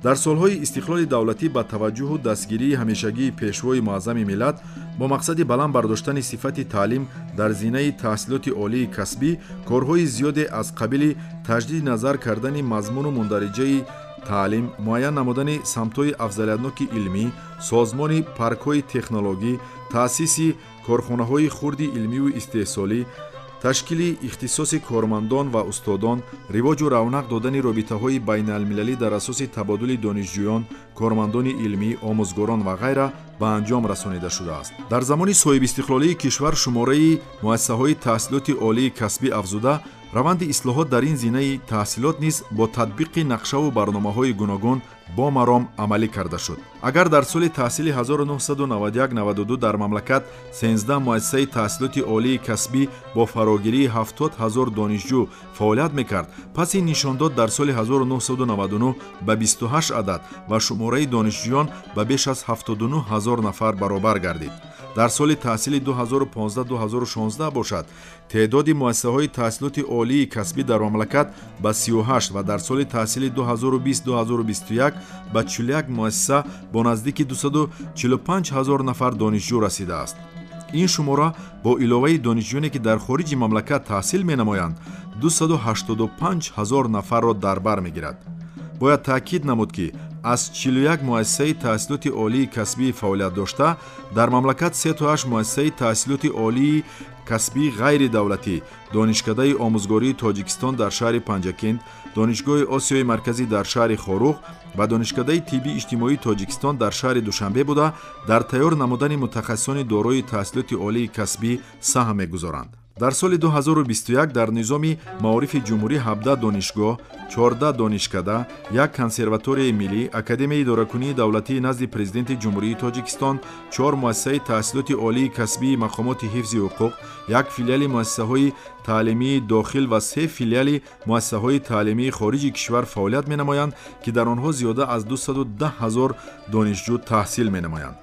Дар солҳои истиқлоли давлатӣ ба таваҷҷуҳу дастгирии ҳамешагии Пешвои муаззами миллат бо мақсади баланд бардоштани сифати таълим дар зинаи таҳсилоти олии касбӣ корҳои зиёде аз қабили таҷдиди назар кардани мазмуну мундариҷаи таълим, муайян намудани самтҳои афзалиятноки илмӣ, созмони паркҳои технологӣ, таъсиси корхонаҳои хурди илмиву истеҳсолӣ, ташкили ихтисоси кормандон ва устодон, ривоҷу равнақ додани робитаҳои байналмилалӣ дар асоси табодули донишҷӯён, кормандони илмӣ, омӯзгорон ва ғайра ба анҷом расонида шудааст. Дар замони соҳибистиқлолии кишвар шумораи муассисаҳои таҳсилоти олии касбӣ афзуда, раванди ислоҳот дар ин зинаи таҳсилот низ бо татбиқи нақшаву барномаҳои гуногун бо маром амалӣ карда шуд. Агар дар соли таҳсили 1991-92 дар мамлакат 13 муассисаи таҳсилоти олии касбӣ бо фарогирии 70 ҳазор донишҷӯ фаъолият мекард, пас ин нишондод дар соли 1999 ба 28 адад ва шумораи донишҷӯён ба беш аз 79 ҳазор нафар баробар гардид. Дар соли таҳсили 2015-2016 бошад, теъдоди муассисаҳои таҳсилоти олии касбӣ дар мамлакат ба 38 ва дар соли таҳсили 2020-2021 ба 41 муассиса бо наздики 245 ҳазор нафар донишҷӯ расидааст. Ин шумора бо иловаи донишҷӯёне, ки дар хориҷи мамлакат таҳсил менамоянд, 285 ҳазор нафарро дар бар мегирад. Бояд таъкид намуд, ки аз 41 муассисаи таҳсилоти олии касбии фаъолият дошта, дар мамлакат 38 муассисаи таҳсилоти олии касбии ғайридавлатӣ, Донишкадаи омӯзгории Тоҷикистон дар шаҳри Панҷакент, Донишгоҳи Осиёи Марказӣ дар шаҳри Хоруғ ва Донишкадаи тиббии иҷтимоии Тоҷикистон дар шаҳри Душанбе буда, дар тайёр намудани мутахассисони дорои таҳсилоти олии касбӣ саҳм мегузоранд. Дар соли 2021 дар низоми маорифи ҷумҳурӣ 17 донишгоҳ, 14 донишкада, як консерваторияи миллӣ, Академияи идоракунии давлатии назди Президенти Ҷумҳурии Тоҷикистон, 4 муассисаи таҳсилоти олии касбии мақомоти ҳифзи ҳуқуқ, як филиали муассисаҳои таълимии дохил ва 3 филиали муассисаҳои таълимии хориҷи кишвар фаъолият менамоянд, ки дар онҳо зиёда аз 210 ҳазор донишҷӯ таҳсил менамоянд.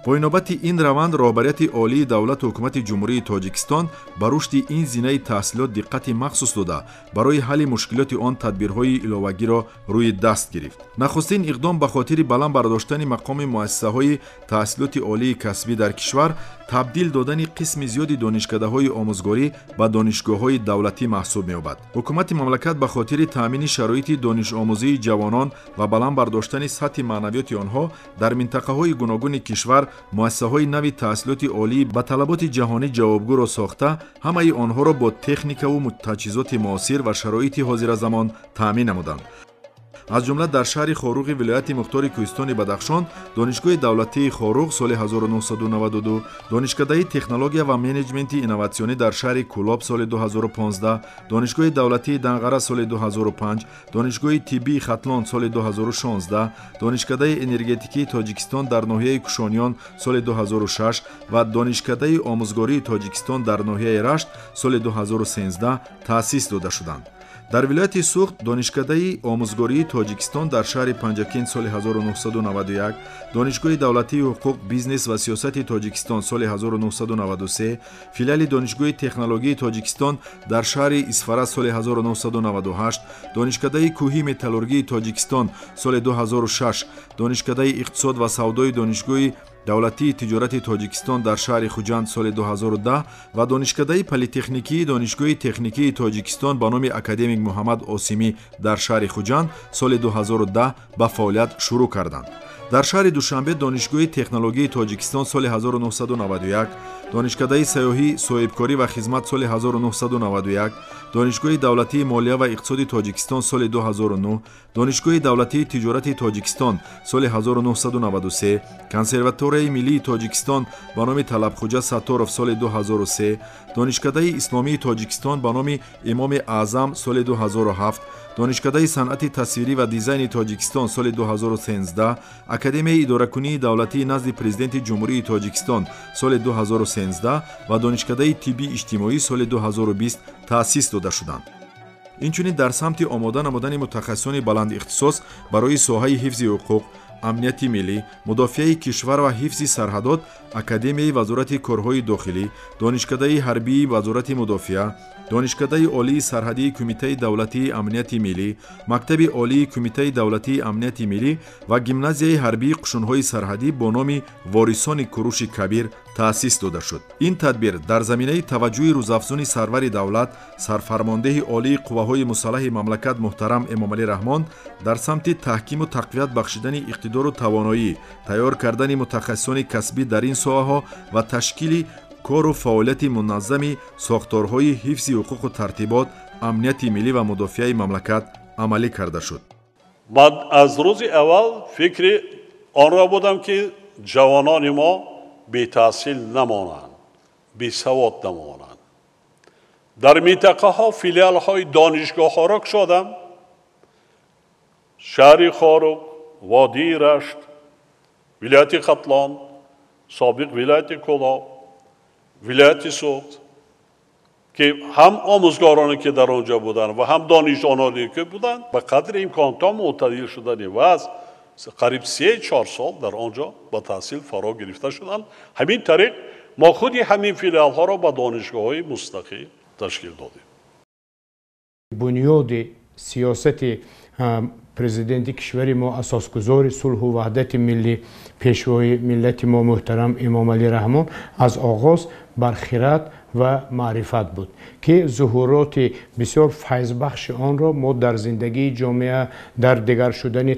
Бо инобати ин раванд роҳбарияти олии давлату ҳукумати Ҷумҳурии Тоҷикистон ба рушди ин зинаи таҳсилот диққати махсус дода, барои ҳалли мушкилоти он тадбирҳои иловагиро рӯи даст гирифт. Нахустин иқдом ба хотири баланд бардоштани мақоми муассисаҳои таҳсилоти олии касбӣ дар кишвар табдил додани қисми зиёди донишкадаҳои омӯзгорӣ ба донишгоҳҳои давлатӣ маҳсуб меёбад. Ҳукумати мамлакат ба хотири таъмини шароити донишомӯзии ҷавонон ва баланд бардоштани сатҳи маънавиёти онҳо дар минтақаҳои гуногуни кишвар муассисаҳои нави таҳсилоти олӣ ба талаботи ҷаҳонӣ ҷавобгӯро сохта, ҳамаи онҳоро бо техникаву таҷҳизоти муосир ва шароити ҳозиразамон таъмин намуданд. Аз ҷумла дар шаҳри Хоруғи вилояти мухтори Кӯҳистони Бадахшон Донишгоҳи давлатии Хоруғ соли 1992, Донишкадаи технология ва менеҷменти инноватсионӣ дар шаҳри Кӯлоб соли 2015, Донишгоҳи давлатии Данғара соли 2005, Донишгоҳи тиббии Хатлон соли 2016, Донишкадаи энергетикии Тоҷикистон дар ноҳияи Кушониён соли 2006 ва Донишкадаи омӯзгории Тоҷикистон дар ноҳияи Рашт соли 2013 таъсис дода шуданд. Дар вилояти Суғд Донишкадаи омӯзгории Тоҷикистон дар шаҳри Панҷакент соли 1991, Донишгоҳи давлатии ҳуқуқ, бизнес ва сиёсати Тоҷикистон соли 1993, филиали Донишгоҳи технологияи Тоҷикистон дар шаҳри Исфара соли 1998, Донишкадаи кӯҳии металлургии Тоҷикистон соли 2006, Донишкадаи иқтисод ва савдои Донишгоҳи давлатии тиҷорати Тоҷикистон дар шаҳри Хуҷанд соли 2010 ва Донишкадаи политехникии Донишгоҳи техникии Тоҷикистон ба номи академик Муҳаммад Осимӣ дар шаҳри Хуҷанд соли 2010 ба фаъолият шурӯъ карданд. Дар шаҳри Душанбе Донишгоҳи технологияи Тоҷикистон соли 1991, Донишкадаи сайёҳӣ, соҳибкорӣ ва хизмат соли 1991, Донишгоҳи давлатии молия ва иқтисоди Тоҷикистон соли 2009, Донишгоҳи давлатии тиҷорати Тоҷикистон соли 1993, Консерваторияи миллии Тоҷикистон ба номи Талабхуҷа Сатторов соли 2003, Донишкадаи исломии Тоҷикистон ба номи Имоми Аъзам соли 2007, Донишкадаи санъати тасвирӣ ва дизайни Тоҷикистон соли 2013, Академияи идоракунии давлатии назди Президенти Ҷумҳурии Тоҷикистон соли 2013 ва Донишкадаи тиббии иҷтимоӣ соли 2020 таъсис дода шуданд. Инчунин дар самти омода намудани мутахассисони баландихтисос барои соҳаи ҳифзи ҳуқуқ, амнияти миллӣ, мудофиаи кишвар ва ҳифзи сарҳадот Академияи Вазорати корҳои дохилӣ, Донишкадаи ҳарбии Вазорати мудофиа, Донишкадаи Олии Сарҳадии Кумитаи давлатии амнияти миллӣ, Мактаби Олии Кумитаи давлатии амнияти миллӣ ва Гимназияи ҳарбии қушунҳои сарҳадӣ бо номи Ворисони Куруши Кабир таъсис дода шуд. Ин тадбир дар заминаи таваҷҷӯҳи рӯзафзуни сарвари давлат, сарфармондеҳи Олии қувваҳои мусаллаҳи мамлакат муҳтарам Эмомалӣ Раҳмон дар самти таҳкиму тақвият бахшидани иқтидору тавоноӣ, тайёр кардани мутахассисони касбӣ дар ин соҳаҳо ва ташкили кору фаъолияти муназзами сохторҳои ҳифзи ҳуқуқу тартибот, амнияти миллӣ ва мудофиаи мамлакат амалӣ карда шуд. Ман аз рӯзи аввал фикри онро будам, ки ҷавонони мо бетаҳсил намонанд, бесавод намонанд. Дар минтақаҳо филиалҳои донишгоҳҳоро кушодам. Шаҳри Хоруғ, водии Рашт, вилояти Хатлон, собиқ вилояти Кӯлоб, вилояти Суғд, ки ҳам омӯзгороне ки дар он ҷо буданд ва ҳам донишҷӯёне ки буданд, ба қадри имкон то мӯътадил шудани вазъ қариб 3-4 сол дар он ҷо ба таҳсил фаро гирифта шуданд. Ҳамин тариқ мо худи ҳамин филиалҳоро ба донишгоҳҳои мустақил ташкил додем. Бунёди сиёсати президенти кишвари мо, асосгузори сулҳу ваҳдати миллӣ, пешвои миллати мо муҳтарам Эмомалӣ Раҳмон аз оғоз бар хират ва маърифат буд, ки зуҳуроти бисёр файзбахши онро мо дар зиндагии ҷомеа, дар дигар шудани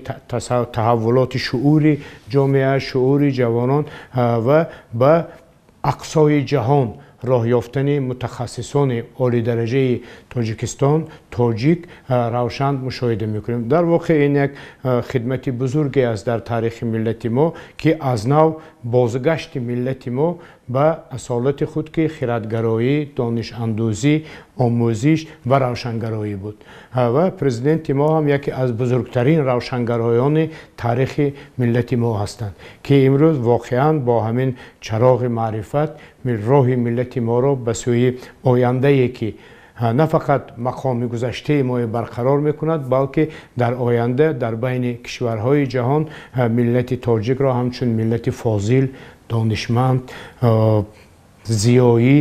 таҳаввулоти шуури ҷомеа, шуури ҷавонон ва ба ақсои ҷаҳон роҳ ёфтани мутахассисони олидараҷаи Тоҷикистон, тоҷик равшан мушоҳида мекунем. Дар воқеъ ин як хидмати бузурге аст дар таърихи миллати мо, ки аз нав бозгашти миллати мо ба асолати худ, ки хиратгароӣ, донишандӯзӣ, омӯзиш ва равшангароӣ буд. Ва президенти мо ҳам яке аз бузургтарин равшангароёни таърихи миллати мо ҳастанд, ки имрӯз воқеан бо ҳамин чароғи маърифат роҳи миллати моро ба сӯи ояндае, ки на фақат мақоми гузаштаи моро барқарор мекунад, балки дар оянда дар байни кишварҳои ҷаҳон миллати тоҷикро ҳамчун миллати фозил, донишманд, зиёӣ,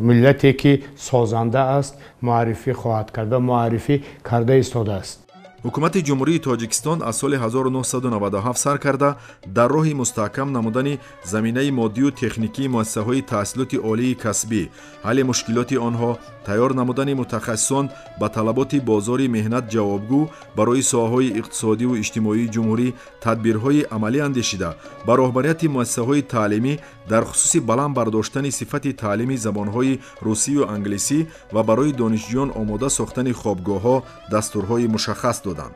миллате ки созанда аст, муаррифӣ хоҳад кард ва муаррифӣ карда истодааст. Ҳукумати Ҷумҳурии Тоҷикистон аз соли 1997 сар карда дар роҳи мустаҳкам намудани заминаи моддию техникии муассисаҳои таҳсилоти олии касбӣ, ҳалли мушкилоти онҳо, тайёр намудани мутахассисон ба талаботи бозори меҳнат ҷавобгӯ барои соҳаҳои иқтисодиву иҷтимоии ҷумҳурӣ тадбирҳои амалӣ андешида, ба роҳбарияти муассисаҳои таълимӣ дар хусуси баланд бардоштани сифати таълими забонҳои русию англисӣ ва барои донишҷӯён омода сохтани хобгоҳҳо дастурҳои мушаххас доданд.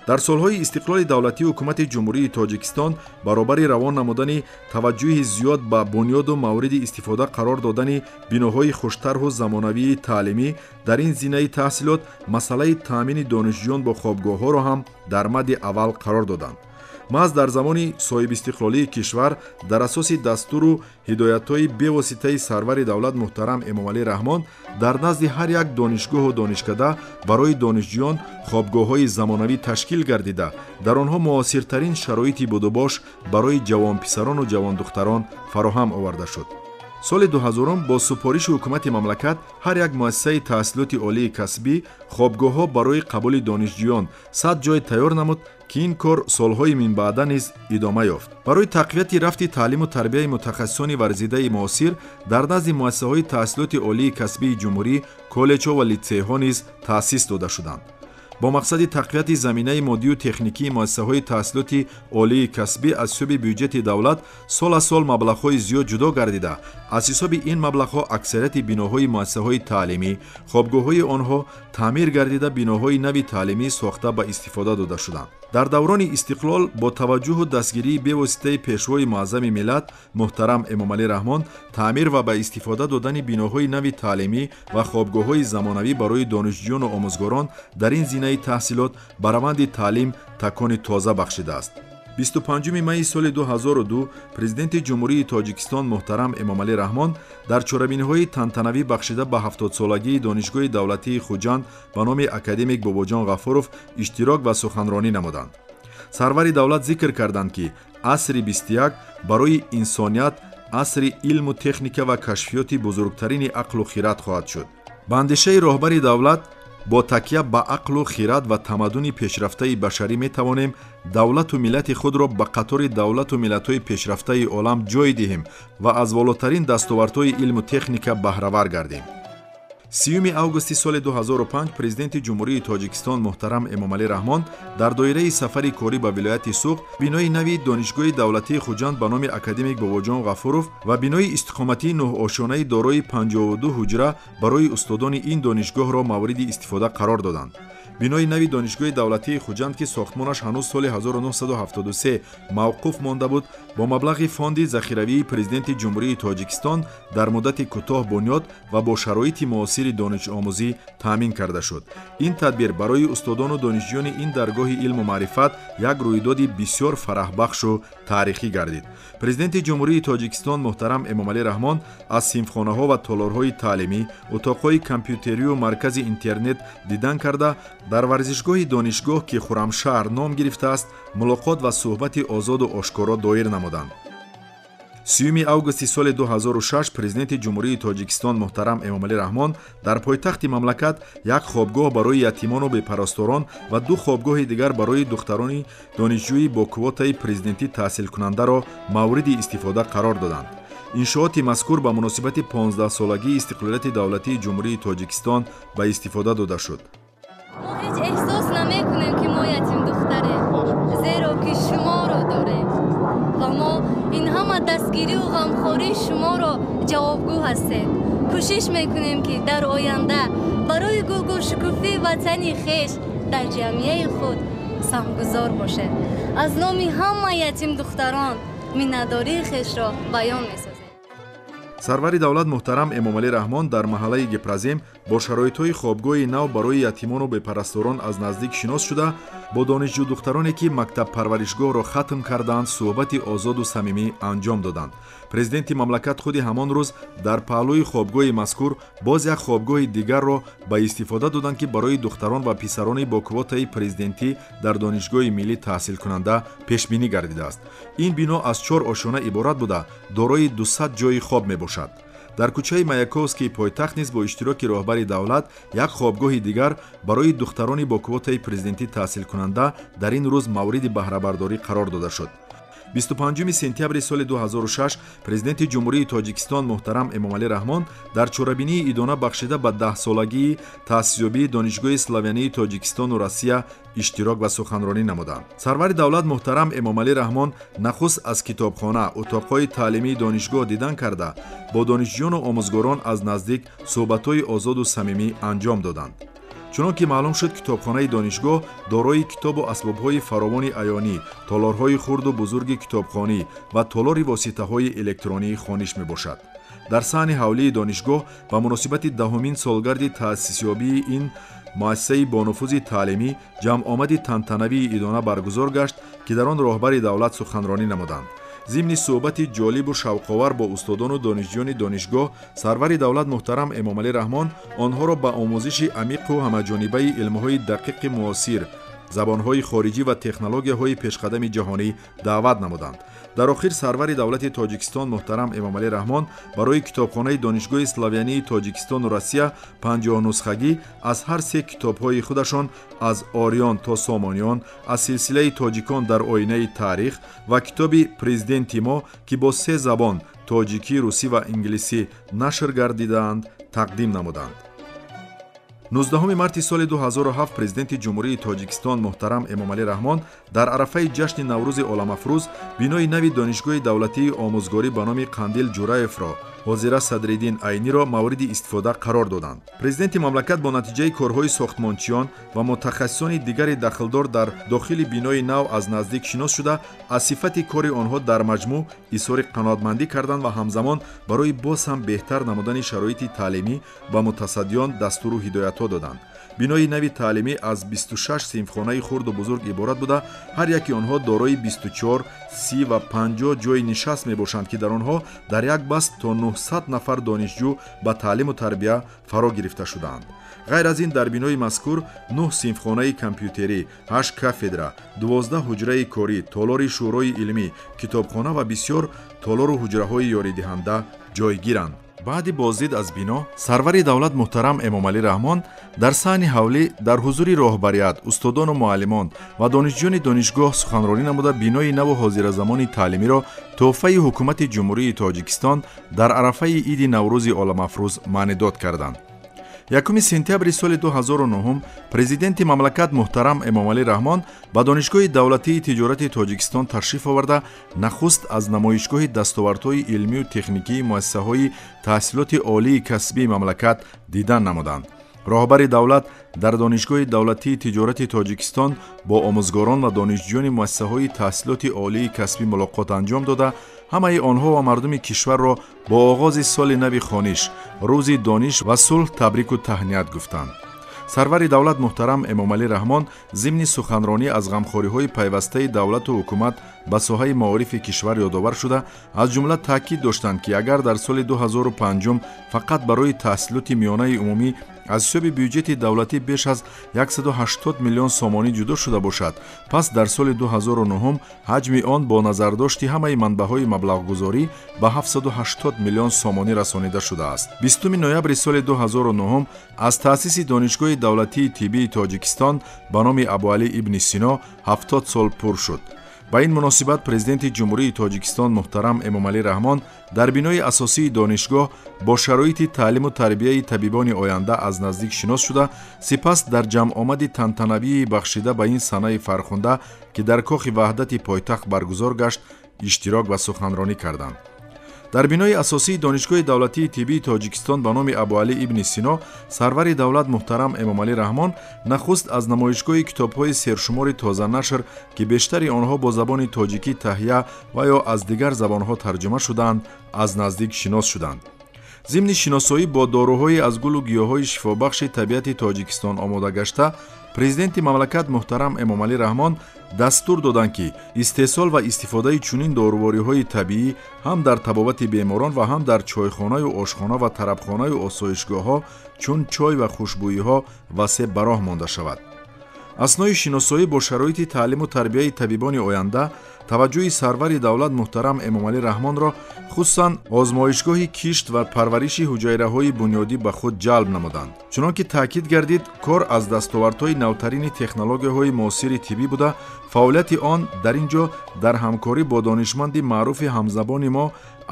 Дар солҳои истиқлоли давлатии Ҳукумати Ҷумҳурии Тоҷикистон баробари равон намудани таваҷҷӯҳи зиёд ба бунёду мавриди истифода қарор додани биноҳои хуштарҳу замонавии таълимӣ дар ин зинаи таҳсилот масъалаи таъмини донишҷӯён бо хобгоҳҳоро ҳам дар мадди аввал қарор доданд. Маҳз дар замони соҳибистиқлолии кишвар дар асоси дастуру ҳидоятҳои бевоситаи сарвари давлат муҳтарам Эмомалӣ Раҳмон дар назди ҳар як донишгоҳу донишкада барои донишҷӯён хобгоҳҳои замонавӣ ташкил гардида, дар онҳо муосиртарин шароити будубош барои ҷавонписарону ҷавондухтарон фароҳам оварда шуд. Соли 2000 бо супориши ҳукумати мамлакат ҳар як муассисаи таҳсилоти олии касбӣ хобгоҳҳо барои қабули донишҷӯён 100 ҷой тайёр намуд, ки ин кор солҳои минбаъда низ идома ёфт. Барои тақвияти рафти таълиму тарбияи мутахассисони варзидаи муосир дар назди муассисаҳои таҳсилоти олии касбии ҷумҳурӣ коллеҷҳо ва литсейҳо низ таъсис дода шуданд. Бо мақсади тақвияти заминаи моддию техникии муассисаҳои таҳсилоти олии касбӣ аз ҳисоби бюҷети давлат сол аз сол маблағҳои зиёд ҷудо гардида, аз ҳисоби ин маблағҳо аксарияти биноҳои муассисаҳои таълимӣ, хобгоҳҳои онҳо таъмир гардида, биноҳои нави таълимӣ сохта ба истифода дода шуданд. Дар даврони истиқлол бо таваҷҷӯҳу дастгирии бевоситаи пешвои муаззами миллат муҳтарам Эмомалӣ Раҳмон таъмир ва ба истифода додани биноҳои нави таълимӣ ва хобгоҳҳои замонавӣ барои донишҷӯёну омӯзгорон дар ин зинаи таҳсилот ба раванди таълим такони тоза бахшидааст. 25 майи соли 2002 Президенти Ҷумҳурии Тоҷикистон муҳтарам Эмомалӣ Раҳмон дар чорабиниҳои тантанавӣ бахшида ба 70-солагии Донишгоҳи давлатии Хуҷанд ба номи академик Бобоҷон Ғафуров иштирок ва суханронӣ намуданд. Сарвари давлат зикр карданд, ки асри 21 барои инсоният асри илму техника ва кашфиёти бузургтарини ақлу хират хоҳад шуд. Ба андешаи роҳбари давлат, бо такя ба ақлу хирад ва тамаддуни пешрафтаи башарӣ метавонем давлату миллати худро ба қатори давлату миллатҳои пешрафтаи олам ҷой диҳем ва аз волотарин дастовардҳои илму техника баҳравар гардем. 30 августи соли 2005 Президенти Ҷумҳурии Тоҷикистон муҳтарам Эмомалӣ Раҳмон дар доираи сафари корӣ ба вилояти Суғд бинои нави Донишгоҳи давлатии Хуҷанд ба номи академик Бобоҷон Ғафуров ва бинои истиқоматии нӯҳошонаи дорои 52 ҳуҷра барои устодони ин донишгоҳро мавриди истифода қарор доданд. Бинои нави Донишгоҳи давлатии Хуҷанд, ки сохтмонаш ҳанӯз соли 1973 мавқуф монда буд, бо маблағи фонди захиравии Президенти Ҷумҳурии Тоҷикистон дар муддати кӯтоҳ бунёд ва бо шароити муосири донишомӯзӣ таъмин карда шуд. Ин тадбир барои устодону донишҷӯёни ин даргоҳи илму маърифат як рӯйдоди бисёр фараҳбахшу таърихӣ гардид. Президенти Ҷумҳурии Тоҷикистон муҳтарам Эмомалӣ Раҳмон аз синфхонаҳо ва толорҳои таълимӣ, утоқҳои компютерию маркази интернет дидан карда, дар варзишгоҳи донишгоҳ, ки Хуррамшаҳр ном гирифтааст, мулоқот ва суҳбати озоду ошкоро доир намуданд. 30 августи соли 2006 Президенти Ҷумҳурии Тоҷикистон муҳтарам Эмомалӣ Раҳмон дар пойтахти мамлакат як хобгоҳ барои ятимону бепарасторон ва ду хобгоҳи дигар барои духтарони донишҷӯӣ бо квотаи президентӣ таҳсилкунандаро мавриди истифода қарор доданд. Иншооти мазкур ба муносибати 15-солагии истиқлолияти давлатии Ҷумҳурии Тоҷикистон ба истифода дода шуд. Мо ҳеҷ эҳсос намекунем, ки мо ятим духтарем, зеро ки шуморо дорем ва мо ин ҳама дастгирию ғамхории шуморо ҷавобгӯ ҳастем. Кӯшиш мекунем, ки дар оянда барои гулгулшукуфии ватани хеш дар ҷамъияи худ саҳмгузор бошем. Аз номи ҳама ятим духтарон миннатдории хешро баён месозем. Сарвари давлат муҳтарам Эмомалӣ Раҳмон дар маҳаллаи Гипразем бо шароитҳои хобгоҳи нав барои ятимону бепарасторон аз наздик шинос шуда, бо донишҷӯдухтароне, ки мактабпарваришгоҳро хатм кардаанд, суҳбати озоду самимӣ анҷом доданд. Президенти мамлакат худи ҳамон рӯз дар паҳлӯи хобгоҳи мазкур боз як хобгоҳи дигарро ба истифода доданд, ки барои духтарон ва писарони бо квотаи президентӣ дар Донишгоҳи миллӣ таҳсилкунанда пешбинӣ гардидааст. Ин бино аз 4 ошёна иборат буда, дорои 200 ҷойи хоб мебошад. Дар кӯчаи Маяковскии пойтахт низ бо иштироки роҳбари давлат як хобгоҳи дигар барои духтарони бо квотаи президентӣ таҳсилкунанда дар ин рӯз мавриди баҳрабардорӣ қарор дода шуд. 25 сентябри соли 2006 Президенти Ҷумҳурии Тоҷикистон муҳтарам Эмомалӣ Раҳмон дар чорабинии идона бахшида ба 10-солагии таъсисёбии Донишгоҳи славянии Тоҷикистону Россия иштирок ва суханронӣ намуданд. Сарвари давлат муҳтарам Эмомалӣ Раҳмон нахуст аз китобхона, утоқҳои таълимии донишгоҳ дидан карда, бо донишҷӯёну омӯзгорон аз наздик суҳбатҳои озоду самимӣ анҷом доданд. Чунон ки маълум шуд, китобхонаи донишгоҳ дорои китобу асбобҳои фаровони аёнӣ, толорҳои хурду бузурги китобхонӣ ва толори воситаҳои электронии хониш мебошад. Дар саҳни ҳавлии донишгоҳ ба муносибати 10-умин солгарди таъсисёбии ин муассисаи бонуфузи таълимӣ ҷамъомади тантанавии идона баргузор гашт, ки дар он роҳбари давлат суханронӣ намуданд. Зимни суҳбати ҷолибу шавқовар бо устодону донишҷӯёни донишгоҳ, сарвари давлат муҳтарам Эмомалӣ Раҳмон онҳоро ба омӯзиши амиқу ҳамаҷонибаи илмҳои дақиқи муосир, забонҳои хориҷӣ ва технологияҳои пешқадами ҷаҳонӣ даъват намуданд. Дар охир сарвари давлати Тоҷикистон муҳтарам Эмомалӣ Раҳмон барои китобхонаи Донишгоҳи славянии Тоҷикистону Россия 50 нусхагӣ аз ҳар се китобҳои худашон аз Ориён то Сомониён, аз силсилаи Тоҷикон дар оинаи таърих ва китоби Президенти мо, ки бо се забон тоҷикӣ, русӣ ва инглисӣ нашр гардидаанд, тақдим намуданд. 19 марти соли 2007 Президенти Ҷумҳурии Тоҷикистон муҳтарам Эмомалӣ Раҳмон дар арафаи ҷашни Наврӯзи оламафрӯз бинои нави Донишгоҳи давлатии омӯзгорӣ ба номи Қандил Ҷураевро, ҳозира Садриддин Айниро мавриди истифода қарор доданд. Президенти мамлакат бо натиҷаи корҳои сохтмончиён ва мутахассисони дигари дахлдор дар дохили бинои нав аз наздик шинос шуда, аз сифати кори онҳо дар маҷмӯъ изҳори қаноатмандӣ карданд ва ҳамзамон барои боз ҳам беҳтар намудани шароити таълимӣ ба мутасаддиён дастуру ҳидоятҳо доданд. Бинои нави таълимӣ аз 26 синфхонаи хурду бузург иборат буда, ҳар яки онҳо дорои 24, 30 ва 50 ҷойи нишаст мебошанд, ки дар онҳо дар як баст то 900 нафар донишҷӯ ба таълиму тарбия фаро гирифта шудаанд. Ғайр аз ин, дар бинои мазкур 9 синфхонаи компютерӣ, 8 кафедра, 12 ҳуҷраи корӣ, толори шӯрои илмӣ, китобхона ва бисёр толору ҳуҷраҳои ёридиҳанда ҷойгиранд. Баъди боздид аз бино, сарвари давлат муҳтарам Эмомалӣ Раҳмон дар саҳни ҳавлӣ дар ҳузури роҳбарият, устодону муаллимон ва донишҷӯёни донишгоҳ суханронӣ намуда, бинои наву ҳозиразамони таълимиро тӯҳфаи ҳукумати Ҷумҳурии Тоҷикистон дар арафаи иди Наврӯзи оламафрӯз маънидод карданд. 1 сентябри соли 2009 президенти мамлакат муҳтарам Эмомалӣ Раҳмон ба Донишгоҳи давлатии тиҷорати Тоҷикистон ташриф оварда, нахуст аз намоишгоҳи дастовардҳои илмию техникии муассисаҳои таҳсилоти олии касбии мамлакат дидан намуданд. Роҳбари давлат дар Донишгоҳи давлатии тиҷорати Тоҷикистон бо омӯзгорон ва донишҷӯёни муассисаҳои таҳсилоти олии касбӣ мулоқот анҷом дода, ҳамаи онҳо ва мардуми кишварро бо оғози соли нави хониш, рӯзи дониш ва сулҳ табрику таҳният гуфтанд. Сарвари давлат муҳтарам Эмомалӣ Раҳмон зимни суханронӣ аз ғамхориҳои пайвастаи давлату ҳукумат ба соҳаи маорифи кишвар ёдовар шуда, аз ҷумла таъкид доштанд, ки агар дар соли 2005 фақат барои таҳсилоти миёнаи умумӣ аз ҳисоби бюҷети давлатӣ беш аз 180 миллион сомонӣ ҷудо шуда бошад, пас дар соли 2009 ҳаҷми он бо назардошти ҳамаи манбаъҳои маблағгузорӣ ба 780 миллион сомонӣ расонида шудааст. 20 ноябри соли 2009 аз таъсиси Донишгоҳи давлатии тиббии Тоҷикистон ба номи Абуалӣ ибни Сино 70 сол пур шуд. Ба ин муносибат президенти Ҷумҳурии Тоҷикистон муҳтарам Эмомалӣ Раҳмон дар бинои асосии донишгоҳ бо шароити таълиму тарбияи табибони оянда аз наздик шинос шуда, сипас дар ҷамъомади тантанавии бахшида ба ин санаи фархунда, ки дар Кохи Ваҳдати пойтахт баргузор гашт, иштирок ва суханронӣ карданд. Дар бинои асосии Донишгоҳи давлатии тиббии Тоҷикистон ба номи Абуалӣ ибни Сино сарвари давлат муҳтарам Эмомалӣ Раҳмон нахуст аз намоишгоҳи китобҳои сершумори тозанашр, ки бештари онҳо бо забони тоҷикӣ таҳия ва ё аз дигар забонҳо тарҷума шудаанд, аз наздик шинос шуданд. Зимни шиносоӣ бо доруҳои аз гулу гиёҳҳои шифобахши табиати Тоҷикистон омода гашта, президенти мамлакат муҳтарам Эмомалӣ Раҳмон дастур доданд, ки истеҳсол ва истифодаи чунин дорувориҳои табиӣ ҳам дар табобати беморон ва ҳам дар чойхонаю ошхона ва тарабхонаю осоишгоҳҳо чун чой ва хушбӯиҳо васеъ ба роҳ монда шавад. Аснои шиносоӣ бо шароити таълиму тарбияи табибони оянда таваҷҷӯҳи сарвари давлат муҳтарам Эмомалӣ Раҳмонро хусусан озмоишгоҳи кишт ва парвариши ҳуҷайраҳои бунёдӣ ба худ ҷалб намуданд. Чунон ки таъкид гардид, кор аз дастовардҳои навтарини технологияҳои муосири тиббӣ буда, фаъолияти он дар ин ҷо дар ҳамкорӣ бо донишманди маъруфи ҳамзабони мо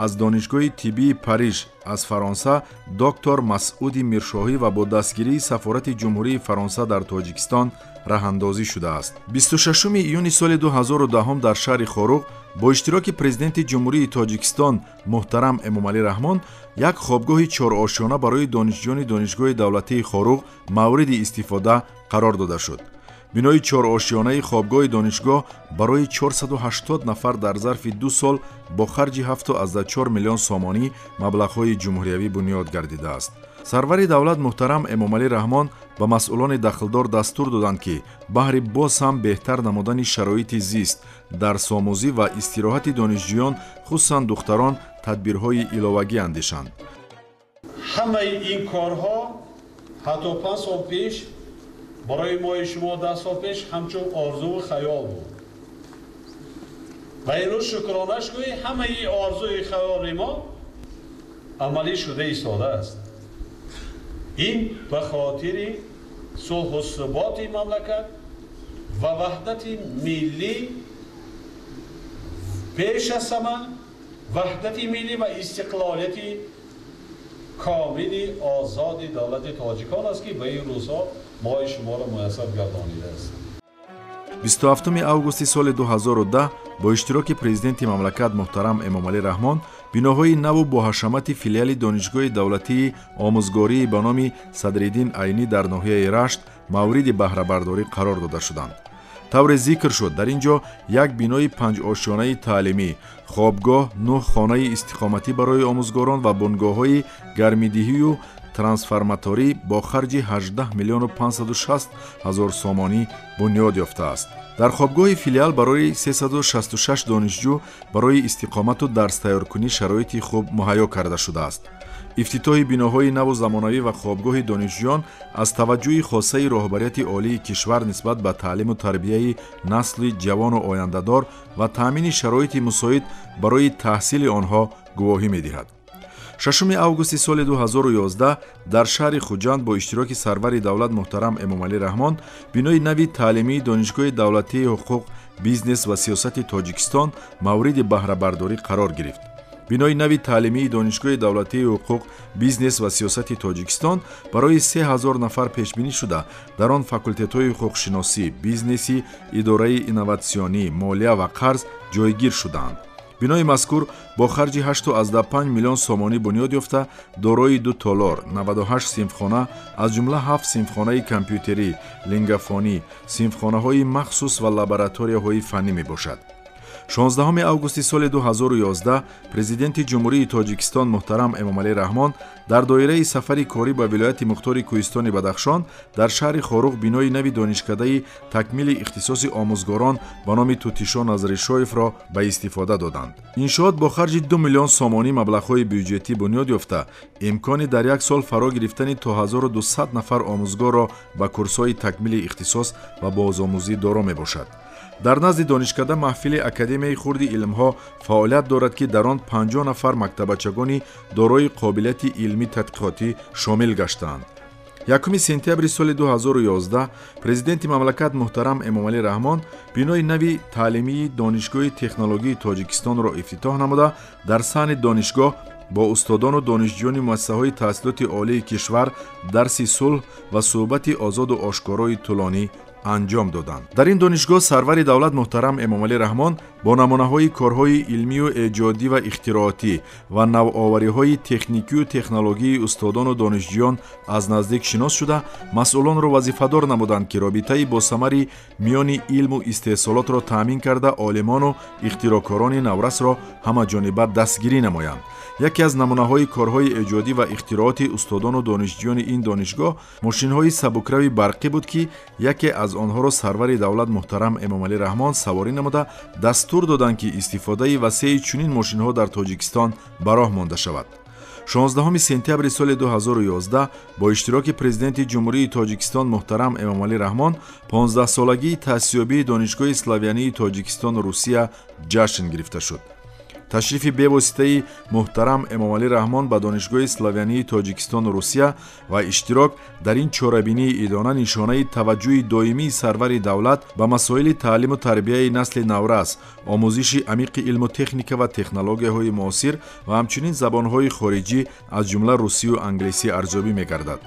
аз Донишгоҳи тиббии Париж аз Фаронса доктор Масъуди Миршоҳӣ ва бо дастгирии сафорати Ҷумҳурии Фаронса дар Тоҷикистон раҳандозӣ шудааст. 26 июни соли 2010 дар шаҳри Хоруғ бо иштироки президенти Ҷумҳурии Тоҷикистон муҳтарам Эмомалӣ Раҳмон як хобгоҳи чорошёна барои донишҷӯёни Донишгоҳи давлатии Хоруғ мавриди истифода қарор дода шуд. Бинои чорошёнаи хобгоҳи донишгоҳ барои 480 нафар дар зарфи 2 сол бо харҷи 7,4 миллион сомонӣ маблағҳои ҷумҳуриявӣ бунёд гардидааст. Сарвари давлат муҳтарам Эмомалӣ Раҳмон ба масъулони дахлдор дастур доданд, ки баҳри боз ҳам беҳтар намудани шароити зист, дарсомӯзӣ ва истироҳати донишҷӯён, хусусан духтарон, тадбирҳои иловагӣ андешанд. Ҳамаи ин корҳо ҳатто 5 сол пеш барои мои шумо 10 сол пеш ҳамчун орзуву хаёл буд ва имрӯз шукронаш кунӣ ҳамаи орзуи хаёли мо амалӣ шуда истодааст. Ин ба хотири сулҳу суботи мамлакат ва ваҳдати миллӣ, пеш аз ҳама ваҳдати миллӣ ва истиқлолияти комили озоди давлати тоҷикон аст, ки ба ин рӯзҳо мои шуморо муяссар гардонидааст. 27 августи соли 2010 бо иштироки президенти мамлакат муҳтарам Эмомалӣ Раҳмон биноҳои наву боҳашамати филиали Донишгоҳи давлатии омӯзгории ба номи Садриддин Айнӣ дар ноҳияи Рашт мавриди баҳрабардорӣ қарор дода шуданд. Тавре зикр шуд, дар ин ҷо як бинои панҷошёнаи таълимӣ, хобгоҳ, 9 хонаи истиқоматӣ барои омӯзгорон ва бунгоҳҳои гармидиҳию трансформаторӣ бо харҷи 18 миллиону 560 ҳазор сомонӣ бунёд ёфтааст. Дар хобгоҳи филиал барои 366 донишҷӯ барои истиқомату дарстайёркунӣ шароити хуб муҳайё карда шудааст. Ифтитоҳи биноҳои наву замонавӣ ва хобгоҳи донишҷӯён аз таваҷҷӯҳи хосаи роҳбарияти олии кишвар нисбат ба таълиму тарбияи насли ҷавону ояндадор ва таъмини шароити мусоид барои таҳсили онҳо гувоҳӣ медиҳад. 6 августи соли 2011 дар шаҳри Хуҷанд бо иштироки сарвари давлат муҳтарам Эмомалӣ Раҳмон бинои нави таълимии Донишгоҳи давлатии ҳуқуқ, бизнес ва сиёсати Тоҷикистон мавриди баҳрабардорӣ қарор гирифт. Бинои нави таълимии Донишгоҳи давлатии ҳуқуқ, бизнес ва сиёсати Тоҷикистон барои 3000 нафар пешбинӣ шуда, дар он факултетҳои ҳуқуқшиносӣ, бизнесӣ, идораи инноватсионӣ, молия ва қарз ҷойгир шудаанд. Бинои мазкур бо харҷи 8,5 миллион сомонӣ бунёд ёфта, дорои 2 толор, 98 синфхона, аз ҷумла 7 синфхонаи компютерӣ, лингафонӣ, синфхонаҳои махсус ва лабораторияҳои фаннӣ мебошад. 16 августи соли 2011 Президенти Ҷумҳурии Тоҷикистон муҳтарам Эмомалӣ Раҳмон дар доираи сафари корӣ ба вилояти мухтори Кӯҳистони Бадахшон дар шаҳри Хоруғ бинои нави донишкадаи такмили ихтисоси омӯзгорон ба номи Тутишо Назришоевро ба истифода доданд. Иншоот бо харҷи 2 миллион сомонӣ маблағҳои бюҷетӣ бунёд ёфта, имкони дар як сол фаро гирифтани то 1200 нафар омӯзгорро ба курсҳои такмили ихтисос ва бозомӯзӣ доро мебошад. Дар назди донишкада маҳфили Академияи хурди илмҳо фаъолият дорад, ки дар он 50 нафар мактабачагони дорои қобилияти илмӣ тадқиқотӣ шомил гаштаанд. 1 сентябри соли 2011 Президенти мамлакат муҳтарам Эмомалӣ Раҳмон бинои нави таълимии Донишгоҳи технологии Тоҷикистонро ифтитоҳ намуда, дар саҳни донишгоҳ бо устодону донишҷӯёни муассисаҳои таҳсилоти олии кишвар дарси сулҳ ва суҳбати озоду ошкорои тӯлонӣ анҷом доданд. Дар ин донишгоҳ сарвари давлат муҳтарам Эмомалӣ Раҳмон бо намунаҳои корҳои илмию эҷодӣ ва ихтироотӣ ва навовариҳои техникию технологии устодону донишҷӯён аз наздик шинос шуда, масъулонро вазифадор намуданд, ки робитаи босамари миёни илму истеҳсолотро таъмин карда, олимону ихтироъкорони наврасро ҳамаҷониба дастгирӣ намоянд. Яке аз намунаҳои корҳои эҷодӣ ва ихтирооти устодону донишҷӯёни ин донишгоҳ мошинҳои сабукрави барқӣ буд, ки яке аз онҳоро сарвари давлат муҳтарам Эмомалӣ Раҳмон саворӣ намуда, дастур доданд, ки истифодаи васеи чунин мошинҳо дар Тоҷикистон ба роҳ монда шавад. 16 сентябри соли 2011 бо иштироки Президенти Ҷумҳурии Тоҷикистон муҳтарам Эмомалӣ Раҳмон 15-солагии таъсисёбии Донишгоҳи славянии Тоҷикистону Русия ҷашн гирифта шуд. Ташрифи бевоситаи муҳтарам Эмомалӣ Раҳмон ба Донишгоҳи славянии Тоҷикистону Русия ва иштирок дар ин чорабинии идона нишонаи таваҷҷӯҳи доимии сарвари давлат ба масоили таълиму тарбияи насли наврас, омӯзиши амиқи илму техника ва технологияҳои муосир ва ҳамчунин забонҳои хориҷӣ, аз ҷумла русию англисӣ арзёбӣ мегардад.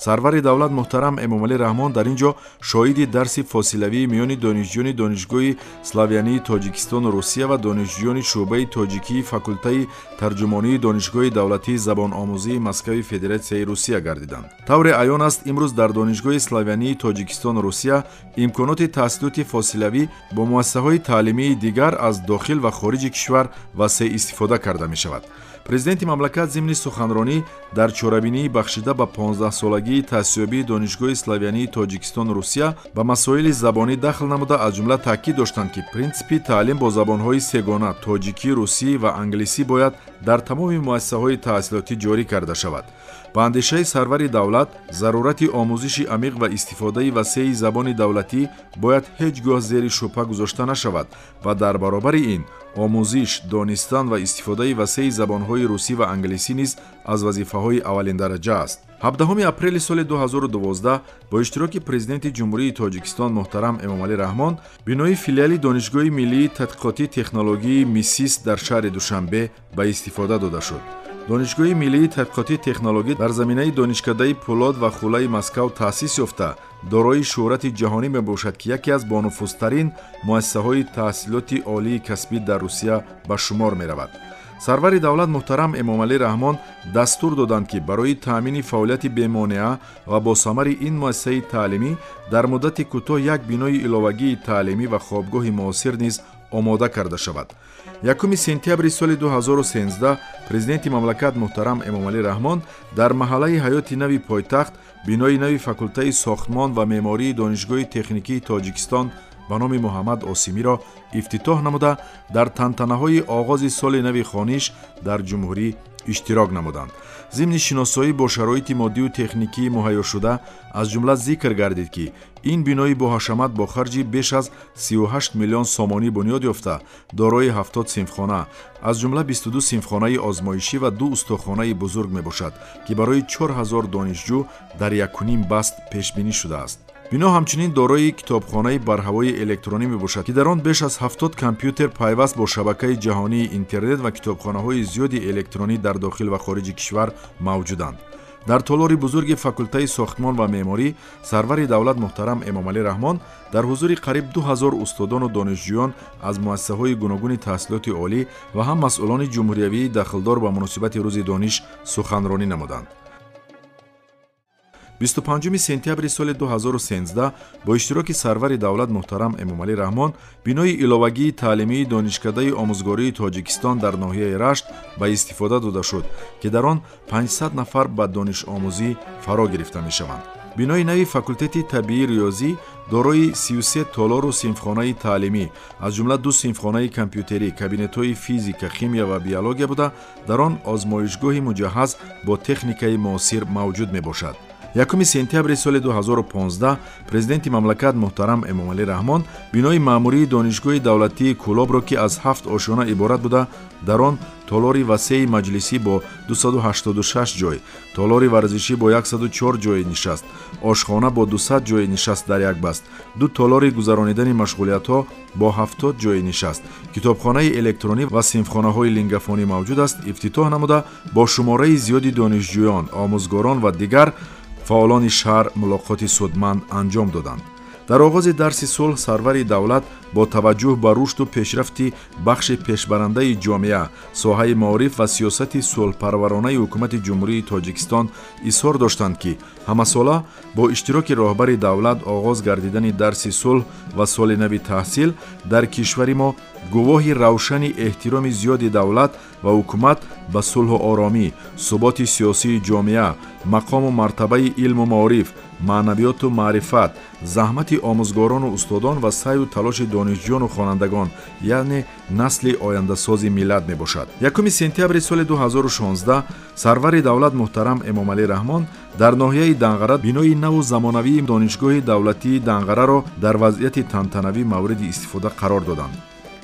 Сарвари давлат муҳтарам Эмомалӣ Раҳмон дар ин ҷо шоҳиди дарси фосилавии миёни донишҷӯёни Донишгоҳи славянии Тоҷикистону Русия ва донишҷӯёни шӯъбаи тоҷикии факултаи тарҷумонии Донишгоҳи давлатии забономӯзии Москави Федератсияи Русия гардиданд. Тавре аён аст, имрӯз дар Донишгоҳи славянии Тоҷикистону Русия имконоти таҳсилоти фосилавӣ бо муассисаҳои таълимии дигар аз дохил ва хориҷи кишвар васеъ истифода карда мешавад. Президенти мамлакат зимни суханронӣ дар чорабинии бахшида ба 15-солагии таъсисёбии Донишгоҳи славянии Тоҷикистону Русия ба масоили забонӣ дахл намуда, аз ҷумла таъкид доштанд, ки принсипи таълим бо забонҳои сегона тоҷикӣ, русӣ ва англисӣ бояд дар тамоми муассисаҳои таҳсилотӣ ҷорӣ карда шавад. Ба андешаи сарвари давлат, зарурати омӯзиши амиқ ва истифодаи васеи забони давлатӣ бояд ҳеҷ гоҳ зери шубҳа гузошта нашавад ва дар баробари ин омӯзиш, донистан ва истифодаи васеи забонҳои русӣ ва англисӣ низ аз вазифаҳои аввалиндараҷа аст. 17 апрели соли 2012 бо иштироки Президенти Ҷумҳурии Тоҷикистон муҳтарам Эмомалӣ Раҳмон бинои филиали Донишгоҳи миллии тадқиқотии технологии МИСИС дар шаҳри Душанбе ба истифода дода шуд. Донишгоҳи миллии тадқиқотии технологӣ дар заминаи донишкадаи пӯлод ва хӯлаи Москав таъсис ёфта, дорои шӯҳрати ҷаҳонӣ мебошад, ки яке аз бонуфузтарин муассисаҳои таҳсилоти олии касбӣ дар Русия ба шумор меравад. Сарвари давлат муҳтарам Эмомалӣ Раҳмон дастур доданд, ки барои таъмини фаъолияти бемонеа ва босамари ин муассисаи таълимӣ дар муддати кӯтоҳ як бинои иловагии таълимӣ ва хобгоҳи муосир низ омода карда шавад. 1 сентябри соли 2013 Президенти мамлакат муҳтарам Эмомалӣ Раҳмон дар маҳаллаи ҳаёти нави пойтахт бинои нави факултаи сохтмон ва меъмории Донишгоҳи техникии Тоҷикистон ба номи Муҳаммад Осимиро ифтитоҳ намуда, дар тантанаҳои оғози соли нави хониш дар ҷумҳурӣ иштирок намуданд. Зимни шиносоӣ бо шароити моддию техникии муҳайёшуда аз ҷумла зикр гардид, ки ин бинои боҳашамат бо харҷи беш аз 38 миллион сомонӣ бунёд ёфта, дорои 70 синфхона, аз ҷумла 22 синфхонаи озмоишӣ ва 2 устохонаи бузург мебошад, ки барои 4000 донишҷӯ дар 1,5 баст пешбинӣ шудааст. Бино ҳамчунин дорои китобхонаи барҳавои электронӣ мебошад, ки дар он беш аз 70 компютер пайваст бо шабакаи ҷаҳонии интернет ва китобхонаҳои зиёди электронӣ дар дохил ва хориҷи кишвар мавҷуданд. Дар толори бузурги факултаи сохтмон ва меъморӣ сарвари давлат муҳтарам Эмомалӣ Раҳмон дар ҳузури қариб 2000 устодону донишҷӯён аз муассисаҳои гуногуни таҳсилоти олӣ ва ҳам масъулони ҷумҳуриявии дахлдор ба муносибати Рӯзи дониш суханронӣ намуданд. 25 сентябри соли 2013 бо иштироки сарвари давлат муҳтарам Эмомалӣ Раҳмон бинои иловагии таълимии Донишкадаи омӯзгории Тоҷикистон дар ноҳияи Рашт ба истифода дода шуд, ки дар он 500 нафар ба донишомӯзӣ фаро гирифта мешаванд. Бинои нави факултети табиӣ риёзӣ дорои 33 толору синфхонаи таълимӣ, аз ҷумла 2 синфхонаи компютерӣ, кабинетҳои физика, химия ва биология буда, дар он озмоишгоҳи муҷаҳҳаз бо техникаи муосир мавҷуд мебошад. 1 сентябри соли 2015 президенти мамлакат муҳтарам Эмомалӣ Раҳмон бинои маъмурии Донишгоҳи давлатии Кӯлобро, ки аз 7 ошёна иборат буда, дар он толори васеи маҷлисӣ бо 286 ҷой, толори варзишӣ бо 104 ҷои нишаст, ошхона бо 200 ҷои нишаст дар як баст, 2 толори гузаронидани машғулиятҳо бо 70 ҷои нишаст, китобхонаи электронӣ ва синфхонаҳои лингафонӣ мавҷуд аст, ифтитоҳ намуда бо шумораи зиёди донишҷӯён, омӯзгорон ва дигар фаъолони шаҳр мулоқоти судманд анҷом доданд. Дар оғози дарси сулҳ сарвари давлат бо таваҷҷӯҳ ба рушду пешрафти бахши пешбарандаи ҷомеа, соҳаи маориф ва сиёсати сулҳпарваронаи ҳукумати Ҷумҳурии Тоҷикистон изҳор доштанд, ки ҳамасола бо иштироки роҳбари давлат оғоз гардидани дарси сулҳ ва соли нави таҳсил дар кишвари мо гувоҳи равшани эҳтироми зиёди давлат ва ҳукумат ба сулҳу оромӣ, суботи сиёсии ҷомеа, мақому мартабаи илму маориф, маънавиёту маърифат, заҳмати омӯзгорону устодон ва саъю талоши донишҷӯёну хонандагон, яъне насли ояндасози миллат мебошад. 1 сентябри соли 2016 сарвари давлат муҳтарам Эмомалӣ Раҳмон дар ноҳияи Данғара бинои наву замонавии Донишгоҳи давлатии Данғараро дар вазъияти тантанавӣ мавриди истифода қарор доданд.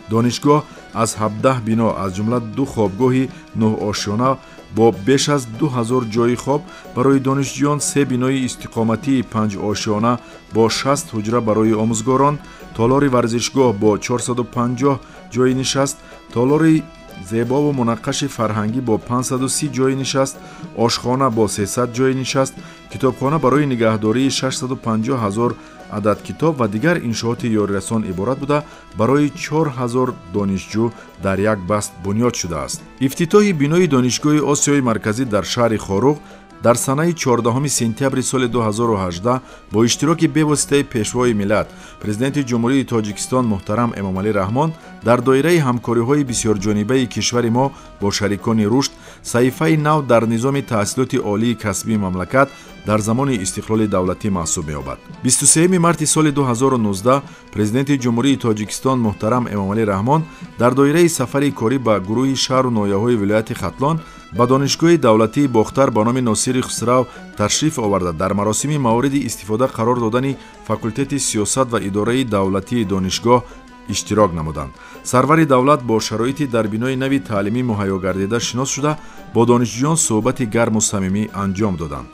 Донишгоҳ аз 17 бино, аз ҷумла 2 хобгоҳи 9 ошёна бо беш аз 2000 ҷои хоб барои донишҷӯён, 3 бинои истиқоматии 5 ошёна бо 60 ҳуҷра барои омӯзгорон, толори варзишгоҳ бо 450 ҷои нишаст, толори зебову мунаққаши фарҳангӣ бо 530 ҷои нишаст, ошхона бо 300 ҷои нишаст, китобхона барои нигаҳдории 650 ҳазор адад китоб ва дигар иншооти ёрирасон иборат буда, барои 4000 донишҷӯ дар як баст бунёд шудааст. Ифтитоҳи бинои Донишгоҳи Осиёи Марказӣ дар шаҳри Хоруғ дар санаи 14 сентябри соли 2018 бо иштироки бевоситаи Пешвои миллат, Президенти Ҷумҳурии Тоҷикистон муҳтарам Эмомалӣ Раҳмон дар доираи ҳамкориҳои бисёрҷонибаи кишвари мо бо шарикони рушд саҳифаи нав дар низоми таҳсилоти олии касбии мамлакат дар замони истиқлоли давлатӣ маҳсуб меёбад. 23 марти соли 2019 Президенти Ҷумҳурии Тоҷикистон муҳтарам Эмомалӣ Раҳмон дар доираи сафари корӣ ба гурӯҳи шаҳру ноҳияҳои вилояти Хатлон ба Донишгоҳи давлатии Бохтар ба номи Носири Хусрав ташриф оварда, дар маросими мавриди истифода қарор додани факултети сиёсат ва идораи давлатии донишгоҳ иштирок намуданд. Сарвари давлат бо шароити дар бинои нави таълимӣ муҳайё гардида шинос шуда, бо донишҷӯён суҳбати гарму самимӣ анҷом доданд.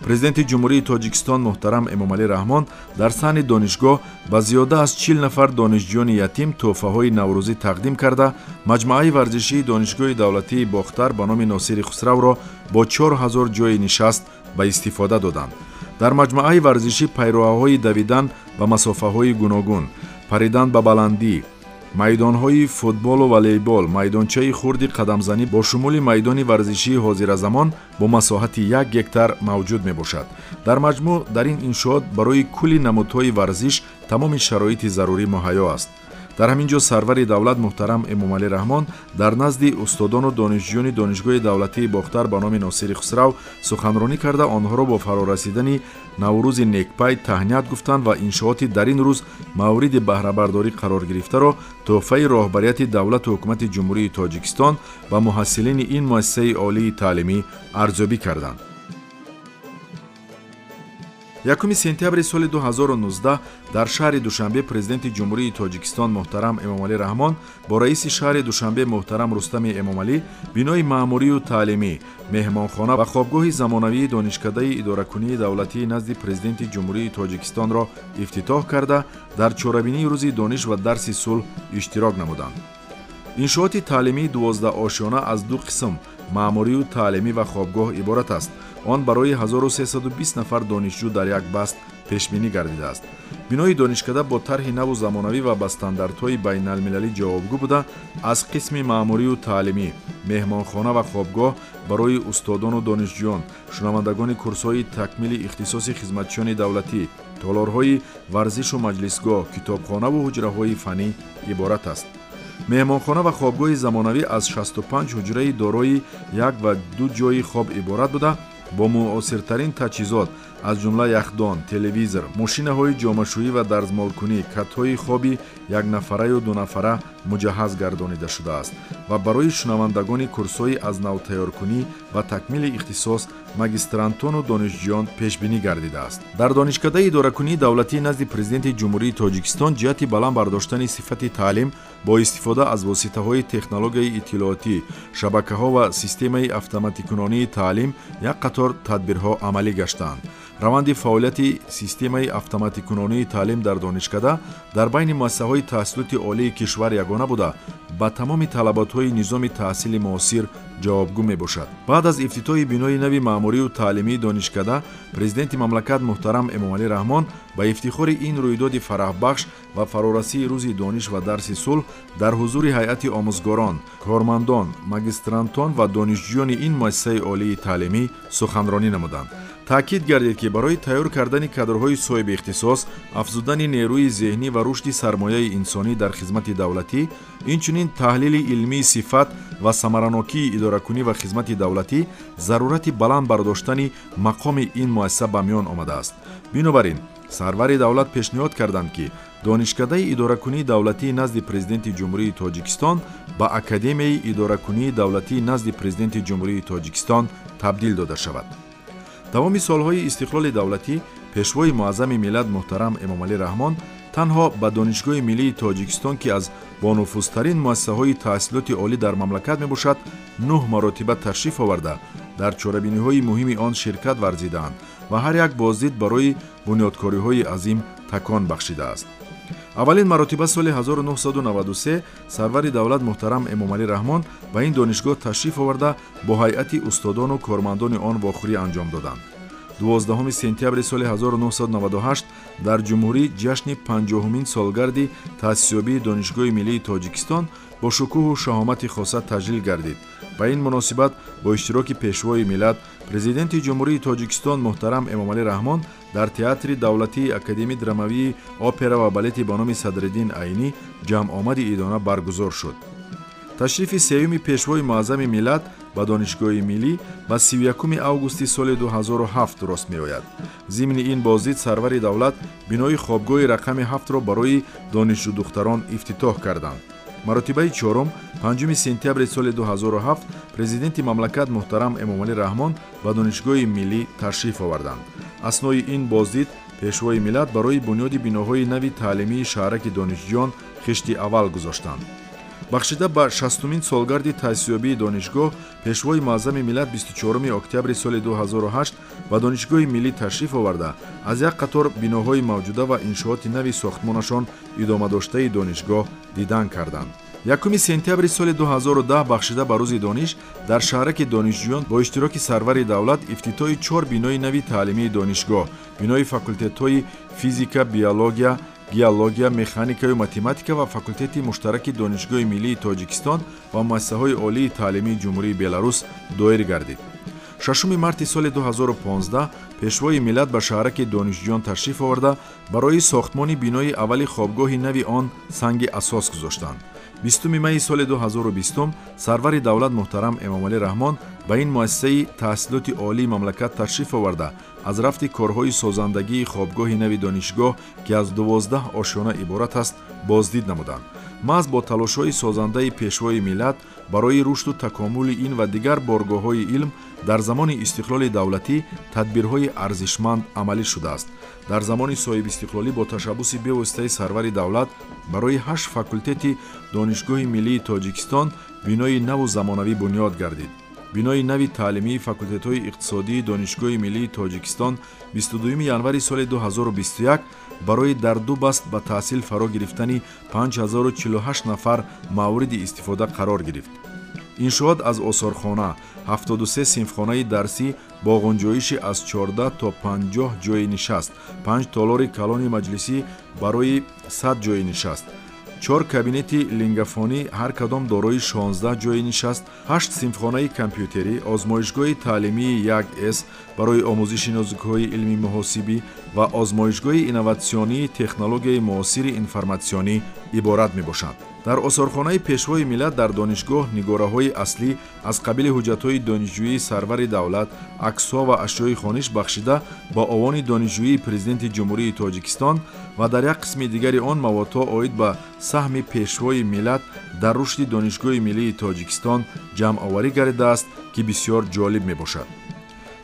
Президенти Ҷумҳурии Тоҷикистон муҳтарам Эмомалӣ Раҳмон дар саҳни донишгоҳ ба зиёда аз 40 нафар донишҷӯёни ятим тӯҳфаҳои наврӯзӣ тақдим карда, маҷмӯаи варзишии Донишгоҳи давлатии Бохтар ба номи Носири Хусравро бо 4000 ҷои нишаст ба истифода доданд. Дар маҷмӯаи варзишӣ пайроҳаҳои давидан ба масофаҳои гуногун, паридан ба баландӣ, майдонҳои футболу волейбол, майдончаи хурди қадамзанӣ бо шумули майдони варзишии ҳозиразамон бо масоҳати 1 гектар мавҷуд мебошад. Дар маҷмӯъ дар ин иншоот барои кулли намудҳои варзиш тамоми шароити зарурӣ муҳайё аст. Дар ҳамин ҷо сарвари давлат муҳтарам Эмомалӣ Раҳмон дар назди устодону донишҷӯёни Донишгоҳи давлатии Бохтар ба номи Носири Хусрав суханронӣ карда, онҳоро бо фарорасидани Наврӯзи некпай таҳният гуфтанд ва иншооти дар ин рӯз мавриди баҳрабардорӣ қарор гирифтаро тӯҳфаи роҳбарияти давлату ҳукумати Ҷумҳурии Тоҷикистон ба муҳассилини ин муассисаи олии таълимӣ арзёбӣ карданд. 1 сентябри соли 2019 дар шаҳри Душанбе Президенти Ҷумҳурии Тоҷикистон муҳтарам Эмомалӣ Раҳмон бо раиси шаҳри Душанбе муҳтарам Рустами Эмомалӣ бинои маъмурию таълимӣ, меҳмонхона ва хобгоҳи замонавии Донишкадаи идоракунии давлатии назди Президенти Ҷумҳурии Тоҷикистонро ифтитоҳ карда, дар чорабинии Рӯзи дониш ва дарси сулҳ иштирок намуданд. Иншооти таълимии 12 ошёна аз ду қисм, маъмурию таълимӣ ва хобгоҳ, иборат аст. Он барои 1320 нафар донишҷӯ дар як баст пешбинӣ гардидааст. Бинои донишкада бо тарҳи наву замонавӣ ва ба стандартҳои байналмилалӣ ҷавобгӯ буда, аз қисми маъмурию таълимӣ, меҳмонхона ва хобгоҳ барои устодону донишҷӯён, шунавандагони курсҳои такмили ихтисоси хизматчиёни давлатӣ, толорҳои варзишу маҷлисгоҳ, китобхонаву ҳуҷраҳои фаннӣ иборат аст. Меҳмонхона ва хобгоҳи замонавӣ аз 65 ҳуҷраи дорои як ва ду ҷойи хоб иборат буда, бо муосиртарин таҷҳизот, аз ҷумла яхдон, телевизор, мошинаҳои ҷомашӯӣ ва дарзмолкунӣ, катҳои хоби якнафараю дунафара муҷаҳҳаз гардонида шудааст ва барои шунавандагони курсҳои аз навтайёркунӣ ва такмили ихтисос, магистрантону донишҷӯён пешбинӣ гардидааст. Дар Донишкадаи идоракунии давлатии назди Президенти Ҷумҳурии Тоҷикистон ҷиҳати баланд бардоштани сифати таълим бо истифода аз воситаҳои технологияи иттилоотӣ, шабакаҳо ва системаи автоматикунонии таълим як қатор тадбирҳо амалӣ гаштаанд. Раванди фаъолияти системаи автоматикунонии таълим дар донишкада дар байни муассисаҳои таҳсилоти олии кишвар ягона буда, ба тамоми талаботҳои низоми таҳсили муосир ҷавобгӯ мебошад. Баъд аз ифтитоҳи бинои нави маъмурию таълимии донишкада, Президенти мамлакат муҳтарам Эмомалӣ Раҳмон ба ифтихори ин рӯйдоди фараҳбахш ва фарорасии Рӯзи дониш ва дарси сулҳ дар ҳузури ҳайати омӯзгорон, кормандон, магистрантон ва донишҷӯёни ин муассисаи олии таълимӣ суханронӣ намуданд. Таъкид гардид, ки барои тайёр кардани кадрҳои соҳиби ихтисос, афзудани нерӯи зеҳнӣ ва рушди сармояи инсонӣ дар хизмати давлатӣ, инчунин таҳлили илмии сифат ва самаранокии идоракунӣ ва хизмати давлатӣ зарурати баланд бардоштани мақоми ин муассиса ба миён омадааст. Бинобар ин сарвари давлат пешниҳод карданд, ки Донишкадаи идоракунии давлатии назди Президенти Ҷумҳурии Тоҷикистон ба Академияи идоракунии давлатии назди Президенти Ҷумҳурии Тоҷикистон табдил дода шавад. Тамоми солҳои истиқлоли давлатӣ Пешвои муаззами миллат муҳтарам Эмомалӣ Раҳмон танҳо ба Донишгоҳи миллии Тоҷикистон, ки аз бонуфузтарин муассисаҳои таҳсилоти олӣ дар мамлакат мебошад, нӯҳ маротиба ташриф оварда, дар чорабиниҳои муҳими он ширкат варзидаанд ва ҳар як боздид барои бунёдкориҳои азим такон бахшидааст. Аввалин маротиба соли 1993 сарвари давлат муҳтарам Эмомалӣ Раҳмон ба ин донишгоҳ ташриф оварда, бо ҳайати устодону кормандони он вохӯрӣ анҷом доданд. 12 сентябри соли 1998 дар ҷумҳурӣ ҷашни 50-умин солгарди таъсисёбии Донишгоҳи миллии Тоҷикистон бо шукӯҳу шаҳомати хоса таҷлил гардид. Ба ин муносибат бо иштироки Пешвои миллат, Президенти Ҷумҳурии Тоҷикистон муҳтарам Эмомалӣ Раҳмон дар Театри давлатии академии драмавии опера ва балети ба номи Садриддин Айнӣ ҷамъомади идона баргузор шуд. Ташрифи сеюми Пешвои муаззами миллат ба Донишгоҳи миллӣ ба 31 августи соли 2007 рост меояд. Зимни ин боздид сарвари давлат бинои хобгоҳи рақами ҳафтро барои донишҷӯдухтарон ифтитоҳ карданд. Маротибаи чорум 5 сентябри соли 2007 Президенти мамлакат муҳтарам Эмомалӣ Раҳмон ба Донишгоҳи миллӣ ташриф оварданд. Аснои ин боздид Пешвои миллат барои бунёди биноҳои нави таълимии шаҳраки донишҷӯён хишти аввал гузоштанд. Бахшида ба 60-умин солгарди таъсисёбии донишгоҳ, Пешвои муаззами миллат 24 октябри соли 2008 ба Донишгоҳи миллӣ ташриф оварда, аз як қатор биноҳои мавҷуда ва иншооти нави сохтмонашон идомадоштаи донишгоҳ дидан карданд. 1 сентябри соли 2010, бахшида ба Рӯзи дониш, дар шаҳраки донишҷӯён бо иштироки сарвари давлат ифтитоҳи чор бинои нави таълимии донишгоҳ, бинои факултетҳои физика, биология, геология, механикаю математика ва факултети муштараки Донишгоҳи миллии Тоҷикистон ва муассисаҳои олии таълимии Ҷумҳурии Беларус доир гардид. 6 марти соли 2015 пешвои миллат ба шаҳраки донишҷӯён ташриф оварда, барои сохтмони бинои аввали хобгоҳи нави он санги асос гузоштанд. 20 майи соли 2020 сарвари давлат муҳтарам Эмомалӣ Раҳмон ба ин муассисаи таҳсилоти олии мамлакат ташриф оварда, аз рафти корҳои созандагии хобгоҳи нави донишгоҳ, ки аз 12 ошёна иборат аст, боздид намуданд. Маҳз бо талошҳои созандаи пешвои миллат барои рушду такомули ин ва дигар боргоҳҳои илм дар замони истиқлоли давлатӣ тадбирҳои арзишманд амалӣ шудааст. Дар замони соҳибистиқлолӣ бо ташаббуси бевоситаи сарвари давлат барои 8 факултети Донишгоҳи миллии Тоҷикистон бинои наву замонавӣ бунёд гардид. Бинои нави таълимии факултетҳои иқтисодии Донишгоҳи миллии Тоҷикистон 22 январи соли 2021 барои дар ду баст ба таҳсил фаро гирифтани 5048 нафар мавриди истифода қарор гирифт. Иншоот аз осорхона, 73 синфхонаи дарсӣ бо ғунҷоиши аз 14 то 50 ҷойи нишаст, 5 толори калони маҷлисӣ барои 100 ҷойи нишаст, 4 кабинети лингафонӣ ҳар кадом дорои 16 ҷойи нишаст, 8 синфхонаи компютерӣ, озмоишгоҳи таълимии 1С барои омӯзиши нозукиҳои илми муҳосибӣ ва озмоишгоҳи инноватсионии технологияи муосири информатсионӣ иборат мебошанд. Дар осорхонаи пешвои миллат дар донишгоҳ нигораҳои аслӣ аз қабили ҳуҷҷатҳои донишҷӯии сарвари давлат, аксҳо ва ашёи хониш бахшида ба овони донишҷӯии президенти Ҷумҳурии Тоҷикистон ва дар як қисми дигари он маводҳо оид ба саҳми пешвои миллат дар рушди Донишгоҳи миллии Тоҷикистон ҷамъоварӣ гардидааст, ки бисёр ҷолиб мебошад.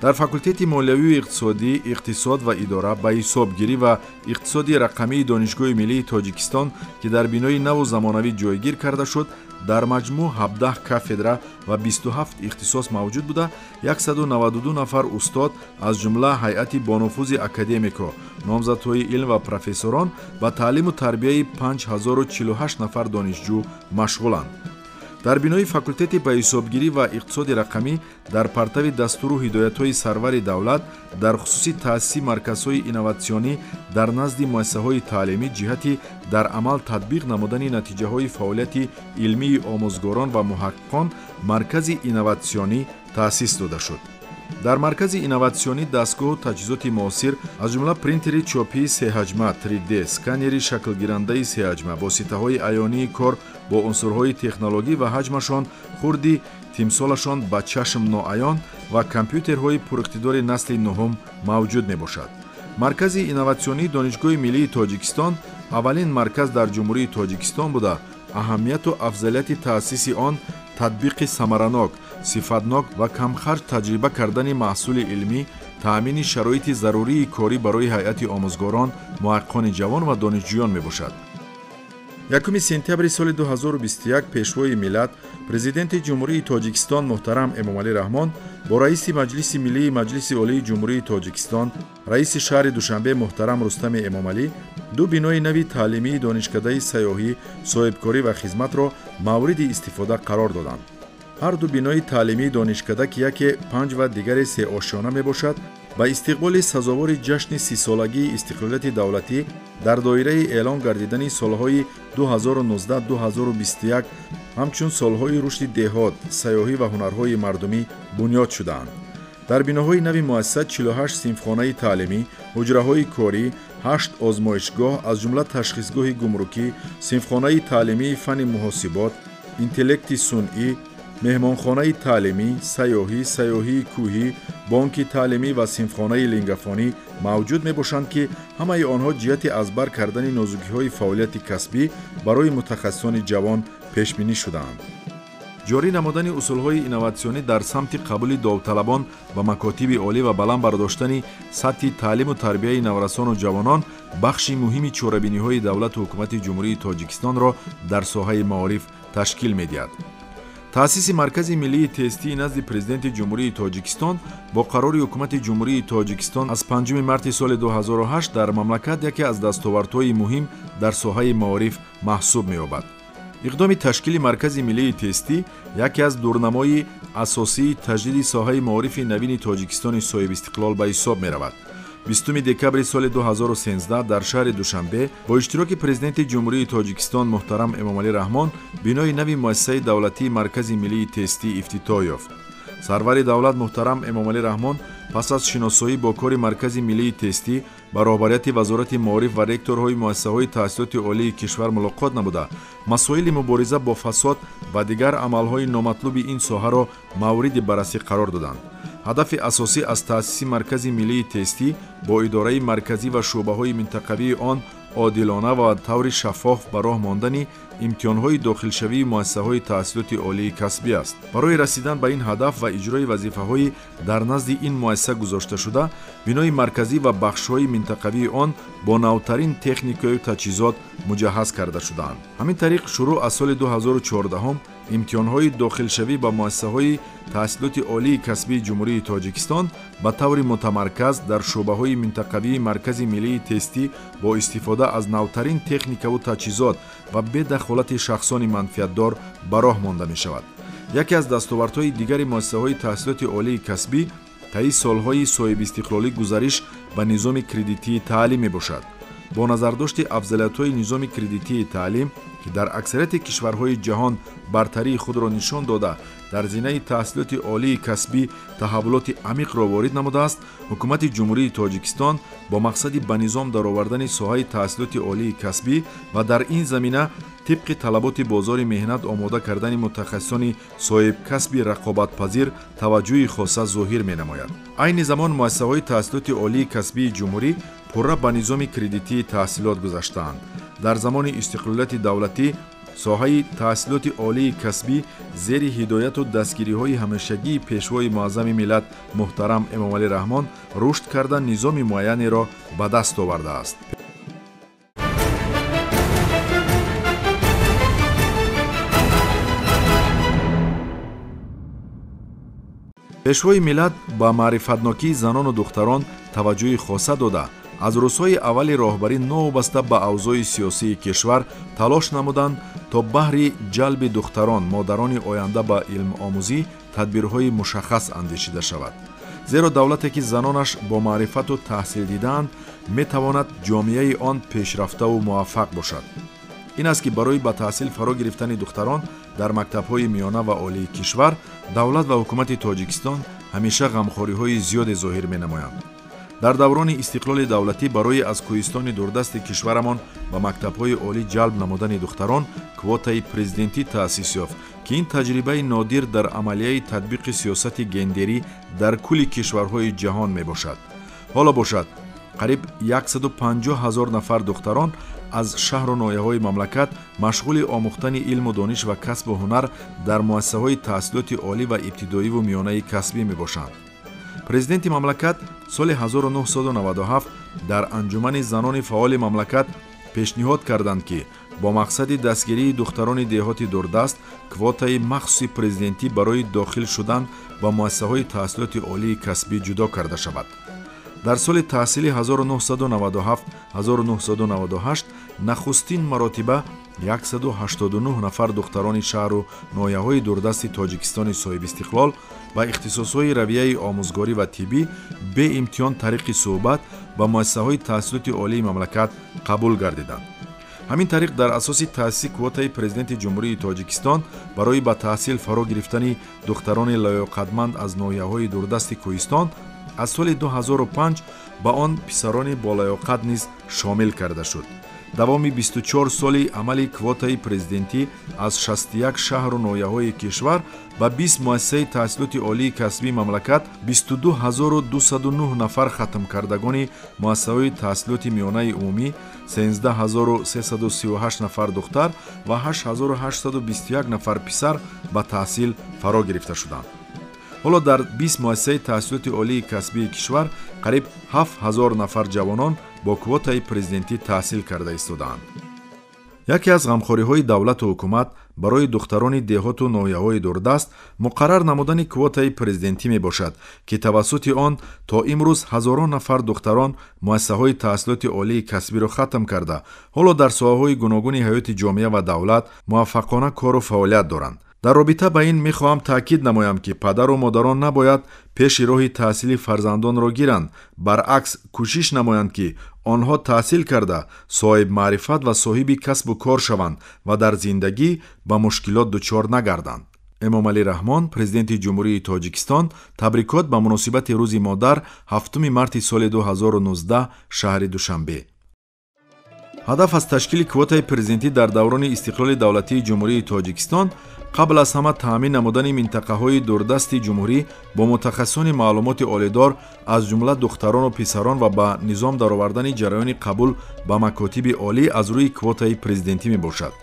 Дар факултети молиявию иқтисодӣ, иқтисод ва идора, ба ҳисобгирӣ ва иқтисоди рақамии Донишгоҳи миллии Тоҷикистон, ки дар бинои наву замонавӣ ҷойгир карда шуд, дар маҷмӯъ 17 кафедра ва 27 ихтисос мавҷуд буда, 192 нафар устод, аз ҷумла ҳайати бонуфузи академико, номзадҳои илм ва профессорон ба таълиму тарбияи 5048 нафар донишҷӯ машғуланд. Дар бинои факултети ба ҳисобгирӣ ва иқтисоди рақамӣ дар партави дастуру ҳидоятҳои сарвари давлат дар хусуси таъсиси марказҳои инноватсионӣ дар назди муассисаҳои таълимӣ ҷиҳати дар амал татбиқ намудани натиҷаҳои фаъолияти илмии омӯзгорон ва муҳаққиқон маркази инноватсионӣ таъсис дода шуд. Дар маркази инноватсионӣ дастгоҳу таҷҳизоти муосир, аз ҷумла принтери чопии сеҳаҷма 3D, сканери шаклгирандаи сеҳаҷма, воситаҳои аёнии кор бо унсурҳои технологӣ ва ҳаҷмашон хурди тимсолашон ба чашм ноаён ва компютерҳои пуриқтидори насли нуҳум мавҷуд мебошад. Маркази инноватсионии Донишгоҳи миллии Тоҷикистон аввалин марказ дар Ҷумҳурии Тоҷикистон буда, аҳамияту афзалияти таъсиси он татбиқи самаранок, сифатнок ва камхарҷ таҷриба кардани маҳсули илмӣ, таъмини шароити зарурии корӣ барои ҳайати омӯзгорон, муҳаққиқони ҷавон ва донишҷӯён мебошад. 1 сентябри соли 2021 пешвои миллат, президенти Ҷумҳурии Тоҷикистон муҳтарам Эмомалӣ Раҳмон бо раиси Маҷлиси миллии Маҷлиси Олии Ҷумҳурии Тоҷикистон, раиси шаҳри Душанбе муҳтарам Рустами Эмомалӣ ду бинои нави таълимии донишкадаи сайёҳӣ, соҳибкорӣ ва хизматро мавриди истифода қарор доданд. Ҳар ду бинои таълимии донишкада, ки яке 5 ва дигаре 3 ошёна мебошад, ба истиқболи сазовори ҷашни 30-солагии истиқлолияти давлатӣ дар доираи эълон гардидани солҳои 2019-2021 ҳамчун солҳои рушди деҳот, сайёҳӣ ва ҳунарҳои мардумӣ бунёд шудаанд. Дар биноҳои нави муассиса 48 синфхонаи таълимӣ, ҳуҷраҳои корӣ, 8 озмоишгоҳ, аз ҷумла ташхисгоҳи гумрукӣ, синфхонаи таълимии фанни муҳосибот, интеллекти сунъӣ, меҳмонхонаи таълимӣ, сайёҳӣ, сайёҳии кӯҳӣ, бонки таълимӣ ва синфхонаи лингафонӣ мавҷуд мебошанд, ки ҳамаи онҳо ҷиҳати аз бар кардани нозукиҳои фаъолияти касбӣ барои мутахассисони ҷавон пешбинӣ шудаанд. Ҷорӣ намудани усулҳои инноватсионӣ дар самти қабули довталабон ба макотиби олӣ ва баланд бардоштани сатҳи таълиму тарбияи наврасону ҷавонон бахши муҳими чорабиниҳои давлату ҳукумати Ҷумҳурии Тоҷикистонро дар соҳаи маориф ташкил медиҳад. Таъсиси Маркази миллии тестии назди Президенти Ҷумҳурии Тоҷикистон бо қарори Ҳукумати Ҷумҳурии Тоҷикистон аз 5 марти соли 2008 дар мамлакат яке аз дастовардҳои муҳим дар соҳаи маориф маҳсуб меёбад. Иқдоми ташкили Маркази миллии тестӣ яке аз дурнамои асосии таҷдиди соҳаи маорифи навини Тоҷикистони соҳибистиқлол ба ҳисоб меравад. 20 декабри соли 2013 дар шаҳри Душанбе бо иштироки Президенти Ҷумҳурии Тоҷикистон муҳтарам Эмомалӣ Раҳмон бинои нави муассисаи давлатии Маркази миллии тестӣ ифтитоҳ ёфт. Сарвари давлат муҳтарам Эмомалӣ Раҳмон пас аз шиносоӣ бо кори Маркази миллии тестӣ ба роҳбарияти Вазорати маориф ва ректорҳои муассисаҳои таҳсилоти олии кишвар мулоқот намуда, масоили мубориза бо фасод ва дигар амалҳои номатлуби ин соҳаро мавриди баррасӣ қарор доданд. Ҳадафи асосӣ аз таъсиси Маркази миллии тестӣ бо идораи марказӣ ва шӯъбаҳои минтақавии он одилона ва таври шаффоф ба роҳ мондани имтиҳонҳои дохилшавии муассисаҳои таҳсилоти олии касбӣ аст. Барои расидан ба ин ҳадаф ва иҷрои вазифаҳои дар назди ин муассиса гузошташуда, бинои марказӣ ва бахшҳои минтақавии он бо навтарин техникаю таҷҳизот муҷаҳҳаз карда шудаанд. Ҳамин тариқ, шурӯъ аз соли 2014 имтиҳонҳои дохилшавӣ ба муассисаҳои таҳсилоти олии касбии Ҷумҳурии Тоҷикистон ба таври мутамарказ дар шӯъбаҳои минтақавии Маркази миллии тестӣ бо истифода аз навтарин техникаву таҷҳизот ва бе дахолати шахсони манфиатдор ба роҳ монда мешавад. Яке аз дастовардҳои дигари муассисаҳои таҳсилоти олии касбӣ таи солҳои соҳибистиқлолӣ гузариш ба низоми кредитии таълим мебошад. Бо назардошти афзалиятҳои низоми кредитии таълим, ки дар аксарияти кишварҳои ҷаҳон бартарии худро нишон дода, дар зинаи таҳсилоти олии касбӣ таҳаввулоти амиқро ворид намудааст, ҳукумати Ҷумҳурии Тоҷикистон бо мақсади ба низом даровардани соҳаи таҳсилоти олии касбӣ ва дар ин замина тибқи талаботи бозори меҳнат омода кардани мутахассисони соҳибкасби рақобатпазир таваҷҷӯҳи хоса зоҳир менамояд. Айни замон муассисаҳои таҳсилоти олии касбии ҷумҳурӣ пурра ба низоми кредитии таҳсилот гузаштаанд. Дар замони истиқлолияти давлатӣ соҳаи таҳсилоти олии касбӣ зери ҳидояту дастгириҳои ҳамешагии Пешвои муаззами миллат муҳтарам Эмомалӣ Раҳмон рушд карда низоми муайянеро ба даст овардааст. Пешвои миллат ба маърифатнокии занону духтарон таваҷҷӯҳи хоса дода, аз рӯзҳои аввали роҳбарӣ новобаста ба авзои сиёсии кишвар талош намуданд то баҳри ҷалби духтарон, модарони оянда ба илмомӯзӣ тадбирҳои мушаххас андешида шавад. Зеро давлате ки занонаш бо маърифату таҳсил дидаанд, метавонад ҷомеаи он пешрафтаву муваффақ бошад. Ин аст ки барои ба таҳсил фаро гирифтани духтарон дар мактабҳои миёна ва олии кишвар давлат ва ҳукумати Тоҷикистон ҳамеша ғамхориҳои зиёде зоҳир менамоянд. Дар даврони истиқлоли давлатӣ барои аз кӯҳистони дурдасти кишварамон ба мактабҳои олӣ ҷалб намудани духтарон квотаи президентӣ таъсис ёфт, ки ин таҷрибаи нодир дар амалияи татбиқи сиёсати гендерӣ дар кулли кишварҳои ҷаҳон мебошад. Ҳоло бошад, қариб 150 000 нафар духтарон аз шаҳру ноҳияҳои мамлакат машғули омӯхтани илму дониш ва касбу ҳунар дар муассисаҳои таҳсилоти олӣ ва ибтидоиву миёнаи касбӣ мебошанд. Президенти мамлакат соли 1997 дар анҷумани занони фаъоли мамлакат пешниҳод карданд, ки бо мақсади дастгирии духтарони деҳоти дурдаст квотаи махсуси президентӣ барои дохил шудан ба муассисаҳои таҳсилоти олии касбӣ ҷудо карда шавад. Дар соли таҳсили 1997-1998 нахустин маротиба 189 нафар духтарони шаҳру ноҳияҳои дурдасти Тоҷикистони соҳибистиқлол ба ихтисосҳои равияи омӯзгорӣ ва тиббӣ беимтиҳон тариқи суҳбат ба муассисаҳои таҳсилоти олии мамлакат қабул гардиданд. Ҳамин тариқ, дар асоси таъсиси квотаи Президенти Ҷумҳурии Тоҷикистон барои ба таҳсил фаро гирифтани духтарони лаёқатманд аз ноҳияҳои дурдасти кӯҳистон аз соли 2005 ба он писарони болаёқат низ шомил карда шуд. Давоми 24 соли амали квотаи президентӣ аз 61 шаҳру ноҳияҳои кишвар ба 20 муассисаи таҳсилоти олии касбии мамлакат 22209 нафар хатмкардагони муассисаҳои таҳсилоти миёнаи умумӣ, 13338 нафар духтар ва 8821 нафар писар ба таҳсил фаро гирифта шуданд. Ҳоло дар 20 муассисаи таҳсилоти олии касбии кишвар қариб 7000 нафар ҷавонон бо квотаи президентӣ таҳсил карда истодаанд. Яке аз ғамхориҳои давлату ҳукумат барои духтарони деҳоту ноҳияҳои дурдаст муқаррар намудани квотаи президентӣ мебошад, ки тавассути он то имрӯз ҳазорон нафар духтарон муассисаҳои таҳсилоти олии касбиро хатм карда, ҳоло дар соҳаҳои гуногуни ҳаёти ҷомеа ва давлат муваффақона кору фаъолият доранд. Дар робита ба ин мехоҳам таъкид намоям, ки падару модарон набояд пеши роҳи таҳсили фарзандонро гиранд, баръакс кӯшиш намоянд, ки онҳо таҳсил карда соҳибмаърифат ва соҳиби касбу кор шаванд ва дар зиндагӣ ба мушкилот дучор нагарданд. Эмомалӣ Раҳмон, президенти Ҷумҳурии Тоҷикистон, табрикот ба муносибати Рӯзи модар, 7 марти соли 2019, шаҳри Душанбе. Ҳадаф аз ташкили квотаи президентӣ дар даврони истиқлоли давлатии Ҷумҳурии Тоҷикистон қабл аз ҳама таъмин намудани минтақаҳои дурдасти ҷумҳурӣ бо мутахассисони маълумоти олидор, аз ҷумла духтарону писарон, ва ба низом даровардани ҷараёни қабул ба макотиби олӣ аз рӯи квотаи президентӣ мебошад.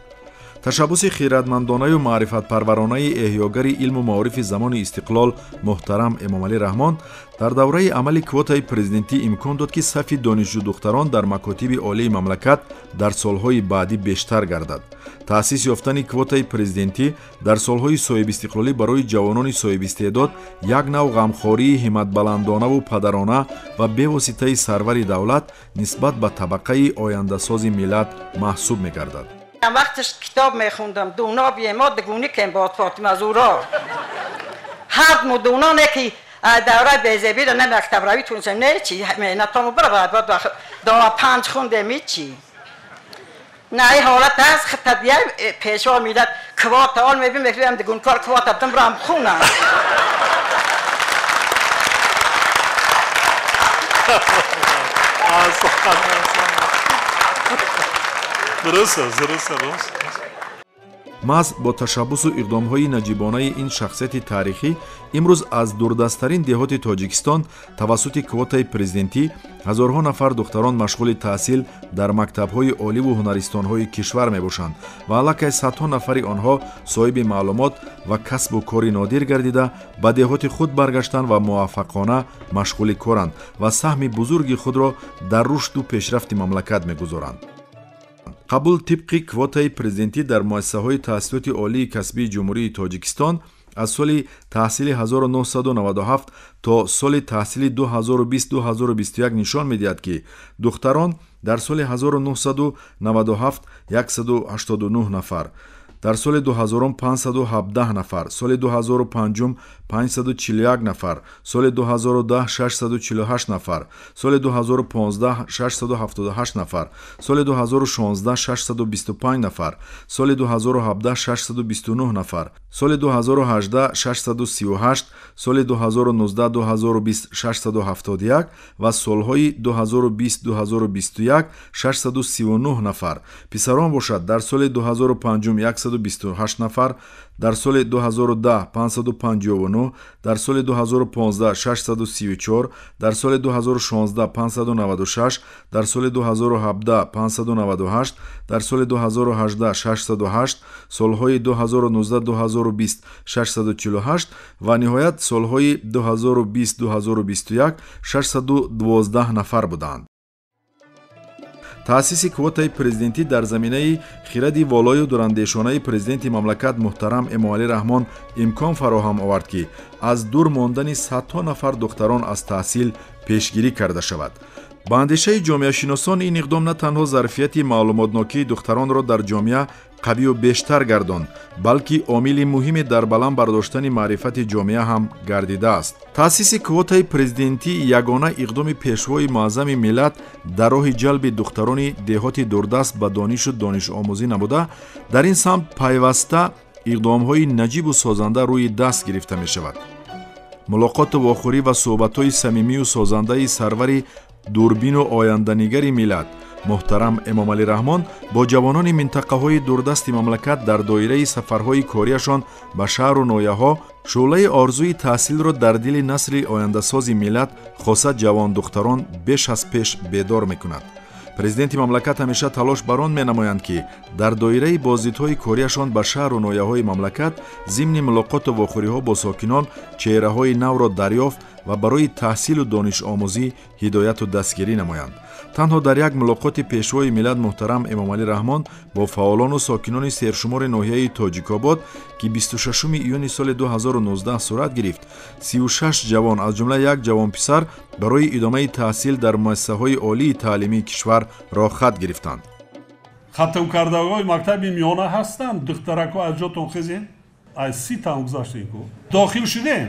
Ташаббуси хиратмандонаю маърифатпарваронаи эҳёгари илму маорифи замони истиқлол муҳтарам Эмомалӣ Раҳмон дар давраи амали квотаи президентӣ имкон дод, ки сафи донишҷӯдухтарон дар макотиби олии мамлакат дар солҳои баъдӣ бештар гардад. Таъсис ёфтани квотаи президентӣ дар солҳои соҳибистиқлолӣ барои ҷавонони соҳибистеъдод як нав ғамхории ҳимматбаландонаву падарона ва бевоситаи сарвари давлат нисбат ба табақаи ояндасози миллат маҳсуб мегардад. Вақташ китоб мехондам, дуна биема дигуни кем бод Фотима Зуро. Ҳар мудуна не ки давраи безебиро не мактабравӣ тунсем, не чи меҳнатому бара баъд дона панҷ хундем ҳичи. На ин ҳолат аст, хитадия пешво миллат квота ол мебин мекунем дигункор квота дим рам хунам. Дуруст аст, дуруст аст. Маҳз бо ташаббусу иқдомҳои наҷибонаи ин шахсияти таърихӣ имрӯз аз дурдасттарин деҳоти Тоҷикистон тавассути квотаи президентӣ ҳазорҳо нафар духтарон машғули таҳсил дар мактабҳои оливу ҳунаристонҳои кишвар мебошанд ва аллакай садҳо нафари онҳо соҳиби маълумот ва касбу кори нодир гардида ба деҳоти худ баргаштанд ва муваффақона машғули коранд ва саҳми бузурги худро дар рушду пешрафти мамлакат мегузоранд. Қабул тибқи квотаи президентӣ дар муассисаҳои таҳсилоти олии касбии Ҷумҳурии Тоҷикистон аз соли таҳсили 1997 то соли таҳсили 2020-2021 нишон медиҳад, ки духтарон дар соли 1997 189 нафар, дар соли 2000 517 нафар, соли 2005 541 нафар, соли 2010 648 нафар, соли 2015 678 нафар, соли 2016 625 нафар, соли 2017 629 нафар, соли 2018 638, соли 2019-2020 671 ва солҳои 2020-2021 639 нафар. Писарон бошад дар соли 2005 128 нафар, дар соли 2010 559, дар соли 2015 634, дар соли 2016 596, дар соли 2017 598, дар соли 2018 608, солҳои 2019-2020 648 ва ниҳоят солҳои 2020-2021 612 нафар буданд. Таъсиси квотаи президентӣ дар заминаи хиради волою дурандешонаи президенти мамлакат муҳтарам Эмомалӣ Раҳмон имкон фароҳам овард, ки аз дур мондани садҳо нафар духтарон аз таҳсил пешгирӣ карда шавад. Ба андешаи ҷомеашиносон ин иқдом на танҳо зарфияти маълумотнокии духтаронро дар ҷомеа қавию бештар гардонд, балки омили муҳиме дар баланд бардоштани маърифати ҷомеа ҳам гардидааст. Таъсиси квотаи президентӣ ягона иқдоми пешвои муаззами миллат дар роҳи ҷалби духтарони деҳоти дурдаст ба донишу донишомӯзӣ набуда, дар ин самт пайваста иқдомҳои наҷибу созанда рӯи даст гирифта мешавад. Мулоқоту вохӯрӣ ва суҳбатҳои самимию созандаи сарвари дурбину оянданигари миллат муҳтарам Эмомалӣ Раҳмон бо ҷавонони минтақаҳои дурдасти мамлакат дар доираи сафарҳои кориашон ба шаҳру ноҳияҳо шӯълаи орзуи таҳсилро дар дили насли ояндасози миллат, хоса ҷавондухтарон, беш аз пеш бедор мекунад. Президенти мамлакат ҳамеша талош бар он менамоянд, ки дар доираи боздидҳои кориашон ба шаҳру ноҳияҳои мамлакат зимни мулоқоту вохӯриҳо бо сокинон чеҳраҳои навро дарёфт ва барои таҳсилу донишомӯзӣ ҳидояту дастгирӣ намоянд. Танҳо дар як мулоқоти пешвои миллат муҳтарам Эмомалӣ Раҳмон бо фаъолону сокинони сершумори ноҳияи Тоҷикобод, ки 26 июни соли 2019 сурат гирифт, 36 ҷавон, аз ҷумла як ҷавонписар, барои идомаи таҳсил дар муассисаҳои олии таълимии кишвар роҳхат гирифтанд. Хатмкардаҳои мактаби миёна ҳастанд, духтарако аз ҷотон хезен, аз 30 там гузаштем, ку дохил шудем,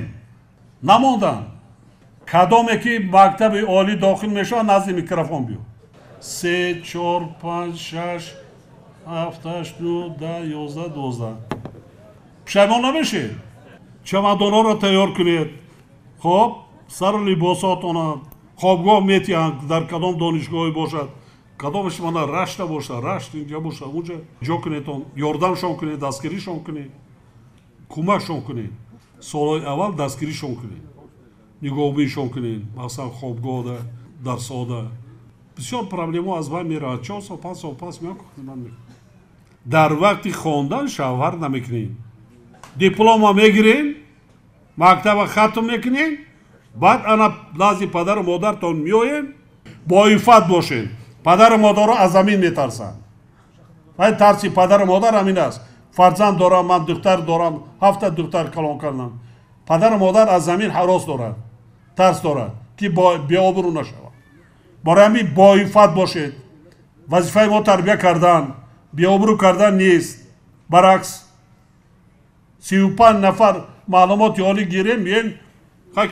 намонданд. Кадоме ки мактаби олӣ дохил мешавад, назди микрофон биё. 3, 4, 5, 6, 7, 8, 9, 10, 11, 12. Пушаймон намешед. Чамадонҳоро тайёр кунед. Хоб, сару либосотона хобгоҳ метиҳанд, дар кадом донишгоҳе бошад, кадомаш мана Рашта бошад, Рашт инҷа бошад, онҷа ҷо кунедон, ёрдамшон кунед, дастгиришон кунед, кӯмакшон кунед. Солҳои аввал дастгиришон кунед, нигоҳубиншон кунед, масалан хобгоҳда, дарсода. Бисёр проблемаҳо аз байн меравад. 4 сол, 5 сол пас меояд, хизмат мекунад. Дар вақти хондан шавҳар намекунед. Диплома мегирем, мактаба хатм мекунем, баъд ана назди падару модартон меоем, боифат бошед. Падару модаро аз замин метарсанд. Вай тарси падару модар ҳамин аст. Фарзанд дорам, ман духтар дорам, 7 духтар калон кардам. Падару модар аз замин ҳарос дорад, тарс дорад, ки беобрӯ нашавад. Барои ҳамин боифат бошед. Вазифаи мо тарбия кардан, беобрӯ кардан нест. Баръакс, 35 нафар маълумоти олӣ гирем, меем,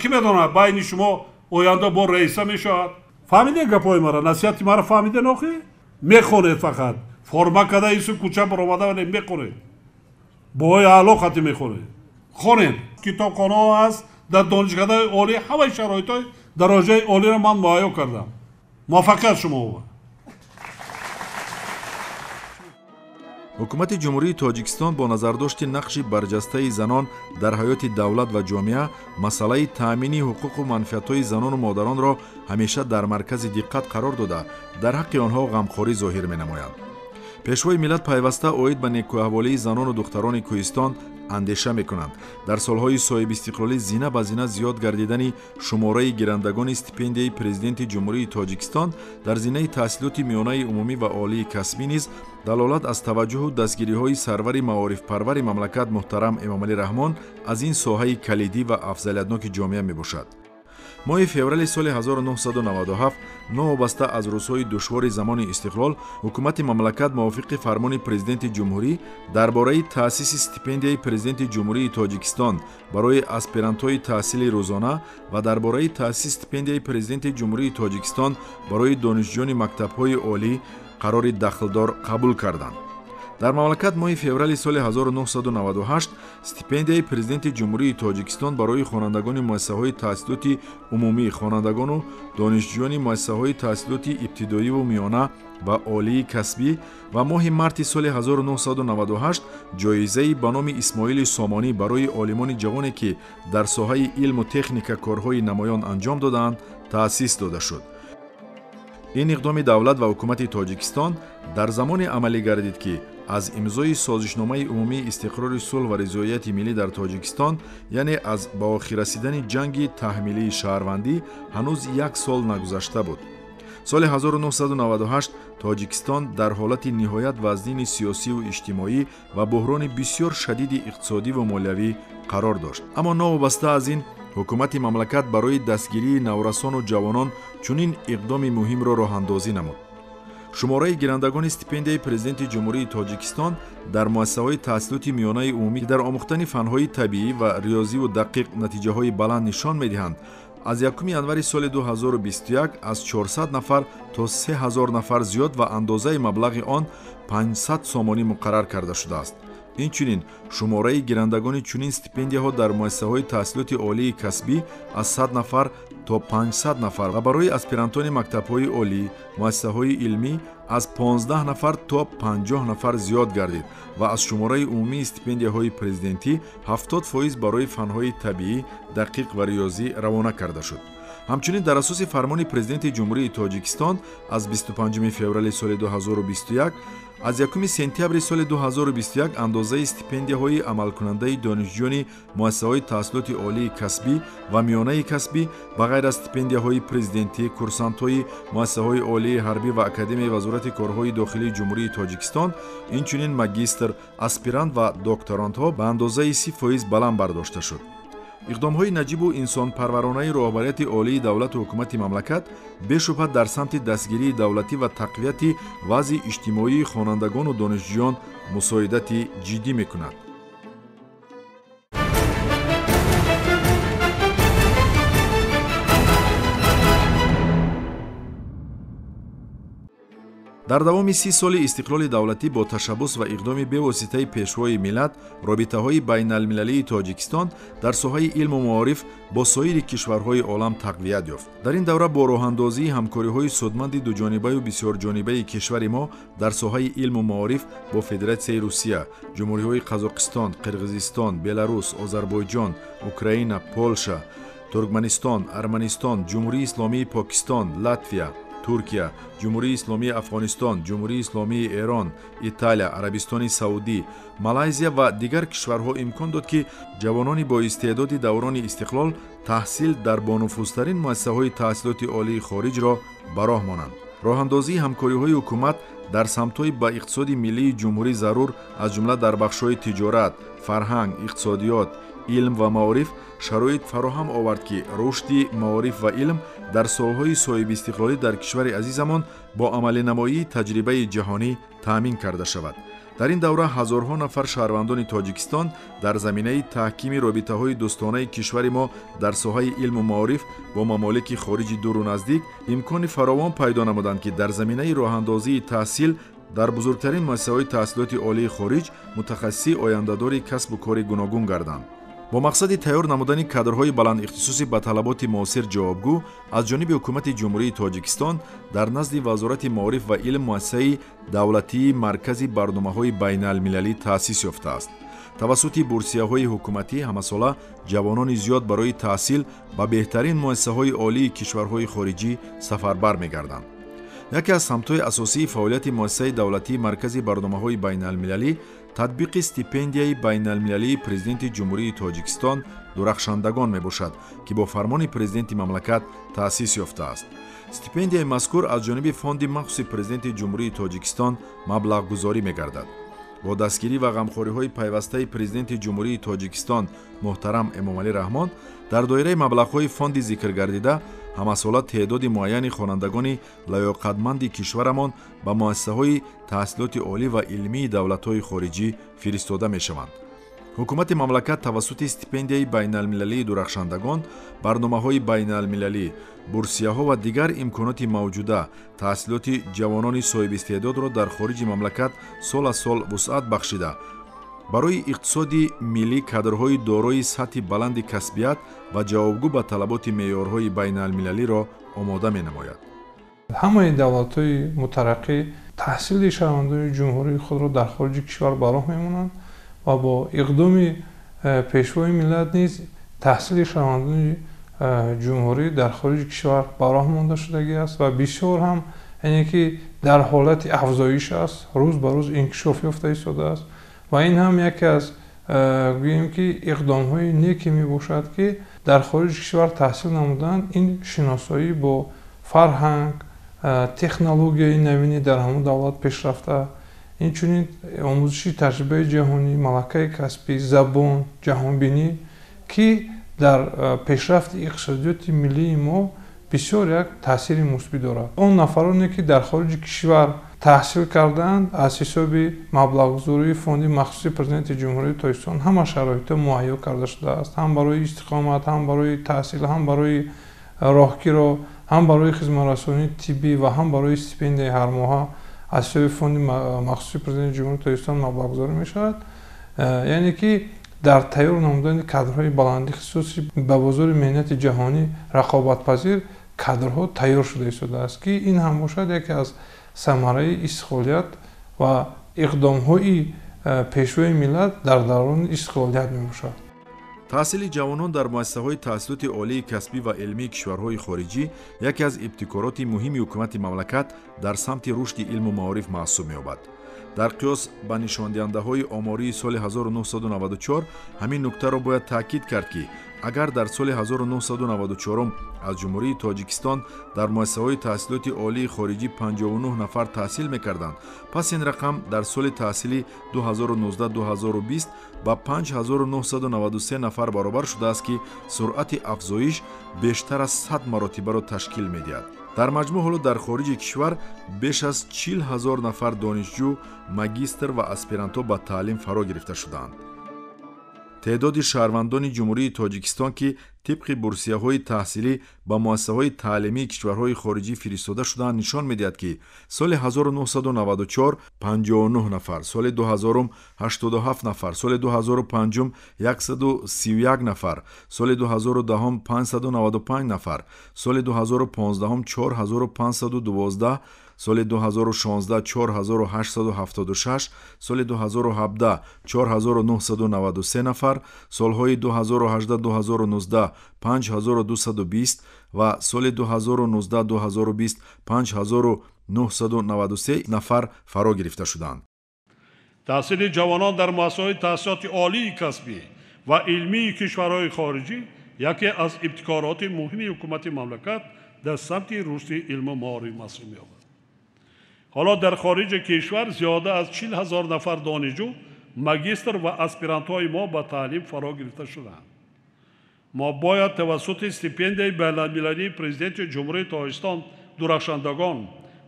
ки медонад, байни шумо оянда бо раиса мешавад. Фаҳмиде гапҳои мара, насиҳати мара фаҳмиде охи? Мехонед фақат. Форма када ису кӯча баромада вале мехонед. Боҳои аъло хати мехонед. Хонед. Китобхонаҳо ҳаст, дар донишгоҳҳои олӣ ҳамаи шароитҳои дараҷаи олиро ман муҳайё кардам. Муваффақият шумо бошад. Ҳукумати Ҷумҳурии Тоҷикистон бо назардошти нақши барҷастаи занон дар ҳаёти давлат ва ҷомеа масъалаи таъмини ҳуқуқу манфиатҳои занону модаронро ҳамеша дар маркази диққат қарор дода, дар ҳаққи онҳо ғамхорӣ зоҳир менамояд. Пешвои миллат пайваста оид ба некӯаҳволии занону духтарони кӯҳистон андеша мекунанд. Дар солҳои соҳибистиқлолӣ зина ба зина зиёд гардидани шумораи гирандагони стипендияи Президенти Ҷумҳурии Тоҷикистон дар зинаи таҳсилоти миёнаи умумӣ ва олии касбӣ низ далолат аз таваҷҷуҳу дастгириҳои сарвари маорифпарвари мамлакат муҳтарам Эмомалӣ Раҳмон аз ин соҳаи калидӣ ва афзалиятноки ҷомеа мебошад. Моҳи феврали соли 1997, новобаста аз рӯзҳои душвори замони истиқлол, ҳукумати мамлакат мувофиқи фармони Президенти Ҷумҳурӣ дар бораи таъсиси стипендияи Президенти Ҷумҳурии Тоҷикистон барои аспирантҳои таҳсили рӯзона ва дар бораи таъсиси стипендияи Президенти Ҷумҳурии Тоҷикистон барои донишҷӯёни мактабҳои олӣ қарори дахлдор қабул карданд. Дар мамлакат моҳи феврали соли 1998 стипендияи Президенти Ҷумҳурии Тоҷикистон барои хонандагони муассисаҳои таҳсилоти умумӣ, хонандагону донишҷӯёни муассисаҳои таҳсилоти ибтидоиву миёна ва олии касбӣ ва моҳи марти соли 1998 ҷоизаи ба номи Исмоили Сомонӣ барои олимони ҷавоне, ки дар соҳаи илму техника корҳои намоён анҷом додаанд, таъсис дода шуд. Ин иқдоми давлат ва ҳукумати Тоҷикистон дар замоне амалӣ гардид, ки аз имзои созишномаи умумии истиқрори сулҳ ва ризоияти миллӣ дар Тоҷикистон, яъне аз ба охир расидани ҷанги таҳмилии шаҳрвандӣ ҳанӯз як сол нагузашта буд. Соли 1998 Тоҷикистон дар ҳолати ниҳоят вазнини сиёсиву иҷтимоӣ ва буҳрони бисёр шадиди иқтисодиву молиявӣ қарор дошт. Аммо новобаста аз ин, ҳукумати мамлакат барои дастгирии наврасону ҷавонон чунин иқдоми муҳимро роҳандозӣ намуд. Шумораи гирандагони стипендияи Президенти Ҷумҳурии Тоҷикистон дар муассисаҳои таҳсилоти миёнаи умумӣ, ки дар омӯхтани фанҳои табиӣ ва риёзиву дақиқ натиҷаҳои баланд нишон медиҳанд, аз 1 январи соли 2021 аз 400 нафар то 3000 нафар зиёд ва андозаи маблағи он 500 сомонӣ муқаррар карда шудааст. Инчунин шумораи гирандагони чунин стипендияҳо дар муассисаҳои таҳсилоти олии касбӣ аз 100 нафар то 500 нафар ва барои аспирантони мактабҳои олӣ, муассисаҳои илмӣ аз 15 нафар то 50 нафар зиёд гардид ва аз шумораи умумии стипендияҳои президентӣ 70% барои фанҳои табиӣ, дақиқ ва риёзӣ равона карда шуд. Ҳамчунин дар асоси фармони Президенти Ҷумҳурии Тоҷикистон аз 25 феврали соли 2021 аз 1 сентябри соли 2021 андозаи стипендияҳои амалкунандаи донишҷӯёни муассисаҳои таҳсилоти олии касбӣ ва миёнаи касбӣ ба ғайр аз стипендияҳои президентӣ, курсантҳои муассисаҳои олии ҳарбӣ ва Академияи Вазорати корҳои дохилии Ҷумҳурии Тоҷикистон, инчунин магистр, аспирант ва докторантҳо ба андозаи 30% баланд бардошта шуд. Иқдомҳои наҷибу инсонпарваронаи роҳбарияти олии давлату ҳукумати мамлакат бешубҳа дар самти дастгирии давлатӣ ва тақвияти вазъи иҷтимоии хонандагону донишҷӯён мусоидати ҷиддӣ мекунад. Дар давоми 30 соли истиқлоли давлатӣ бо ташаббус ва иқдоми бевоситаи пешвои миллат робитаҳои байналмилалии Тоҷикистон дар соҳаи илму маориф бо соири кишварҳои олам тақвият ёфт. Дар ин давра бо роҳандозии ҳамкориҳои судманди дуҷонибаю бисёрҷонибаи кишвари мо дар соҳаи илму маориф бо Федератсияи Русия, Ҷумҳуриҳои Қазоқистон, Қирғизистон, Беларус, Озарбойҷон, Украина, Полша, Туркманистон, Арманистон, Ҷумҳурии Исломии Покистон, Латвия, Туркия, Ҷумҳурии Исломии Афғонистон, Ҷумҳурии Исломии Эрон, Италия, Арабистони Саудӣ, Малайзия ва дигар кишварҳо имкон дод, ки ҷавонони бо истеъдоди даврони истиқлол таҳсил дар бонуфузтарин муассисаҳои таҳсилоти олии хориҷро ба роҳ монанд. Роҳандозии ҳамкориҳои ҳукумат дар самтҳои ба иқтисоди миллии ҷумҳурӣ зарур, аз ҷумла дар бахшҳои тиҷорат, фарҳанг, иқтисодиёт, илм ва маориф шароит фароҳам овард, ки рушди маориф ва илм дар солҳои соҳибистиқлолӣ дар кишвари азизамон бо амалинамоии таҷрибаи ҷаҳонӣ таъмин карда шавад. Дар ин давра ҳазорҳо нафар шаҳрвандони Тоҷикистон дар заминаи таҳкими робитаҳои дӯстонаи кишвари мо дар соҳаи илму маориф бо мамолики хориҷи дуру наздик имкони фаровон пайдо намуданд, ки дар заминаи роҳандозии таҳсил дар бузургтарин муассисаҳои таҳсилоти олии хориҷ мутахассиси ояндадори касбу кори гуногун гарданд. Бо мақсади тайёр намудани кадрҳои баландихтисосӣ ба талаботи муосир ҷавобгӯ аз ҷониби ҳукумати Ҷумҳурии Тоҷикистон дар назди Вазорати маориф ва илм муассисаи давлатии Маркази барномаҳои байналмилалӣ таъсис ёфтааст. Тавассути бурсияҳои ҳукуматӣ ҳамасола ҷавонони зиёд барои таҳсил ба беҳтарин муассисаҳои олии кишварҳои хориҷӣ сафарбар мегарданд. Яке аз самтҳои асосии фаъолияти муассисаи давлатии Маркази барномаҳои байналмилалӣ татбиқи стипендияи байналмилалии Президенти Ҷумҳурии Тоҷикистон дурахшандагон мебошад, ки бо фармони Президенти мамлакат таъсис ёфтааст. Стипендияи мазкур аз ҷониби Фонди махсуси Президенти Ҷумҳурии Тоҷикистон маблағгузорӣ мегардад. Бо дастгирӣ ва ғамхориҳои пайвастаи Президенти Ҷумҳурии Тоҷикистон муҳтарам Эмомалӣ Раҳмон дар доираи маблағҳои фонди зикргардида ҳамасола теъдоди муайяни хонандагони лаёқатманди кишварамон ба муассисаҳои таҳсилоти олӣ ва илмии давлатҳои хориҷӣ фиристода мешаванд. Ҳукумати мамлакат тавассути стипендияи байналмилалии дурахшандагон, барномаҳои байналмилалӣ, бурсияҳо ва дигар имконоти мавҷуда таҳсилоти ҷавонони соҳибистеъдодро дар хориҷи мамлакат сол аз сол вусъат бахшида, барои иқтисоди миллӣ кадрҳои дорои сатҳи баланди касбият ва ҷавобгӯ ба талаботи меъёрҳои байналмилалиро омода менамояд. Ҳамаи давлатҳои мутараққӣ таҳсили шаҳрвандони ҷумҳурии худро дар хориҷи кишвар ба роҳ мемонанд ва бо иқдоми пешвои миллат низ таҳсили шаҳрвандони ҷумҳурӣ дар хориҷи кишвар ба роҳ монда шудагӣ аст ва бисёр ҳам яъне ки дар ҳолати афзоиш аст, рӯз ба рӯз инкишоф ёфта истодааст ва ин ҳам яке аз гӯем ки иқдомҳои неке мебошад, ки дар хориҷи кишвар таҳсил намудан ин шиносоӣ бо фарҳанг, технологияи навини дар ҳамон давлат пешрафта, инчунин омӯзиши таҷрибаи ҷаҳонӣ, малакаи касбӣ, забон, ҷаҳонбинӣ, ки дар пешрафти иқтисодиёти миллии мо бисёр як таъсири мусбӣ дорад. Он нафароне ки дар хориҷи кишвар таҳсил кардаанд аз ҳисоби маблағгузории Фонди махсуси Президенти Ҷумҳурии Тоҷикистон ҳама шароитҳо муҳайё карда шудааст, ҳам барои истиқомат, ҳам барои таҳсил, ҳам барои роҳкиро, ҳам барои хизматрасонии тиббӣ ва ҳам барои стипендияи ҳармоҳа аз ҳисоби Фонди махсуси Президенти Ҷумҳурии Тоҷикистон маблағгузорӣ мешавад. Яъне ки дар тайёр намудани кадрҳои баландихтисоси ба бозори меҳнати ҷаҳонӣ рақобатпазир кадрҳо тайёр шуда истодааст, ки ин ҳам бошад яке аз самараи истиқлолият ва иқдомҳои пешвои миллат дар даврони истиқлолият мебошад. Таҳсили ҷавонон дар муассисаҳои таҳсилоти олии касбӣ ва илмии кишварҳои хориҷӣ яке аз ибтикороти муҳими ҳукумати мамлакат дар самти рушди илму маориф маҳсуб меёбад. Дар қиёс ба нишондиҳандаҳои омории соли 1994 ҳамин нуктаро бояд таъкид кард, ки агар дар соли 1994 аз Ҷумҳурии Тоҷикистон дар муассисаҳои таҳсилоти олии хориҷӣ 59 нафар таҳсил мекарданд, пас ин рақам дар соли таҳсили 2019-2020 ба 5993 нафар баробар шудааст, ки суръати афзоиш бештар аз 100 маротибаро ташкил медиҳад. Дар маҷмӯъ ҳоло дар хориҷи кишвар беш аз 40 ҳазор нафар донишҷӯ, магистр ва аспирантҳо ба таълим фаро гирифта шудаанд. Теъдоди шаҳрвандони Ҷумҳурии Тоҷикистон, ки Тибқи бурсияҳои таҳсилӣ ба муассисаҳои таълимии кишварҳои хориҷӣ фиристода шудаанд нишон медиҳад, ки соли 1994 59 нафар, соли 2000 87 нафар, соли 2005 131 нафар, соли 2010 595 нафар, соли 2015 4512, соли 2016 4876, соли 2017 4993 нафар, солҳои 2018-2019 5220 ва соли 2019-2020 5993 нафар фаро гирифта шуданд. Таҳсили ҷавонон дар муассисаҳои таҳсилоти олии касбӣ ва илмии кишварҳои хориҷӣ яке аз ибтикороти муҳими ҳукумати мамлакат дар самти рушди илму маориф маҳсуб меёбад. Ҳоло дар хориҷи кишвар зиёда аз 40 ҳазор нафар донишҷӯ, магистр ва аспирантҳои мо ба таълим фаро гирифта шудаанд. Мо бояд тавассути стипендияи байналмилалии Президенти Ҷумҳурии Тоҷикистон дурахшандагон,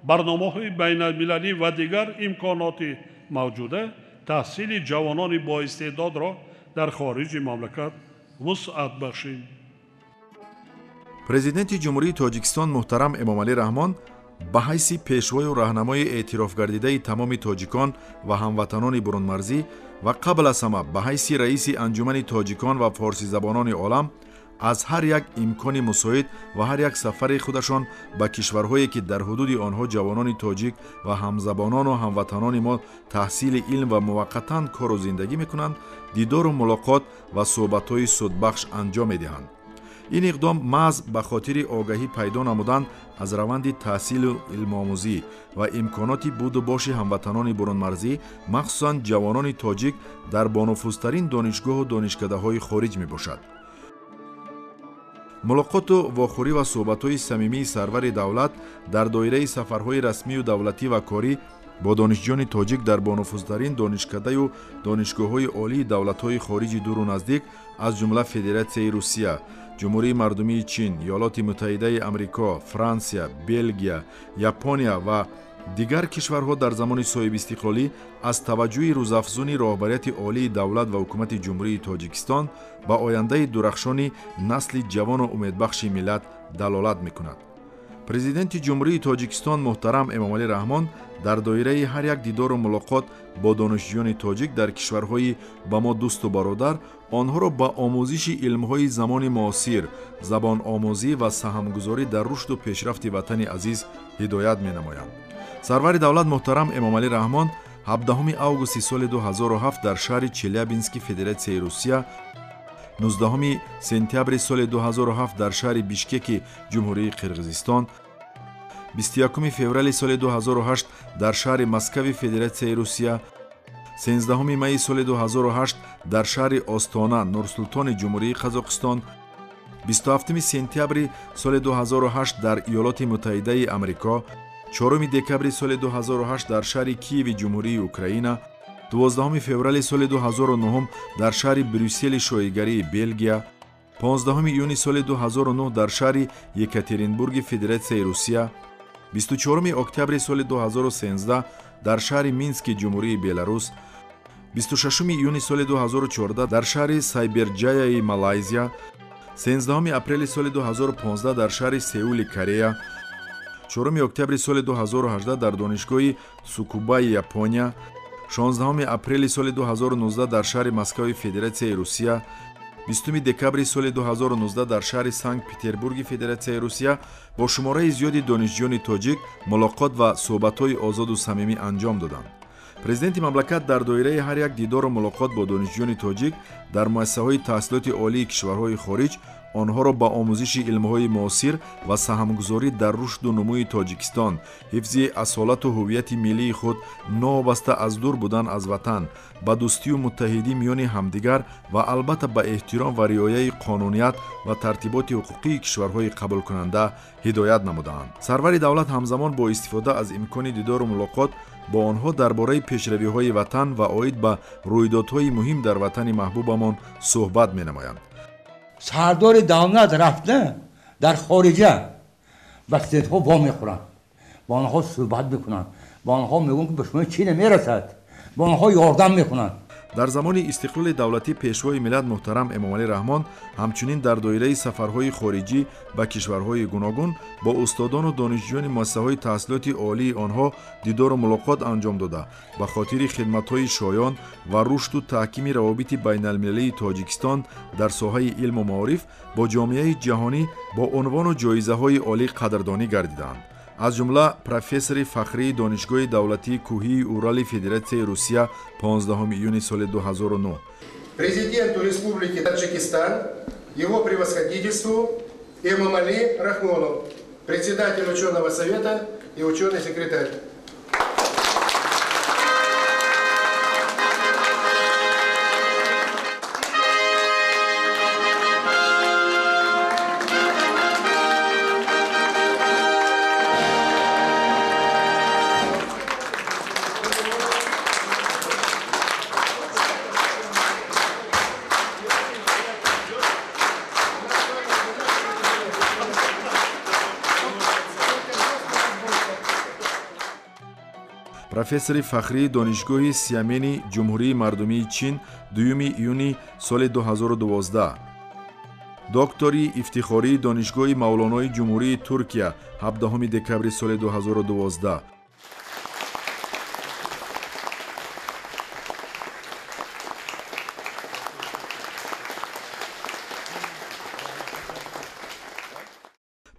барномаҳои байналмилалӣ ва дигар имконоти мавҷуда таҳсили ҷавонони боистеъдодро дар хориҷи мамлакат вусъат бахшем. Президенти Ҷумҳурии Тоҷикистон муҳтарам Эмомалӣ Раҳмон ба ҳайси пешвою раҳнамои эътирофгардидаи тамоми тоҷикон ва ҳамватанони бурунмарзӣ ва қабл аз ҳама ба ҳайси раиси Анҷумани тоҷикон ва форсизабонони олам аз ҳар як имкони мусоид ва ҳар як сафари худашон ба кишварҳое, ки дар ҳудуди онҳо ҷавонони тоҷик ва ҳамзабонону ҳамватанони мо таҳсили илм ва муваққатан кору зиндагӣ мекунанд, дидору мулоқот ва суҳбатҳои судбахш анҷом медиҳанд. Ин иқдом маҳз ба хотири огаҳӣ пайдо намудан аз раванди таҳсилу илмомӯзӣ ва имконоти буду боши ҳамватанони бурунмарзӣ, махсусан ҷавонони тоҷик дар бонуфузтарин донишгоҳу донишкадаҳои хориҷ мебошад. Мулоқоту вохӯрӣ ва суҳбатҳои самимии сарвари давлат дар доираи сафарҳои расмию давлатӣ ва корӣ бо донишҷӯёни тоҷик дар бонуфузтарин донишкадаю донишгоҳҳои олии давлатҳои хориҷи дуру наздик, аз ҷумла Федератсияи Русия, Ҷумҳурии Мардумии Чин, Иёлоти Муттаҳидаи Амрико, Франсия, Белгия, Япония ва дигар кишварҳо дар замони соҳибистиқлолӣ аз таваҷҷӯҳи рӯзафзуни роҳбарияти олии давлат ва ҳукумати Ҷумҳурии Тоҷикистон ба ояндаи дурахшони насли ҷавону умедбахши миллат далолат мекунад. Президенти Ҷумҳурии Тоҷикистон муҳтарам Эмомалӣ Раҳмон дар доираи ҳар як дидору мулоқот бо донишҷӯёни тоҷик дар кишварҳои ба мо дӯсту бародар онҳоро ба омӯзиши илмҳои замони муосир, забономӯзӣ ва саҳмгузорӣ дар рушду пешрафти ватани азиз ҳидоят менамоянд. Сарвари давлат муҳтарам Эмомалӣ Раҳмон 17 августи соли 2007 дар шаҳри Челябински Федератсияи Русия, 19 сентябри соли 2007 дар шаҳри Бишкеки Ҷумҳурии Қирғизистон, 21 феврали соли 2008 дар шаҳри Москави Федератсияи Русия, 13 майи соли 2008 дар шаҳри Остона Нурсултони Ҷумҳурии Қазоқистон, 27 сентябри соли 2008 дар Иёлоти Муттаҳидаи Амрико, 4 декабри соли 2008 дар шаҳри Киеви Ҷумҳурии Украина, 12 феврали соли 2009 дар шаҳри Брюссели шоҳигарии Белгия, 15 июни соли 2009 дар шаҳри Екатеринбурги Федератсияи Русия, 24 октябри соли 2013 дар шаҳри Мински Ҷумҳурии Беларус, 26 июни соли 2014 дар шаҳри Сайберҷаяи Малайзия, 13 апрели соли 2015 дар шаҳри Сеули Корея, 4 октябри соли 2018 дар донишгоҳи Сукубаи Япония, 16 апрели соли 2019 дар шаҳри Москваи Федератсияи Русия, 20 декабри соли 2019 дар шаҳри Санкт-Петербурги Федератсияи Русия бо шумораи зиёди донишҷӯёни тоҷик мулоқот ва суҳбатҳои озоду самимӣ анҷом доданд. Президенти мамлакат дар доираи ҳар як дидору мулоқот бо донишҷӯёни тоҷик дар муассисаҳои таҳсилоти олии кишварҳои хориҷ онҳоро ба омӯзиши илмҳои муосир ва саҳмгузорӣ дар рушду нумӯи Тоҷикистон, ҳифзи асолату ҳуввияти миллии худ новобаста аз дур будан аз ватан, ба дӯстию муттаҳидӣ миёни ҳамдигар ва албатта ба эҳтиром ва риояи қонуният ва тартиботи ҳуқуқии кишварҳои қабулкунанда ҳидоят намудаанд. Сарвари давлат ҳамзамон бо истифода аз имкони дидору мулоқот бо онҳо дар бораи пешравиҳои ватан ва оид ба рӯйдодҳои муҳим дар ватани маҳбубамон суҳбат менамоянд. Сардори давлат рафта дар хориҷа ба студентҳо вомехӯранд, бо онҳо суҳбат мекунанд, бо онҳо мегӯянд, ки ба шумо чӣ намерасад, бо онҳо ёрдам мекунанд. Дар замони истиқлоли давлатӣ Пешвои миллат муҳтарам Эмомалӣ Раҳмон ҳамчунин дар доираи сафарҳои хориҷӣ ба кишварҳои гуногун бо устодону донишҷӯёни муассисаҳои таҳсилоти олии онҳо дидору мулоқот анҷом дода, ба хотири хидматҳои шоён ва рушду таҳкими равобити байналмилалии Тоҷикистон дар соҳаи илму маориф бо ҷомеаи ҷаҳонӣ бо унвону ҷоизаҳои олӣ қадрдонӣ гардиданд. Аз ҷумла профессори фахрии Донишгоҳи давлатии кӯҳии Урали Федератсияи Русия 15 июни соли 2009. Президенту Республики Таджикистан, его превосходительству Эмомали Рахмону, председатель ученого совета и ученый секретарь. Профессори фахрии Донишгоҳи Сиамени Ҷумҳурии Мардумии Чин 2 июни соли 2012. Доктори ифтихории Донишгоҳи Мавлонои Ҷумҳурии Туркия 17 декабри соли 2012.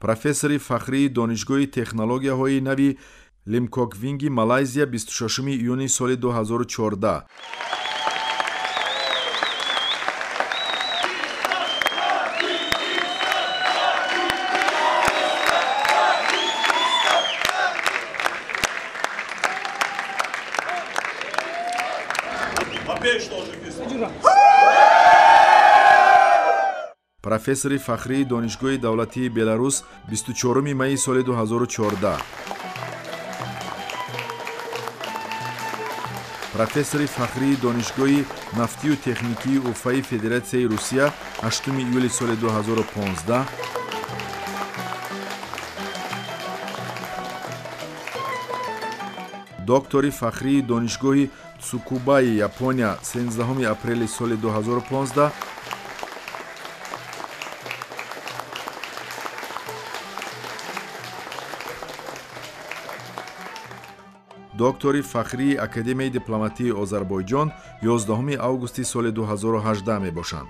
Профессори фахрии Донишгоҳи технологияҳои нави Лимкоквинги Малайзия 26 июни соли 2014. Профессори фахрии Донишгоҳи давлатии Беларус 24 майи соли 2014. Профессори фахрии Донишгоҳи нафтию техникии Уфаи Федератсияи Русия 8 июли соли 2015. Доктори фахрии Донишгоҳи Цукубаи Япония 13 апрели соли 2015. Доктори фахрии Академияи дипломатии Озарбойҷон 11 августи соли 2018 мебошанд.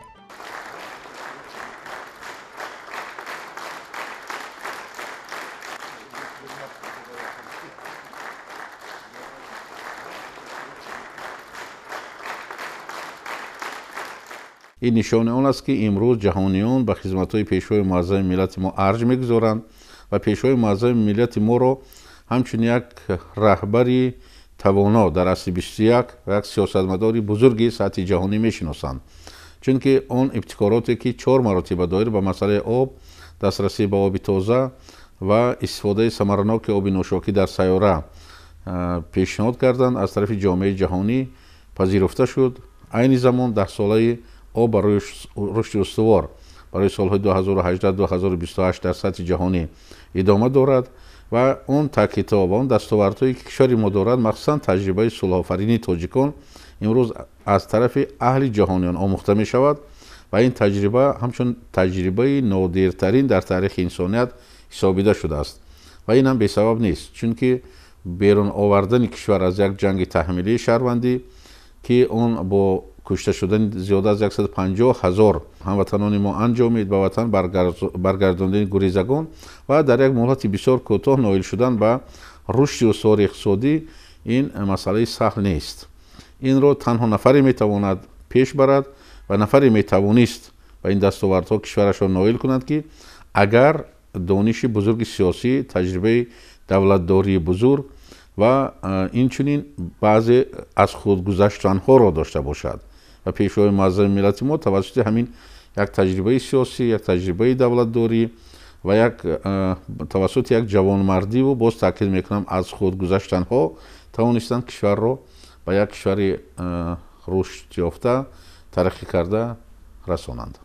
Ин нишони он аст, ки имрӯз ҷаҳониён ба хизматҳои Пешвои муаззами миллати мо арҷ мегузоранд ва Пешвои муаззами миллати моро ҳамчун як раҳбари тавоно дар асри 21 ва як сиёсатмадори бузурги сатҳи ҷаҳонӣ мешиносанд. Чунки он ибтикороте, ки 4 маротиба доир ба масъалаи об, дастрасӣ ба оби тоза ва истифодаи самараноки оби нӯшокӣ дар сайёра пешниҳод карданд, аз тарафи ҷомеаи ҷаҳонӣ пазируфта шуд. Айни замон 10-солаи об барои рушди устувор барои солҳои 2018-2028 дар сатҳи ҷаҳонӣ идома дорад ва он таъкидҳо ва он дастовардҳое, ки кишвари мо дорад, махсусан таҷрибаи сулҳофаринии тоҷикон имрӯз аз тарафи аҳли ҷаҳониён омӯхта мешавад ва ин таҷриба ҳамчун таҷрибаи нодиртарин дар таърихи инсоният ҳисобида шудааст. Ва ин ҳам бесабаб нест, чунки берун овардани кишвар аз як ҷанги таҳмилии шаҳрвандӣ, ки он бо кушта шудани зиёда аз 150 ҳазор ҳамватанони мо анҷомид, ба ватан баргардондани гурезагон ва дар як муҳлати бисёр кӯтоҳ ноил шудан ба рушди устувори иқтисодӣ, ин масъалаи саҳл нест. Инро танҳо нафаре метавонад пеш барад ва нафаре метавонист ба ин дастовардҳо кишварашро ноил кунад, ки агар дониши бузурги сиёсӣ, таҷрибаи давлатдории бузург ва инчунин баъзе аз худгузаштанҳоро дошта бошад. Ва Пешвои муаззами миллати мо тавассути ҳамин як таҷрибаи сиёсӣ, як таҷрибаи давлатдорӣ ва як тавассути як ҷавонмардиву, боз таъкид мекунам, аз худгузаштанҳо тавонистанд кишварро ба як кишвари рушдёфта, тараққӣ карда расонанд.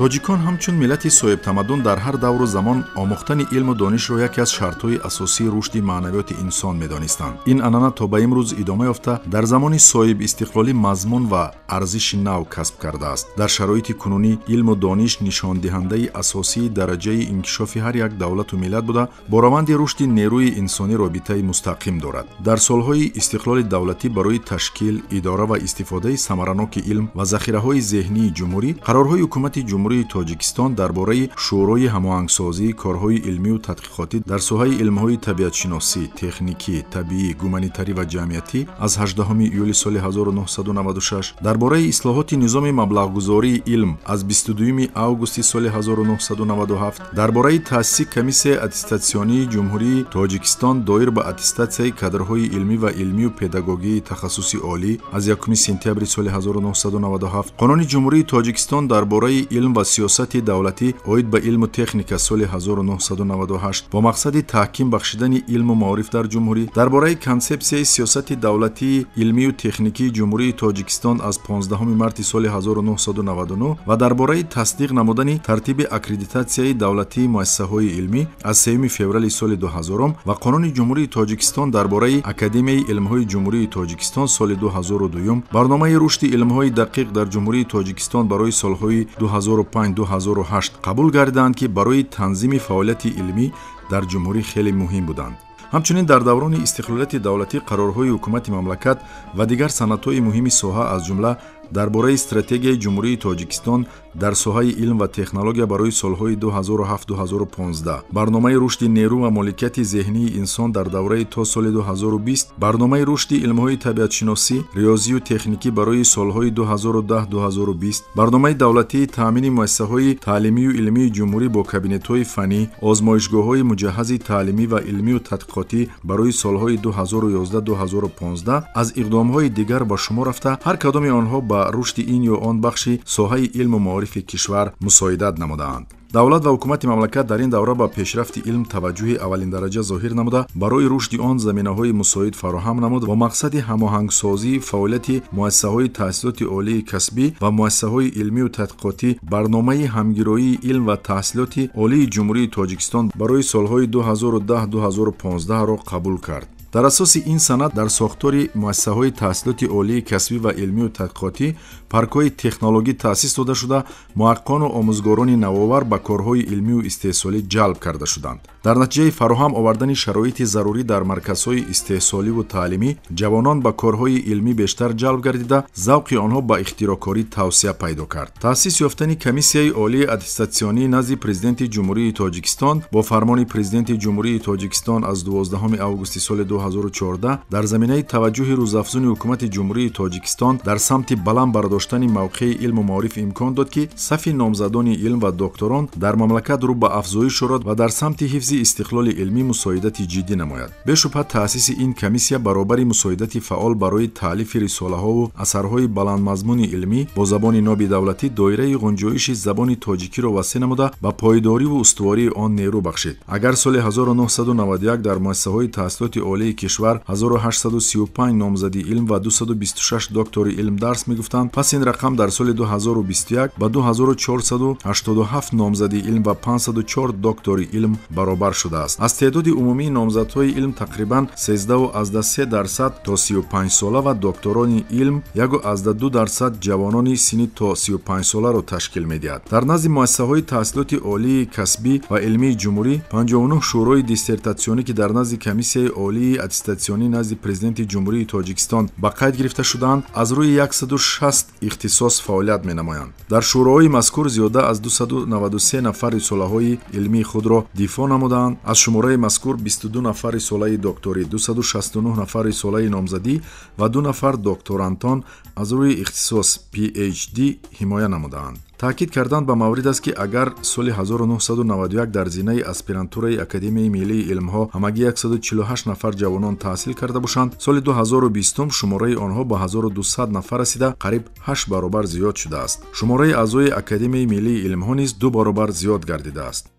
Тоҷикон ҳамчун миллати соҳибтамаддун дар ҳар давру замон омӯхтани илму донишро яке аз шартҳои асосии рушди маънавиёти инсон медонистанд. Ин анъана то ба имрӯз идома ёфта, дар замони соҳибистиқлолӣ мазмун ва арзиши нав касб кардааст. Дар шароити кунунӣ илму дониш нишондиҳандаи асосии дараҷаи инкишофи ҳар як давлату миллат буда, бо раванди рушди нерӯи инсонӣ робитаи мустақим дорад. Дар солҳои истиқлоли давлатӣ барои ташкил, идора ва истифодаи самараноки илм ва захираҳои зеҳнии ҷумҳурӣ қарорҳои ҳукумати Ҷумҳурии Тоҷикистон дар бораи Шӯрои ҳамоҳангсозии корҳои илмию тадқиқотӣ дар соҳаи илмҳои табиатшиносӣ, техникӣ, табиӣ, гуманитарӣ ва ҷамъиятӣ аз 18 июли соли 1996, дар бораи ислоҳоти низоми маблағгузории илм аз 22 августи соли 1997, дар бораи таъсиси комиссияи аттестатсионии Ҷумҳурии Тоҷикистон доир ба аттестатсияи кадрҳои илмӣ ва илмию педагогии тахассуси олӣ аз 1 сентябри соли 1997, Қонуни Ҷумҳурии Тоҷикистон дар бораи илм ва сиёсати давлатӣ оид ба илму техника соли 1998 бо мақсади таҳким бахшидани илму маориф дар ҷумҳурӣ, дар бораи консепсияи сиёсати давлатии илмию техникии Ҷумҳурии Тоҷикистон аз 15 марти соли 1999 ва дар бораи тасдиқ намудани тартиби аккредитатсияи давлатии муассисаҳои илмӣ аз 3 феврали соли 2000 ва Қонуни Ҷумҳурии Тоҷикистон дар бораи Академияи илмҳои Ҷумҳурии Тоҷикистон соли 2002, барномаи рушди илмҳои дақиқ дар Ҷумҳурии Тоҷикистон барои солҳои 2005-2008 қабул гардиданд, ки барои танзими фаъолияти илмӣ дар ҷумҳурӣ хеле муҳим буданд. Ҳамчунин дар даврони истиқлолияти давлатӣ қарорҳои ҳукумати мамлакат ва дигар санадҳои муҳими соҳа, аз ҷумла дар бораи стратегияи Ҷумҳурии Тоҷикистон дар соҳаи илм ва технология барои солҳои 2007-2015, барномаи рушди нерӯ ва моликияти зеҳнии инсон дар давраи то соли 2020, барномаи рушди илмҳои табиатшиносӣ, риёзию техникӣ барои солҳои 2010-2020, барномаи давлатии таъмини муассисаҳои таълимию илмии ҷумҳурӣ бо кабинетҳои фаннӣ, озмоишгоҳҳои муҷаҳҳази таълимӣ ва илмию тадқиқотӣ барои солҳои 2011-2015 аз иқдомҳои дигар ба шумор рафта, ҳар кадоми онҳо ба рушди ин ё он бахши соҳаи илму маорифи кишвар мусоидат намудаанд. Давлат ва ҳукумати мамлакат дар ин давра ба пешрафти илм таваҷҷӯҳи аввалиндараҷа зоҳир намуда, барои рушди он заминаҳои мусоид фароҳам намуд ва мақсади ҳамоҳангсозии фаъолияти муассисаҳои таҳсилоти олии касбӣ ва муассисаҳои илмию тадқиқотӣ барномаи ҳамгироии илм ва таҳсилоти олии Ҷумҳурии Тоҷикистон барои солҳои 2010-2015-ро қабул кард. Дар асоси ин санад дар сохтори муассисаҳои таҳсилоти олии касбӣ ва илмию тадқиқотӣ паркҳои технологӣ таъсис дода шуда, муҳаққиқону омӯзгорони навовар ба корҳои илмию истеҳсолӣ ҷалб карда шуданд. Дар натиҷаи фароҳам овардани шароити зарурӣ дар марказҳои истеҳсоливу таълимӣ ҷавонон ба корҳои илмӣ бештар ҷалб гардида, завқи онҳо ба ихтироъкорӣ тавсия пайдо кард. Таъсис ёфтани Комиссияи олии аттестатсионии назди Президенти Ҷумҳурии Тоҷикистон бо фармони Президенти Ҷумҳурии Тоҷикистон аз 12 августи соли 2014 дар заминаи таваҷҷӯҳи рӯзафзуни ҳукумати Ҷумҳурии Тоҷикистон дар самти баланд бардоштани мавқеи илму маориф имкон дод, ки сафи номзадони илм ва докторон дар мамлакат рӯ ба афзоиш орад ва дар самти ҳифзи истиқлоли илмӣ мусоидати ҷиддӣ намояд. Бешубҳа таъсиси ин комиссия баробари мусоидати фаъол барои таълифи рисолаҳову асарҳои баландмазмуни илмӣ бо забони ноби давлатӣ доираи ғунҷоиши забони тоҷикиро васеъ намуда, ба пойдориву устувории он нерӯ бахшид. Агар соли 1991 дар муассисаҳои таҳсилоти олии кишвар 1835 номзади илм ва 226 доктори илм дарс мегуфтанд, пас ин рақам дар соли 2021 ба 2487 номзади илм ва 504 доктори илм баробар шудааст. Аз теъдоди умумии номзадҳои илм тақрибан 13,3% то 35 сола ва докторони илм 1,2% ҷавонони синни то 35 соларо ташкил медиҳад. Дар назди муассисаҳои таҳсилоти олии касбӣ ва илмии ҷумҳурӣ 59 шӯрои диссертатсионӣ, ки дар назди Комиссияи олии аттестатсионӣ назди Президенти Ҷумҳурии Тоҷикистон ба қайд гирифта шудаанд, аз рӯи 160 ихтисос фаъолият менамоянд. Дар шӯроҳои мазкур зиёда аз 293 нафар рисолаҳои илмии худро дифоъ намудаанд. Аз шумораи мазкур 22 нафар рисолаи докторӣ, 269 нафар рисолаи номзадӣ ва 2 нафар докторантон аз рӯи ихтисос PhD ҳимоя намудаанд. Таъкид кардан ба маврид аст, ки агар соли 1991 дар зинаи аспирантураи Академияи миллии илмҳо ҳамагӣ 148 нафар ҷавонон таҳсил карда бошанд, соли 2020 шумораи онҳо ба 1200 нафар расида, қариб 8 баробар зиёд шудааст. Шумораи аъзои Академияи миллии илмҳо низ 2 баробар зиёд гардидааст.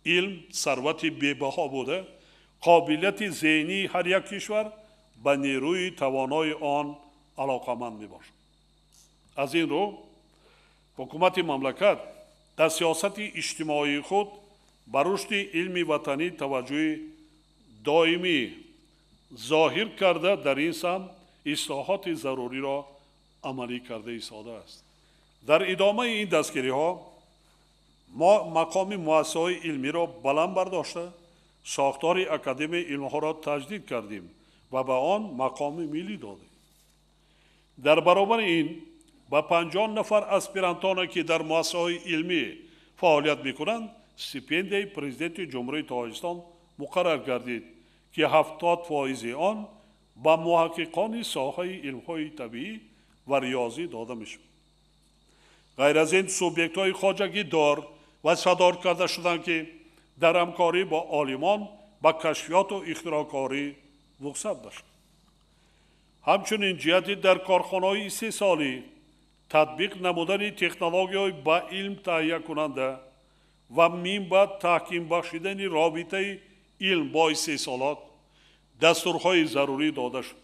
Илм сарвати бебаҳо буда, қобилияти зеҳнии ҳар як кишвар ба нерӯи тавонои он алоқаманд мебошад. Аз ин рӯ ҳукумати мамлакат Дар сиёсати иҷтимоии худ ба рушди илми ватанӣ таваҷҷӯҳи доимӣ зоҳир карда, дар ин самт ислоҳоти заруриро амалӣ карда истодааст. Дар идомаи ин дастгириҳо мо мақоми муассисаҳои илмиро баланд бардошта, сохтори Академияи илмҳоро таҷдид кардем ва ба он мақоми миллӣ додем. Дар баробари ин ба 50 нафар аспирантоне, ки дар муассисаҳои илмӣ фаъолият мекунанд, стипендияи Президенти Ҷумҳурии Тоҷикистон муқаррар гардид, ки 70% он ба муҳаққиқони соҳаи илмҳои табиӣ ва риёзӣ дода мешавад. Ғайр аз ин, субъектҳои хоҷагидор вазифадор карда шуданд, ки дар ҳамкорӣ бо олимон ба кашфиёту ихтироъкорӣ вусъат бахшанд. Ҳамчунин ҷиҳати дар корхонаҳои истеҳсолӣ татбиқ намудани технологияҳои ба илм таҳиякунанда ва минбаъд таҳким бахшидани робитаи илм бо истеҳсолот дастурҳои зарурӣ дода шуд.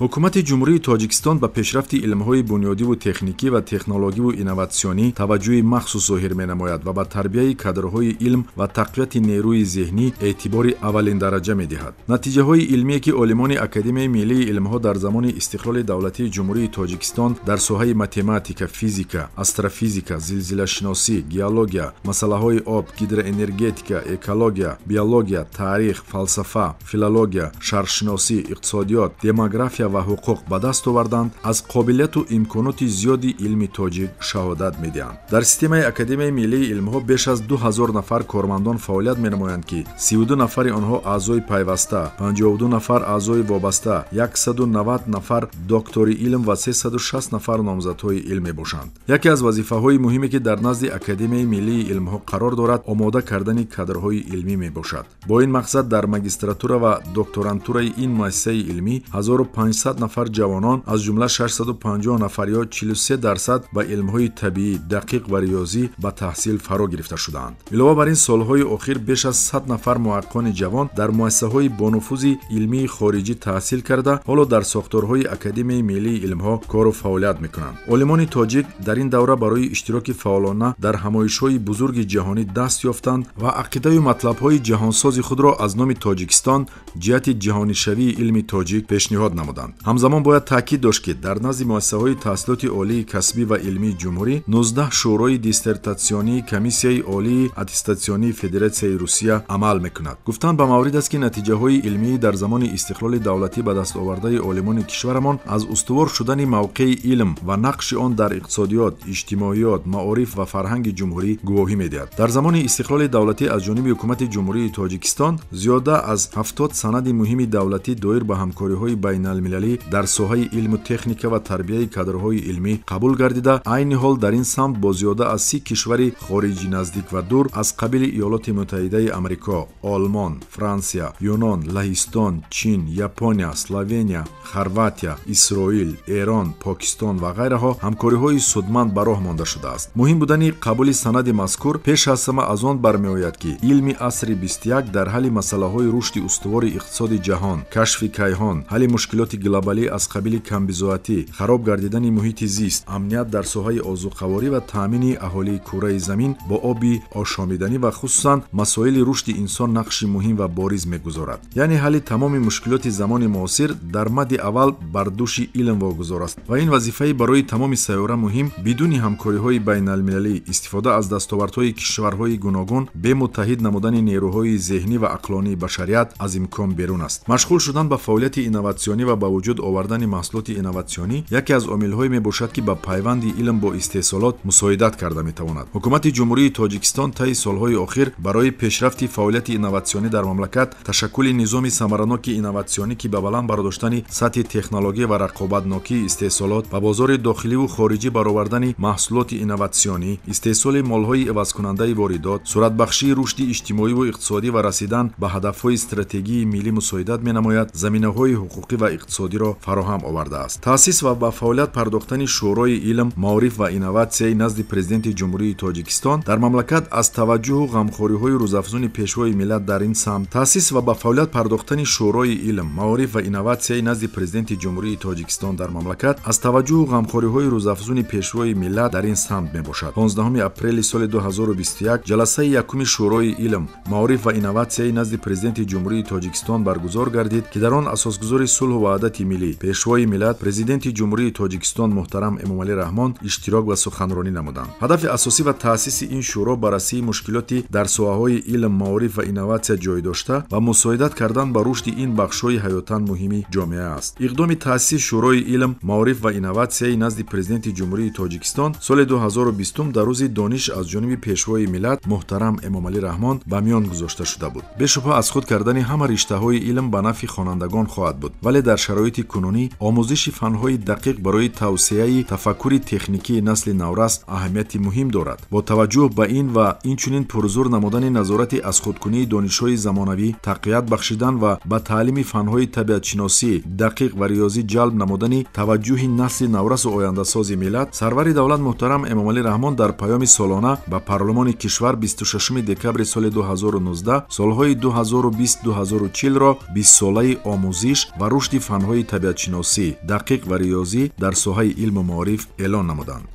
Ҳукумати Ҷумҳурии Тоҷикистон ба пешрафти илмҳои бунёдиву техникӣ ва технологиву инноватсионӣ таваҷҷӯҳи махсус зоҳир менамояд ва ба тарбияи кадрҳои илм ва тақвияти нерӯи зеҳнӣ эътибори аввалиндараҷа медиҳад. Натиҷаҳои илмие, ки олимони Академияи миллии илмҳо дар замони истиқлоли давлатии Ҷумҳурии Тоҷикистон дар соҳаи математика, физика, астрофизика, зилзилашиносӣ, геология, масъалаҳои об, гидроэнергетика, экология, биология, таърих, фалсафа, филология, шарқшиносӣ, иқтисодиёт, демография ва ҳуқуқ ба даст оварданд, аз қобилияту имконоти зиёди илми тоҷик шаҳодат медиҳанд. Дар системаи Академияи миллии илмҳо беш аз 2000 нафар кормандон фаъолият менамоянд, ки 32 нафари онҳо аъзои пайваста, 52 нафар аъзои вобаста, 190 нафар доктори илм ва 360 нафар номзадҳои илм мебошанд. Яке аз вазифаҳои муҳиме, ки дар назди Академияи миллии илмҳо қарор дорад, омода кардани кадрҳои илмӣ мебошад. Бо ин мақсад дар магистратура ва докторантураи ин муассисаи илмӣ 1500 нафар ҷавонон, аз ҷумла 650 нафар ё 43% ба илмҳои табиӣ, дақиқ ва риёзӣ ба таҳсил фаро гирифта шудаанд. Илова бар ин, солҳои охир беш аз 100 нафар муҳаққиқони ҷавон дар муассисаҳои бонуфузи илмии хориҷӣ таҳсил карда, ҳоло дар сохторҳои Академияи миллии илмҳо кору фаъолият мекунанд. Олимони тоҷик дар ин давра барои иштироки фаъолона дар ҳамоишҳои бузурги ҷаҳонӣ даст ёфтанд ва ақидаю матлабҳои ҷаҳонсози худро аз номи Тоҷикистон ҷиҳати ҷаҳонишавии илми тоҷик пешниҳод намуданд. Ҳамзамон бояд таъкид дошт, ки дар назди муассисаҳои таҳсилоти олии касбӣ ва илмии ҷумҳурӣ 19 шӯрои диссертатсионии Комиссияи олии аттестатсионии Федератсияи Русия амал мекунад. Гуфтан ба маврид аст, ки натиҷаҳои илмии дар замони истиқлоли давлатӣ ба даст овардаи олимони кишварамон аз устувор шудани мавқеи илм ва нақши он дар иқтисодиёт, иҷтимоиёт, маориф ва фарҳанги ҷумҳурӣ гувоҳӣ медиҳад. Дар замони истиқлоли давлатӣ аз ҷониби ҳукумати Ҷумҳурии Тоҷикистон зиёда аз 70 санади муҳими давлатӣ доир ба ҳамкориҳои байналмилалӣ дар соҳаи илму техника ва тарбияи кадрҳои илмӣ қабул гардида, айни ҳол дар ин самт бо зиёда аз 30 кишвари хориҷи наздик ва дур аз қабили Иёлоти Муттаҳидаи Амрико, Олмон, Франсия, Юнон, Лаҳистон, Чин, Япония, Словения, Хорватия, Исроил, Эрон, Покистон ва ғайраҳо ҳамкориҳои судманд ба роҳ монда шудааст. Муҳим будани қабули санади мазкур пеш аз ҳама аз он бармеояд, ки илми асри 21 дар ҳалли масъалаҳои рушди устувори иқтисоди ҷаҳон, кашфи кайҳон, ҳалли мушкилоти глобалӣ аз қабили камбизоатӣ, хароб гардидани муҳити зист, амният дар соҳаи озуқаворӣ ва таъмини аҳолии кураи замин бо оби ошомиданӣ ва хусусан масоили рушди инсон нақши муҳим ва бориз мегузорад. Яъне ҳалли тамоми мушкилоти замони муосир дар мадди аввал бар дӯши илм вогузор аст ва ин вазифаи барои тамоми сайёра муҳим бидуни ҳамкориҳои байналмилалӣ, истифода аз дастовардҳои кишварҳои гуногун, бемуттаҳид намудани нерӯҳои зеҳнӣ ва ақлонии башарият аз имкон берун аст. Машғул шудан ба фаъолияти инноватсионӣ ва ба вуҷуд овардани маҳсулоти инноватсионӣ яке аз омилҳое мебошад, ки ба пайванди илм бо истеҳсолот мусоидат карда метавонад. Ҳукумати Ҷумҳурии Тоҷикистон таи солҳои охир барои пешрафти фаъолияти инноватсионӣ дар мамлакат, ташаккули низоми самараноки инноватсионӣ, ки ба баланд бардоштани сатҳи технология ва рақобатнокии истеҳсолот, ба бозори дохиливу хориҷӣ баровардани маҳсулоти инноватсионӣ, истеҳсоли молҳои ивазкунандаи воридот, суратбахшии рушди иҷтимоиву иқтисодӣ ва расидан ба ҳадафҳои стратегии миллӣ мусоидат менамояд, заминаҳои ҳуқуқӣ ва иқтисодӣ иқтисодиро фароҳам овардааст. Таъсис ва ба фаъолият пардохтани Шӯрои илм, маориф ва инноватсияи назди Президенти Ҷумҳурии Тоҷикистон дар мамлакат аз таваҷҷӯҳу ғамхориҳои рӯзафзуни Пешвои миллат дар ин самт, таъсис ва ба фаъолият пардохтани Шӯрои илм, маориф ва инноватсияи назди Президенти Ҷумҳурии Тоҷикистон дар мамлакат аз таваҷҷӯҳу ғамхориҳои рӯзафзуни Пешвои миллат дар ин самт мебошад. 15 апрели соли 2021 ҷаласаи якуми Шӯрои илм, маориф ва инноватсияи назди Президенти Ҷумҳурии Тоҷикистон баргузор гардид, ки дар он асосгузори сулҳу ваҳдати миллӣ, Пешвои миллат, Президенти Ҷумҳурии Тоҷикистон муҳтарам Эмомалӣ Раҳмон иштирок ва суханронӣ намуданд. Ҳадафи асосӣ ва таъсиси ин шӯро баррасии мушкилоти дар соҳаҳои илм, маориф ва инноватсия ҷой дошта ва мусоидат кардан ба рушди ин бахшҳои ҳаётан муҳими ҷомеа аст. Иқдоми таъсиси Шӯрои илм, маориф ва инноватсияи назди Президенти Ҷумҳурии Тоҷикистон соли 2020 дар рӯзи дониш аз ҷониби Пешвои миллат муҳтарам Эмомалӣ Раҳмон ба миён гузошта шуда буд. Бешубҳа аз худ кардани ҳама риштаҳои илм ба нафъи хонандагон хоҳад буд, вале дар шароити кунунӣ омӯзиши фанҳои дақиқ барои тавсеаи тафаккури техникии насли наврас аҳамияти муҳим дорад. Бо таваҷҷӯҳ ба ин ва инчунин пурзур намудани назорати аз худкунии донишҳои замонавӣ, тақвият бахшидан ва ба таълими фанҳои табиатшиносӣ, дақиқ ва риёзӣ ҷалб намудани таваҷҷӯҳи насли наврасу ояндасози миллат, сарвари давлат муҳтарам Эмомалӣ Раҳмон дар паёми солона ба парлумони кишвар 26 декабри соли 2019 солҳои 2020-2040-ро 20-солаи омӯзиш ва рушди фанҳои табиатшиносӣ, дақиқ ва риёзӣ дар соҳаи илму маориф эълон намуданд.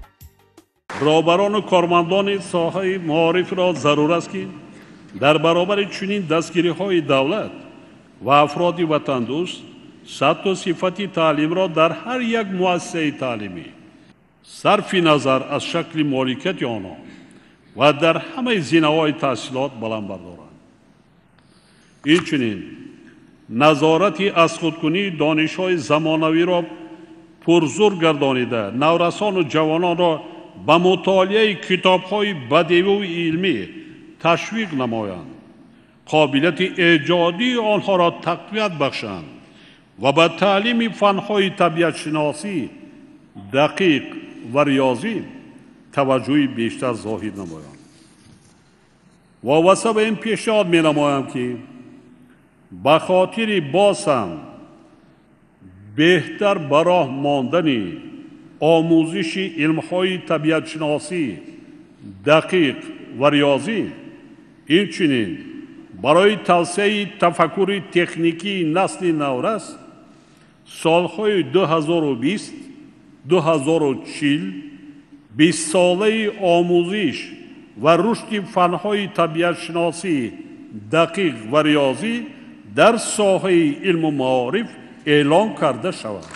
Роҳбарону кормандони соҳаи маорифро зарур аст, ки дар баробари чунин дастгириҳои давлат ва афроди ватандӯст сатҳу сифати таълимро дар ҳар як муассисаи таълимӣ сарфи назар аз шакли моликияти онҳо ва дар ҳамаи зинаҳои таҳсилот баланд бардоранд. Инчунин назорати аз худкунии донишҳои замонавиро пурзур гардонида, наврасону ҷавононро ба мутолиаи китобҳои бадеиву илмӣ ташвиқ намоянд, қобилияти эҷодии онҳоро тақвият бахшанд ва ба таълими фанҳои табиатшиносӣ, дақиқ ва риёзӣ таваҷҷӯҳи бештар зоҳир намоянд. Вобаста ба ин пешниҳод менамоям, ки ба хотири боз ҳам беҳтар ба роҳ мондани омӯзиши илмҳои табиатшиносӣ, дақиқ ва риёзӣ, инчунин барои тавсеаи тафаккури техникии насли наврас солҳои 2020-2040 20-солаи омӯзиш ва рушди фанҳои табиатшиносӣ, дақиқ ва риёзӣ дар соҳаи илму маориф эълон карда шавад.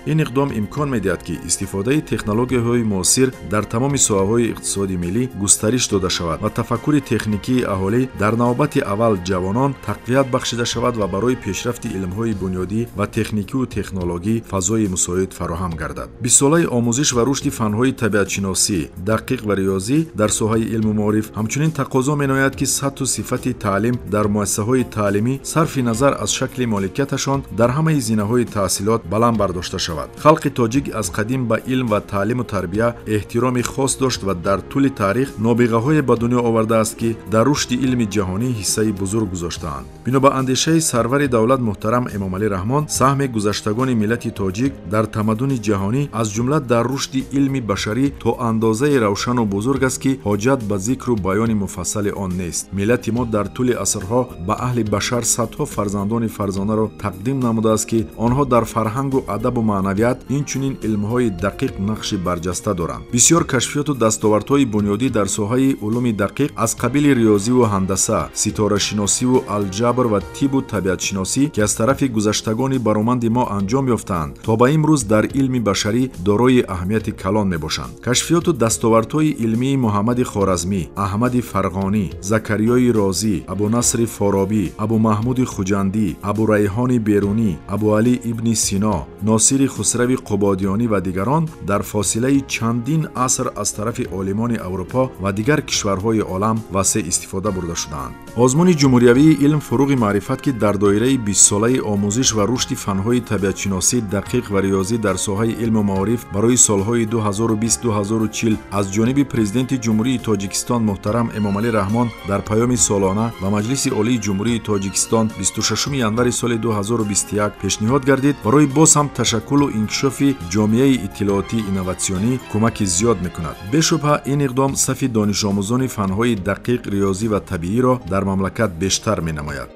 Ин иқдом имкон медиҳад, ки истифодаи технологияҳои муосир дар тамоми соҳаҳои иқтисоди миллӣ густариш дода шавад ва тафаккури техникии аҳолӣ, дар навбати аввал ҷавонон, тақвият бахшида шавад ва барои пешрафти илмҳои бунёдӣ ва техникиву технологӣ фазои мусоид фароҳам гардад. 20-солаи омӯзиш ва рушди фанҳои табиатшиносӣ, дақиқ ва риёзӣ дар соҳаи илму маориф ҳамчунин тақозо менояд, ки сатҳу сифати таълим дар муассисаҳои таълимӣ сарфи назар аз шакли моликияташон дар ҳамаи зинаҳои таҳсилот баланд бардошта шавад. Халқи тоҷик аз қадим ба илм ва таълиму тарбия эҳтироми хос дошт ва дар тӯли таърих нобиғаҳое ба дунё овардааст, ки дар рушди илми ҷаҳонӣ ҳиссаи бузург гузоштаанд. Бино ба андешаи сарвари давлат муҳтарам Эмомалӣ Раҳмон, саҳми гузаштагони миллати тоҷик дар тамаддуни ҷаҳонӣ, аз ҷумла дар рушди илми башарӣ, то андозаи равшану бузург аст, ки ҳоҷат ба зикру баёни муфассали он нест. Миллати мо дар тӯли асрҳо ба аҳли башар садҳо фарзандони фарзонаро тақдим намудааст, ки онҳо дар фарҳангу адабу маънавият, инчунин илмҳои дақиқ нақши барҷаста доранд. Бисёр кашфиёту дастовардҳои бунёдӣ дар соҳаи улуми дақиқ аз қабили риёзиву ҳандаса, ситорашиносиву алҷабр ва тибу табиатшиносӣ, ки аз тарафи гузаштагони бароманди мо анҷом ёфтаанд, то ба имрӯз дар илми башарӣ дорои аҳамияти калон мебошанд. Кашфиёту дастовардҳои илмии Муҳаммади Хоразмӣ, Аҳмади Фарғонӣ, Закариёи Розӣ, Абунасри Форобӣ, Абумаҳмуди Хуҷандӣ, Абурайҳони Берунӣ, Абуалӣ ибни Сино, Носири Хусрави Қубодиёнӣ ва дигарон дар фосилаи чандин аср аз тарафи олимони Аврупо ва дигар кишварҳои олам васеъ истифода бурда шудаанд. Озмуни ҷумҳуриявии илм фуруғи маърифат, ки дар доираи 20-солаи омӯзиш ва рушди фанҳои табиатшиносӣ, дақиқ ва риёзӣ дар соҳаи илму маориф барои солҳои 2020-2040 аз ҷониби Президенти Ҷумҳурии Тоҷикистон муҳтарам Эмомалӣ Раҳмон дар паёми солона ба Маҷлиси Олии Ҷумҳурии Тоҷикистон 26 январи соли 2021 пешниҳод гардид, барои боз ҳам ташаккулу инкишофи ҷомеаи иттилоотӣ инноватсионӣ кӯмаки зиёд мекунад. Бешубҳа, ин иқдом сафи донишомӯзони фанҳои дақиқ, риёзӣ ва табииро дар мамлакат бештар менамояд.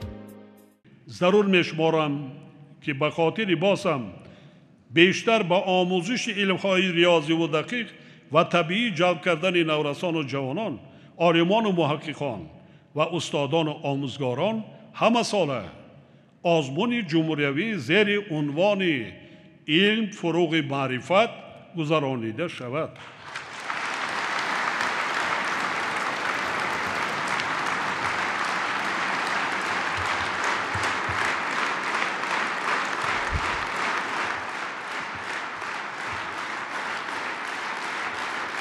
Зарур мешуморам, ки ба хотири боз ҳам бештар ба омӯзиши илмҳои риёзиву дақиқ ва табиӣ ҷалб кардани наврасону ҷавонон, олимону муҳаққиқон ва устодону омӯзгорон ҳамасола озмуни ҷумҳуриявӣ зери унвони илм фуруғи маърифат гузаронида шавад.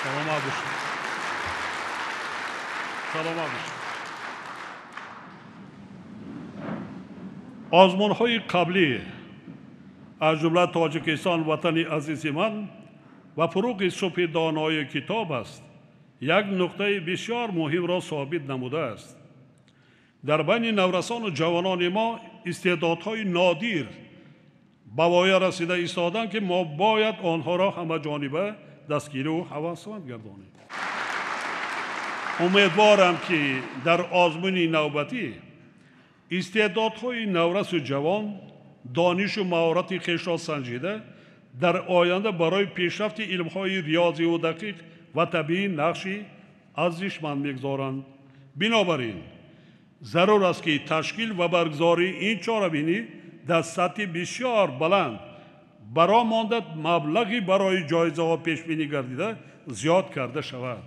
Саломат бошед. Саломат бошед. Озмунҳои қаблӣ, аз ҷумла Тоҷикистон ватани азизи ман ва фуруғи субҳи донои китоб аст, як нуқтаи бисёр муҳимро собит намудааст. Дар байни наврасону ҷавонони мо истеъдодҳои нодир ба воя расида истоданд, ки мо бояд онҳоро ҳамаҷониба дастгиру ҳавасманд гардонем. Умедворам, ки дар озмуни навбатӣ истеъдодҳои наврасу ҷавон донишу маҳорати хешро санҷида дар оянда барои пешрафти илмҳои риёзиву дақиқ ва табиӣ нақши арзишманд мегузоранд. Бинобар ин зарур аст, ки ташкил ва баргузории ин чорабинӣ дар сатҳи бисёр баланд баро монда маблағи барои ҷоизаҳо пешбинӣ гардида зиёд карда шавад.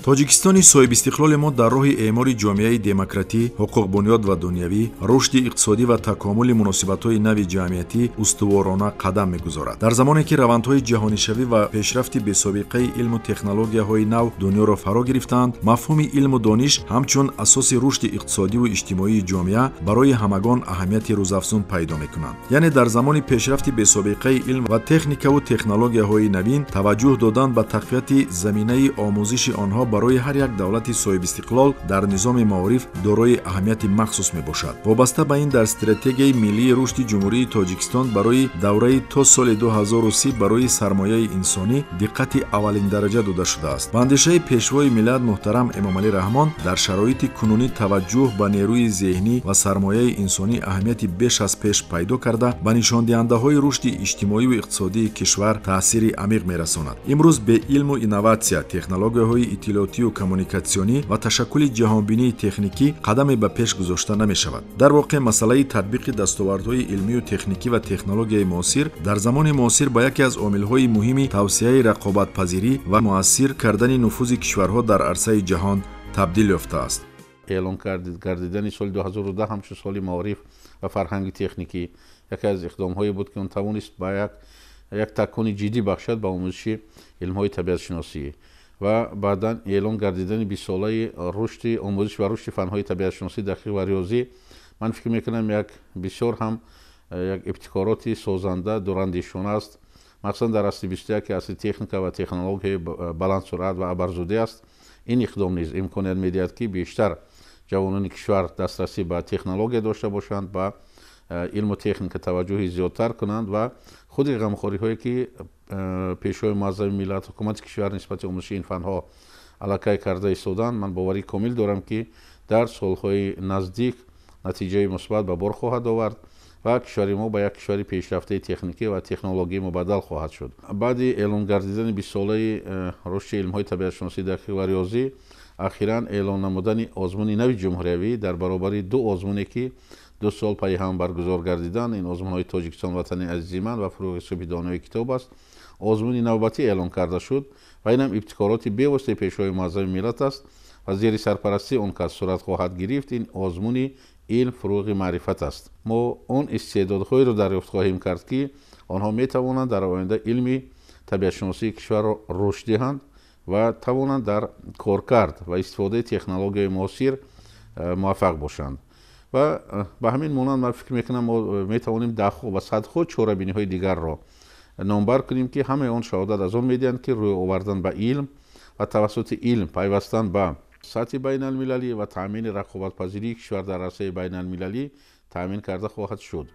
Тоҷикистони соҳибистиқлоли мо дар роҳи эъмори ҷомеаи демократӣ, ҳуқуқбунёд ва дунявӣ, рушди иқтисодӣ ва такомули муносибатҳои нави ҷамъиятӣ устуворона қадам мегузорад. Дар замоне ки равандҳои ҷаҳонишавӣ ва пешрафти бесобиқаи илму технологияҳои нав дунёро фаро гирифтаанд, мафҳуми илму дониш ҳамчун асоси рушди иқтисодиву иҷтимоии ҷомеа барои ҳамагон аҳамияти рӯзафзун пайдо мекунанд. Яъне дар замони пешрафти бесобиқаи илм ва техникаву технологияҳои навин таваҷҷӯҳ додан ба тақвияти заминаи омӯзиши онҳо барои ҳар як давлати соҳибистиқлол дар низоми маориф дорои аҳамияти махсус мебошад. Вобаста ба ин дар стратегияи миллии рушди Ҷумҳурии Тоҷикистон барои давраи то соли 2030 барои сармояи инсонӣ диққати аввалиндараҷа дода шудааст. Ба андешаи пешвои миллат муҳтарам Эмомалӣ Раҳмон, дар шароити кунунӣ таваҷҷӯҳ ба нерӯи зеҳнӣ ва сармояи инсонӣ аҳамияти беш аз пеш пайдо карда, ба нишондиҳандаҳои рушди иҷтимоиву иқтисодии кишвар таъсири амиқ мерасонад. Имрӯз бе илму инноватсия, технологияҳои иттилоотию коммуникатсионӣ ва ташаккули ҷаҳонбинии техникӣ қадаме ба пеш гузошта намешавад. Дар воқеъ масъалаи татбиқи дастовардҳои илмию техникӣ ва технологияи муосир дар замони муосир ба яке аз омилҳои муҳими тавсеаи рақобатпазирӣ ва муассир кардани нуфузи кишварҳо дар арсаи ҷаҳон табдил ёфтааст. Эълон гардидани соли 2010 ҳамчун соли маориф ва фарҳанги техникӣ яке аз иқдомҳое буд, ки он тавонист ба як такони ҷиддӣ бахшад ба омӯзиши илмҳои табиатшиносӣ ва баъдан эълон гардидани 20-солаи рушди омӯзиш ва рушди фанҳои табиатшиносӣ, дақиқ ва риёзӣ, ман фикр мекунам як бисёр ҳам як ибтикороти созанда, дурандешона аст. Махсусан дар асри 21, ки асри техника ва технологияи баландсуръат ва абарзудӣ аст, ин иқдом низ имконият медиҳад, ки бештар ҷавонони кишвар дастрасӣ ба технология дошта бошанд, ба илму техника таваҷҷӯҳи зиёдтар кунанд ва худи ғамхориҳое, ки пешвои муаззами миллат, ҳукумати кишвар нисбати омӯзиши ин фанҳо аллакай карда истоданд, ман боварии комил дорам, ки дар солҳои наздик натиҷаи мусбат ба бор хоҳад овард ва кишвари мо ба як кишвари пешрафтаи техникӣ ва технологӣ мубаддал хоҳад шуд. Баъди эълон гардидани 20-солаи рушди илмҳои табиатшиносӣ, дақиқ ва риёзӣ, ахиран эълон намудани озмуни нави ҷумҳуриявӣ дар баробари ду озмуне, ки 2 сол пайи ҳам баргузор гардиданд, ин озмунҳои Тоҷикистон ватани азизи ман ва фуруғи субҳи донои китоб аст, озмуни навбатӣ эълон карда шуд ва инам ибтикороти бевоситаи пешвои муаззами миллат аст ва зери сарпарастии он кас сурат хоҳад гирифт. Ин озмуни Илм фурӯғи маърифат аст. Мо он истеъдодҳоеро дарёфт хоҳем кард, ки онҳо метавонанд дар оянда илми табиатшиносии кишварро рушд диҳанд ва тавонанд дар коркард ва истифодаи технологияи муосир муваффақ бошанд. Ва ба ҳамин монанд ман фикр мекунам, мо метавонем даҳҳо ва садҳо чорабиниҳои дигарро номбар кунем, ки ҳамаи он шаҳодат аз он медиҳанд, ки рӯй овардан ба илм ва тавассути илм пайвастан ба сатҳи байналмилалӣ ва таъмини рақобатпазирии кишвар дар арсаи байналмилалӣ таъмин карда хоҳад шуд.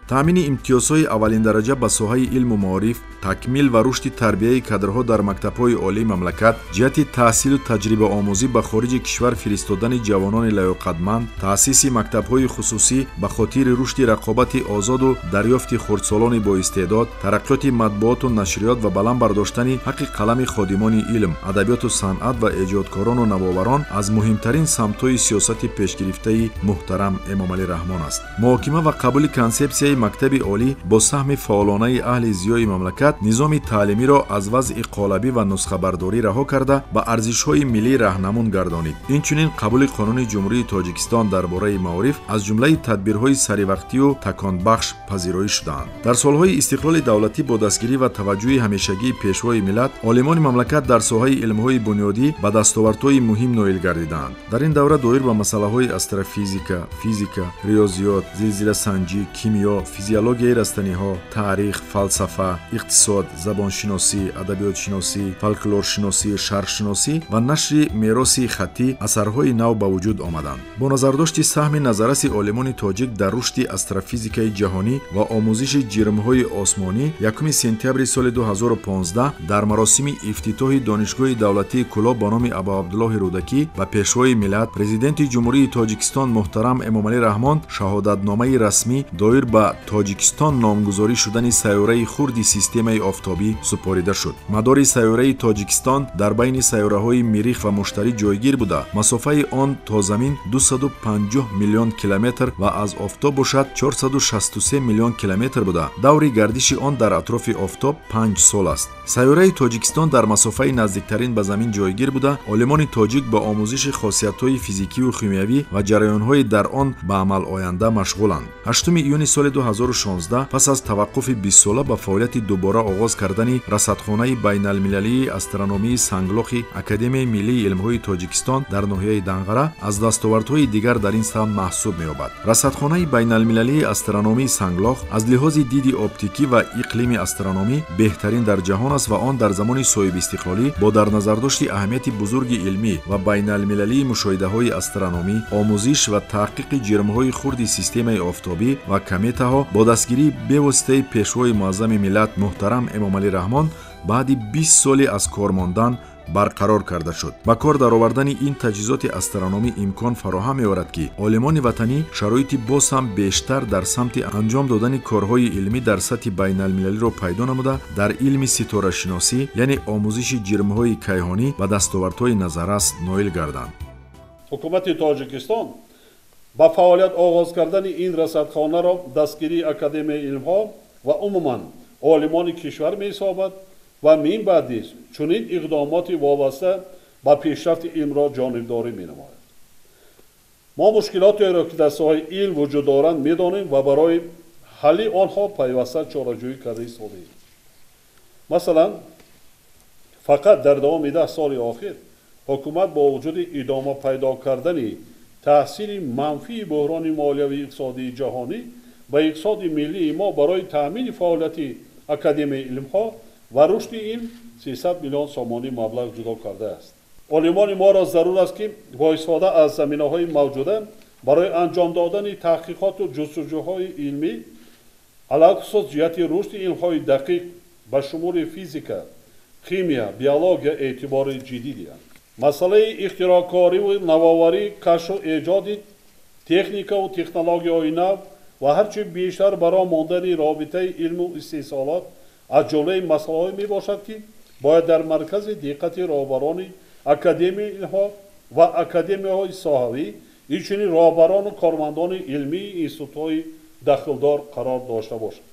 Таъмини имтиёзҳои аввалиндараҷа ба соҳаи илму маориф, такмил ва рушди тарбияи кадрҳо дар мактабҳои олии мамлакат, ҷиҳати таҳсилу таҷрибаомӯзӣ ба хориҷи кишвар фиристодани ҷавонони лаёқатманд, таъсиси мактабҳои хусусӣ ба хотири рушди рақобати озоду дарёфти хурдсолони боистеъдод, тараққиёти матбуоту нашриёт ва баланд бардоштани ҳаққи қалами ходимони илм, адабиёту санъат ва эҷодкорону навоварон аз муҳимтарин самтҳои сиёсати пешгирифтаи муҳтарам Эмомалӣ Раҳмон аст. Муҳокима ва қабули консепсияи мактаби олӣ бо саҳми фаъолонаи аҳли зиёи мамлакат низоми таълимиро аз вазъи қолабӣ ва нусхабардорӣ раҳо карда ба арзишҳои миллӣ раҳнамун гардонид. Инчунин қабули қонуни Ҷумҳурии Тоҷикистон дар бораи маориф аз ҷумлаи тадбирҳои саривақтию таконбахш пазироӣ шудаанд. Дар солҳои истиқлоли давлатӣ бо дастгирӣ ва таваҷҷӯҳи ҳамешагии пешвои миллат, олимони мамлакат дар соҳаи илмҳои бунёдӣ ба дастовардҳои муҳим ноил гардидаанд. Дар ин давра доир ба масъалаҳои астрофизика, физика, риёзиёт, зилзиласанҷӣ, кимиё, физиологияи растаниҳо, таърих, фалсафа, иқтисод, забоншиносӣ, адабиётшиносӣ, фолклоршиносӣ, шарқшиносӣ ва нашри мероси хаттӣ асарҳои нав ба вуҷуд омаданд. Бо назардошти саҳми назарраси олимони тоҷик дар рушди астрофизикаи ҷаҳонӣ ва омӯзиши ҷирмҳои осмонӣ, 1 сентябри соли 2015 дар маросими ифтитоҳи Донишгоҳи давлатии Кӯлоб ба номи Абуабдуллоҳи Рӯдакӣ ба пешвои миллат, Президенти Ҷумҳурии Тоҷикистон муҳтарам Эмомалӣ Раҳмон шаҳодатномаи расмӣ доир ба Тоҷикистон номгузорӣ шудани сайёраи хурди системаи офтобӣ супорида шуд. Мадори сайёраи Тоҷикистон дар байни сайёраҳои Мирих ва Муштарӣ ҷойгир буда, масофаи он то замин 250 миллион километр ва аз офтоб бошад 463 миллион километр буда, даври гардиши он дар атрофи офтоб 5 сол аст. Сайёраи Тоҷикистон дар масофаи наздиктарин ба замин ҷойгир буда, олимони тоҷик ба омӯзиши хосиятҳои физикиву химиявӣ ва ҷараёнҳои дар он ба амал оянда машғуланд. 8 июни соли 2016 пас аз таваққуфи 20сола ба фаъолияти дубора оғоз кардани расадхонаи байналмилалии астрономии Санглохи Академияи миллии илмҳои Тоҷикистон дар ноҳияи Данғара аз дастовардҳои дигар дар ин самт маҳсуб меёбад. Расадхонаи байналмилалии астрономии Санглох аз лиҳози диди оптикӣ ва иқлими астрономӣ беҳтарин дар ҷаҳон аст ва он дар замони соҳибистиқлолӣ бо дар назардошти аҳамияти бузурги илмӣ ва байналмилалии мушоҳидаҳои астрономӣ, омӯзиш ва таҳқиқи ҷирмҳои хурди системаи офтобӣ ва кометаҳо бо дастгирии бевоситаи пешвои муаззами миллат муҳтарам Эмомалӣ Раҳмон баъди 20 соли аз кор мондан барқарор карда шуд. Ба кор даровардани ин таҷҳизоти астрономӣ имкон фароҳам меорад, ки олимони ватанӣ шароити боз ҳам бештар дар самти анҷом додани корҳои илмӣ дар сатҳи байналмилалиро пайдо намуда, дар илми ситорашиносӣ, яъне омӯзиши ҷирмҳои кайҳонӣ ба дастовардҳои назаррас ноил гарданд. Ҳукумати Тоҷикистон ба фаъолият оғоз кардани ин расадхонаро дастгирии Академияи илмҳо ва умуман олимони кишвар меҳисобад ва мин баъд низ чунин иқдомоти вобаста ба пешрафти илмро ҷонибдорӣ менамояд. Мо мушкилотеро, ки дар соҳаи илм вуҷуд доранд, медонем ва барои ҳалли онҳо пайваста чораҷӯӣ карда истодаем. Масалан, фақат дар давоми 10 соли охир ҳукумат бо вуҷуди идома пайдо кардани таъсири манфии буҳрони молиявии иқтисодии ҷаҳонӣ ба иқтисоди миллии мо барои таъмини фаъолияти Академияи илмҳо ва рушди илм 300 миллион сомонӣ маблағ ҷудо кардааст. Олимони моро зарур аст, ки бо истифода аз заминаҳои мавҷуда барои анҷом додани таҳқиқоту ҷустуҷӯҳои илмӣ, алалхусус ҷиҳати рушди илмҳои дақиқ ба шумули физика, химия, биология эътибори ҷиддӣ диҳанд. Масъалаи ихтироъкориву навоварӣ, кашфу эҷоди техникаву технологияҳои нав ва ҳарчи бештар бароҳ мондани робитаи илму истеҳсолот аз ҷумлаи масъалаҳое мебошад, ки бояд дар маркази диққати роҳбарони Академияи илмҳо ва академияҳои соҳавӣ, инчунин роҳбарону кормандони илмии институтҳои дахлдор қарор дошта бошад.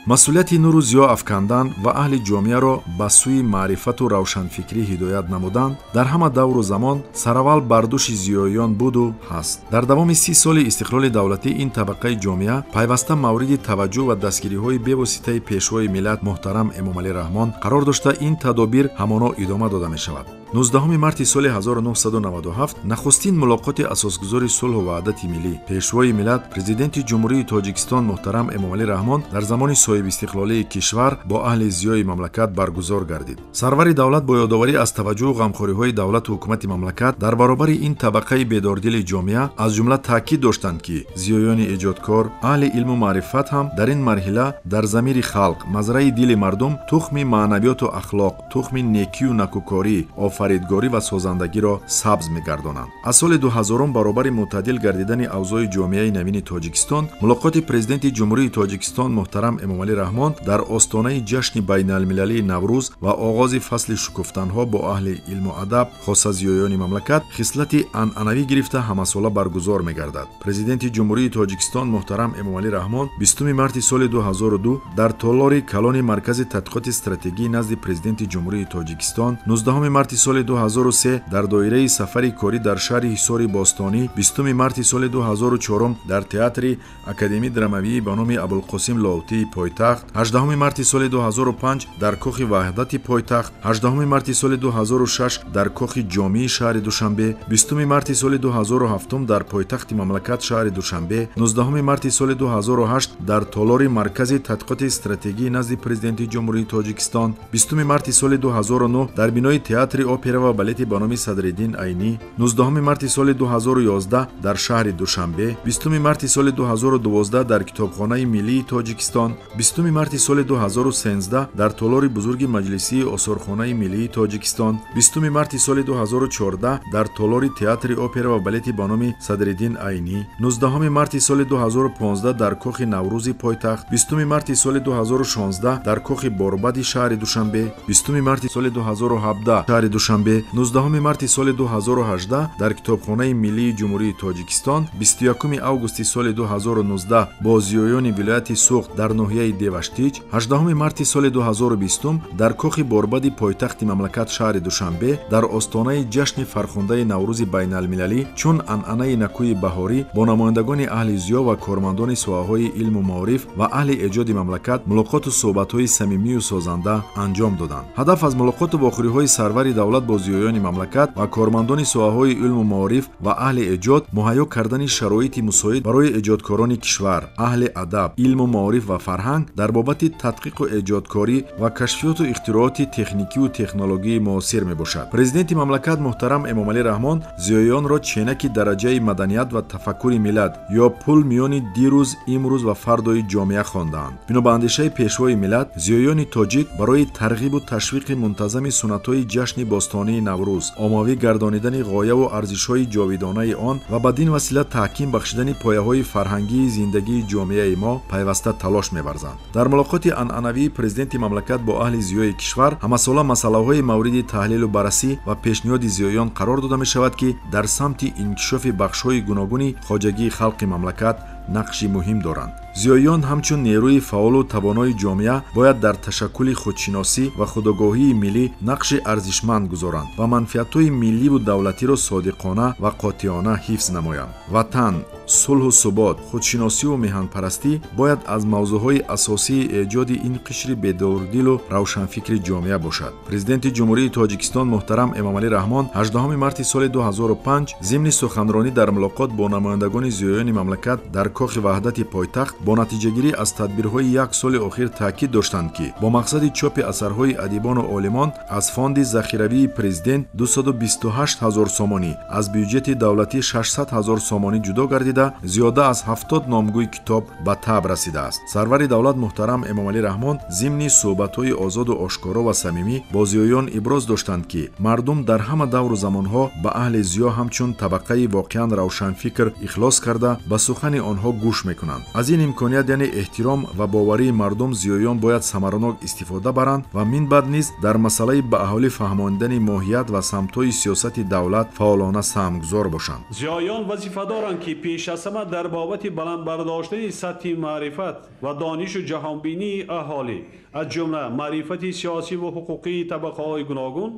Масъулияти нуру зиё афкандан ва аҳли ҷомеаро ба сӯи маърифату равшанфикрӣ ҳидоят намудан дар ҳама давру замон сараввал бар дӯши зиёиён буду ҳаст. Дар давоми 30 соли истиқлоли давлатӣ ин табақаи ҷомеа пайваста мавриди таваҷҷӯҳ ва дастгириҳои бевоситаи пешвои миллат муҳтарам Эмомалӣ Раҳмон қарор дошта, ин тадобир ҳамоно идома дода мешавад. 19 марти соли 1997 нахустин мулоқоти асосгузори сулҳу ваҳдати миллӣ, пешвои миллат, президенти Ҷумҳурии Тоҷикистон муҳтарам Эмомалӣ Раҳмон дар замони соҳибистиқлолии кишвар бо аҳли зиёи мамлакат баргузор гардид. Сарвари давлат бо ёдоварӣ аз таваҷҷӯҳу ғамхориҳои давлату ҳукумати мамлакат дар баробари ин табақаи бедордили ҷомеа аз ҷумла таъкид доштанд, ки зиёёни эҷодкор, аҳли илму маърифат ҳам дар ин марҳила дар замири халқ, мазраи дили мардум тухми маънавиёту ахлоқ, тухми некию накӯкорӣ, офаридгорӣ ва созандагиро сабз мегардонанд. Аз соли 2000 баробари мӯътадил гардидани авзои ҷомеаи навини Тоҷикистон, мулоқоти президенти Ҷумҳурии Тоҷикистон муҳтарам Эмомалӣ Раҳмон дар остонаи ҷашни байналмилалии Наврӯз ва оғози фасли шукуфтанҳо бо аҳли илму адаб, хоса зиёёни мамлакат, хислати анъанавӣ гирифта ҳамасола баргузор мегардад. Президенти Ҷумҳурии Тоҷикистон муҳтарам Эмомалӣ Раҳмон 20 марти соли 2002 дар толори калони Маркази тадқиқоти стратегӣ назди президенти Ҷумҳурии Тоҷикистон, 19 марти соли 2003 дар доираи сафари корӣ дар шаҳри Ҳисори Бостонӣ, 20 марти соли 2004 дар театри Академияи драмавии ба номи Абулқосим Лоҳутии пойтахт, 18 марти соли 2005 дар кохи Ваҳдати пойтахт, 18 марти соли 2006 дар кохи Ҷомии шаҳри Душанбе, 20 марти соли 2007 дар пойтахти мамлакат шаҳри Душанбе, 19 марти соли 2008 дар толори Маркази тадқиқоти стратегӣ назди президенти Ҷумҳурии Тоҷикистон, 20 марти соли 2009 дар бинои театри опера ва балети ба номи Садриддин Айнӣ, 19 марти соли 2011 дар шаҳри Душанбе, 20 марти соли 2012 дар Китобхонаи миллии Тоҷикистон, 20 марти соли 2013 дар толори бузурги маҷлисии Осорхонаи миллии Тоҷикистон, 20 марти соли 2014 дар толори театри опера ва балети ба номи Садриддин Айнӣ, 19 марти соли 2015 дар кохи Наврӯзи пойтахт, 20 марти соли 2016 дар кохи Борбади шаҳри Душанбе, 20 марти соли 2017 шаҳри Душанбе, 19 марти соли 2018 дар Китобхонаи миллии Ҷумҳурии Тоҷикистон, 21 августи соли 2019 бо зиёёни вилояти Суғд дар ноҳияи Деваштич, 18 марти соли 2020 дар кохи Борбади пойтахти мамлакат шаҳри Душанбе дар остонаи ҷашни фархундаи Наврӯзи байналмилалӣ чун анъанаи накӯи баҳорӣ бо намояндагони аҳли зиё ва кормандони соҳаҳои илму маориф ва аҳли эҷоди мамлакат мулоқоту суҳбатҳои самимию созанда анҷом доданд. Ҳадаф аз мулоқоту вохӯриҳои сарвари давлат бо зиёёни мамлакат ва кормандони соҳаҳои илму маориф ва аҳли эҷод муҳайё кардани шароити мусоид барои эҷодкорони кишвар, аҳли адаб, илму маориф ва фарҳанг дар бобати тадқиқу эҷодкорӣ ва кашфиёту ихтирооти техникию технологии муосир мебошад. Президенти мамлакат муҳтарам Эмомалӣ Раҳмон зиёёнро ченаки дараҷаи маданият ва тафаккури миллат ё пул миёни дирӯз, имрӯз ва фардои ҷомеа хондаанд. Бино ба андешаи пешвои миллат, зиёёни тоҷик барои тарғибу ташвиқи мунтазами суннатҳои ҷашни бостонии Наврӯз, оммавӣ гардонидани ғояву арзишҳои ҷовидонаи он ва бадин васила таҳким бахшидани пояҳои фарҳангии зиндагии ҷомеаи мо пайваста талош меварзанд. Дар мулоқоти анъанавии президенти мамлакат бо аҳли зиёи кишвар ҳамасола масъалаҳои мавриди таҳлилу баррасӣ ва пешниҳоди зиёён қарор дода мешавад, ки дар самти инкишофи бахшҳои гуногуни хоҷагии халқи мамлакат нақши муҳим доранд. Зиёиён ҳамчун нерӯи фаъолу тавонои ҷомеа бояд дар ташаккули худшиносӣ ва худогоҳии миллӣ нақши арзишманд гузоранд ва манфиатҳои милливу давлатиро содиқона ва қотеона ҳифз намоянд. Ватан, сулҳу субот, худшиносиву меҳанпарастӣ бояд аз мавзӯъҳои асосии эҷоди ин қишри бедордилу равшанфикри ҷомеа бошад. Президенти Ҷумҳурии Тоҷикистон муҳтарам Эмомалӣ Раҳмон 18 марти соли 2005 зимни суханронӣ дар мулоқот бо намояндагони зиёёни мамлакат дар кохи Ваҳдати пойтахт бо натиҷагирӣ аз тадбирҳои як соли охир таъкид доштанд, ки бо мақсади чопи асарҳои адибону олимон аз фонди захиравии президент 228 ҳазор сомонӣ, аз бюҷети давлатӣ 600 ҳазор сомонӣ ҷудо гардида, зиёда аз 70 номгӯи китоб ба таб расидааст. Сарвари давлат муҳтарам Эмомалӣ Раҳмон зимни суҳбатҳои озоду ошкоро ва самимӣ бо зиёён иброз доштанд, ки мардум дар ҳама давру замонҳо ба аҳли зиё ҳамчун табақаи воқеан равшанфикр ихлос карда ба сухани онҳо гӯш мекунанд. Аз ин имконият, яъне эҳтиром ва боварии мардум, зиёиён бояд самаранок истифода баранд ва минбаъд низ дар масъалаи ба аҳолӣ фаҳмонидани моҳият ва самтҳои сиёсати давлат фаъолона саҳмгузор бошанд. Зиёиён вазифа доранд, ки пеш аз ҳама дар бобати баланд бардоштани сатҳи маърифат ва донишу ҷаҳонбинии аҳолӣ, аз ҷумла маърифати сиёсӣ ва ҳуқуқии табақаҳои гуногун,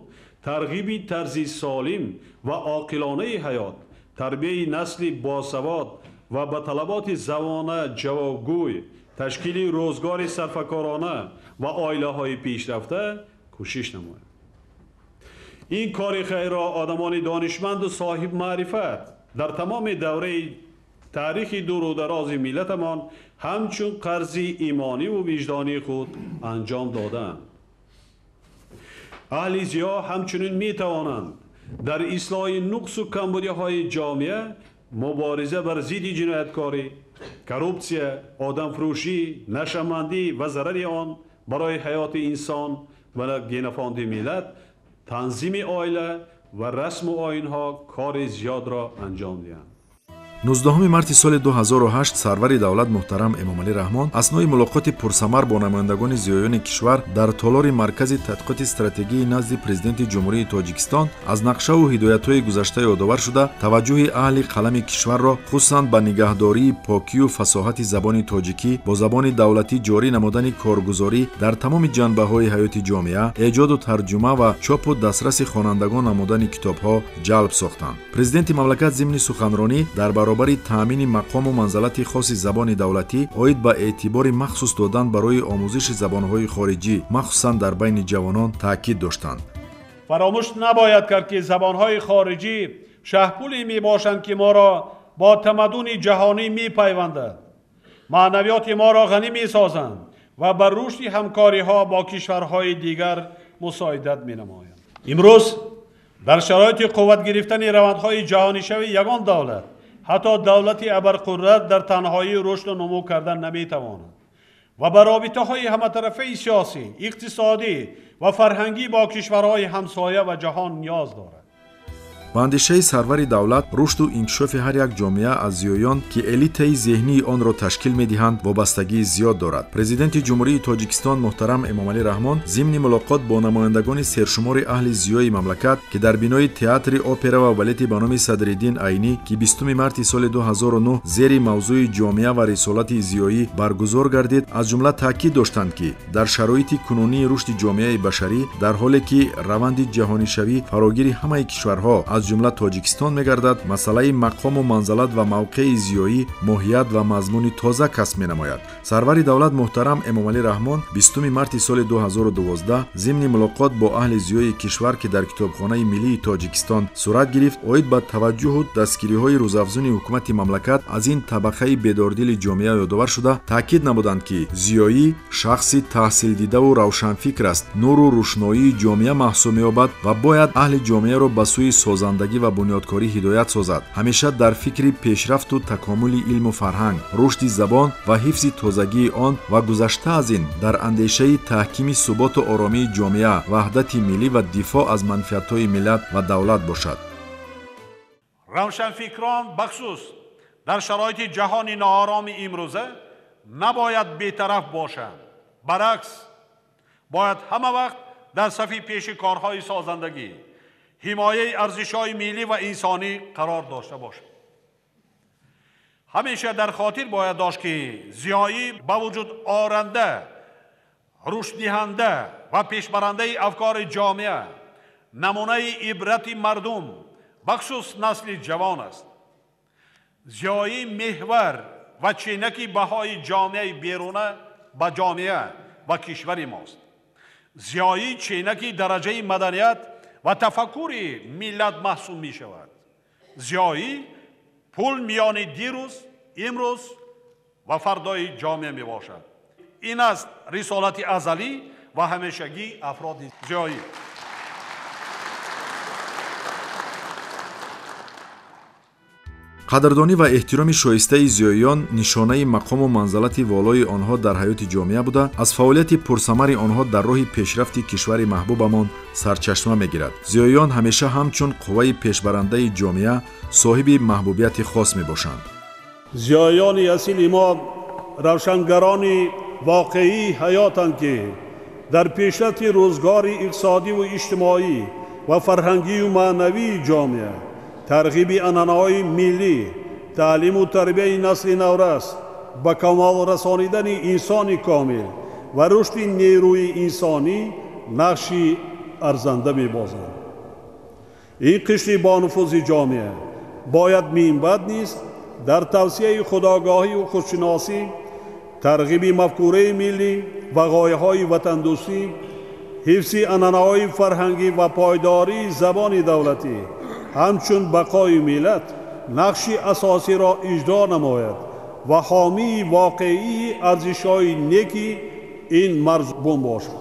тарғиби тарзи солим ва оқилонаи ҳаёт, тарбияи насли босавод ва ба талаботи замона ҷавобгӯй, ташкили рӯзгори сарфакорона ва оилаҳои пешрафта кӯшиш намояд. Ин кори хайрро одамони донишманду соҳибмаърифат дар тамоми давраи таърихи дуру дарози миллатамон ҳамчун қарзи имониву виҷдонии худ анҷом додаанд. Аҳли зиё ҳамчунин метавонанд дар ислоҳи нуқсу камбудиҳои ҷомеа, мубориза бар зидди ҷинояткорӣ, коррупсия, одамфурӯшӣ, нашъамандӣ ва зарари он барои ҳаёти инсон ва генофонди миллат, танзими оила ва расму оинҳо кори зиёдро анҷом диҳанд. 19 марти соли 2008 сарвари давлат муҳтарам Эмомалӣ Раҳмон аснои мулоқоти пурсамар бо намояндагони зиёиёни кишвар дар толори Маркази тадқиқоти стратегии назди Президенти Ҷумҳурии Тоҷикистон аз нақшаву ҳидоятҳои гузашта ёдовар шуда, таваҷҷӯҳи аҳли қалами кишварро хусусан ба нигаҳдории покию фасоҳати забони тоҷикӣ, бо забони давлатӣ ҷорӣ намудани коргузорӣ дар тамоми ҷанбаҳои ҳаёти ҷомеа, эҷоду тарҷума ва чопу дастраси хонандагон намудани китобҳо ҷалб сохтанд. Президенти мамлакат зимни суханронӣ дар баробари таъмини мақому манзалати хоси забони давлатӣ оид ба эътибори махсус додан барои омӯзиши забонҳои хориҷӣ, махсусан дар байни ҷавонон, таъкид доштанд. Фаромӯш набояд кард, ки забонҳои хориҷӣ шаҳпуле мебошанд, ки моро бо тамаддуни ҷаҳонӣ мепайвандад, маънавиёти моро ғанӣ месозанд ва ба рушди ҳамкориҳо бо кишварҳои дигар мусоидат менамоянд. Имрӯз дар шароити қувват гирифтани равандҳои ҷаҳонишавӣ ягон давлат, ҳатто давлати абарқудрат, дар танҳоӣ рушду нумӯ кардан наметавонад ва ба робитаҳои ҳаматарафаи сиёсӣ, иқтисодӣ ва фарҳангӣ бо кишварҳои ҳамсоя ва ҷаҳон ниёз дорад. Ба андешаи сарвари давлат, рушду инкишофи ҳар як ҷомеа аз зиёиён, ки элитаи зеҳнии онро ташкил медиҳанд, вобастагии зиёд дорад. Президенти Ҷумҳурии Тоҷикистон муҳтарам Эмомалӣ Раҳмон зимни мулоқот бо намояндагони сершумори аҳли зиёи мамлакат, ки дар бинои театри опера ва балети ба номи Садриддин Айнӣ, ки 20 марти соли 2009 зери мавзӯи ҷомеа ва рисолати зиёӣ баргузор гардид, аз ҷумла таъкид доштанд, ки дар шароити кунунии рушди ҷомеаи башарӣ, дар ҳоле ки раванди ҷаҳонишавӣ фарогири ҳамаи кишварҳо, аз ҷумла Тоҷикистон мегардад, масъалаи мақому манзалат ва мавқеи зиёӣ моҳият ва мазмуни тоза касб менамояд. Сарвари давлат муҳтарам Эмомалӣ Раҳмон 20 марти соли 2012 зимни мулоқот бо аҳли зиёи кишвар, ки дар Китобхонаи миллии Тоҷикистон сурат гирифт, оид ба таваҷҷӯҳу дастгириҳои рӯзафзуни ҳукумати мамлакат аз ин табақаи бедордили ҷомеа ёдовар шуда, таъкид намуданд, ки зиёӣ шахси таҳсилдидаву равшанфикр аст, нуру рӯшноии ҷомеа маҳсуб меёбад ва бояд аҳли ҷомеаро ба сӯи созандагӣ ва бунёдкорӣ ҳидоят созад. Ҳамеша дар фикри пешрафту такомули илму фарҳанг, рушди забон ва ҳифзи тозагии он ва гузашта аз ин дар андешаи таҳкими суботу оромии ҷомеа, ваҳдати миллӣ ва дифоъ аз манфиатҳои миллат ва давлат бошад. Равшанфикрон бахусус дар шароити ҷаҳони ноороми имрӯза набояд бетараф бошанд. Баръакс, бояд ҳама вақт дар сафи пеши корҳои созандагӣ, ҳимояи арзишҳои миллӣ ва инсонӣ қарор дошта бошад. Ҳамеша дар хотир бояд дошт, ки зиёӣ ба вуҷуд оранда, рушддиҳанда ва пешбарандаи афкори ҷомеа, намунаи ибрати мардум, бахусус насли ҷавон аст. Зиёӣ меҳвар ва ченаки баҳои ҷомеаи беруна ба ҷомеа ва кишвари мост. Зиёӣ ченаки дараҷаи маданият ва тафаккури миллат маҳсуб мешавад. Зиёӣ пул миёни дирӯз, имрӯз ва фардои ҷомеа мебошад. Ин аст рисолати азалӣ ва ҳамешагии афроди зиёӣ. Қадрдонӣ ва эҳтироми шоистаи зиёиён нишонаи мақому манзалати волои онҳо дар ҳаёти ҷомеа буда, аз фаъолияти пурсамари онҳо дар роҳи пешрафти кишвари маҳбубамон сарчашма мегирад. Зиёиён ҳамеша ҳамчун қувваи пешбарандаи ҷомеа соҳиби маҳбубияти хос мебошанд. Зиёиёни асили мо равшангарони воқеии ҳаётанд, ки дар пешрафти рӯзгори иқтисодиву иҷтимоӣ ва фарҳангию маънавии ҷомеа, тарғиби анъанаҳои миллӣ, таълиму тарбияи насли наврас, ба камол расонидани инсони комил ва рушди нерӯи инсонӣ нақши арзанда мебозанд. Ин қишри бонуфузи ҷомеа бояд минбаъд низ дар тавсияи худогоҳию худшиносӣ, тарғиби мафкураи миллӣ ва ғояҳои ватандӯстӣ, ҳифзи анъанаҳои фарҳангӣ ва пойдории забони давлатӣ ҳамчун бақои миллат нақши асосиро иҷро намояд ва ҳомии воқеии арзишҳои неки ин марзбум бошад.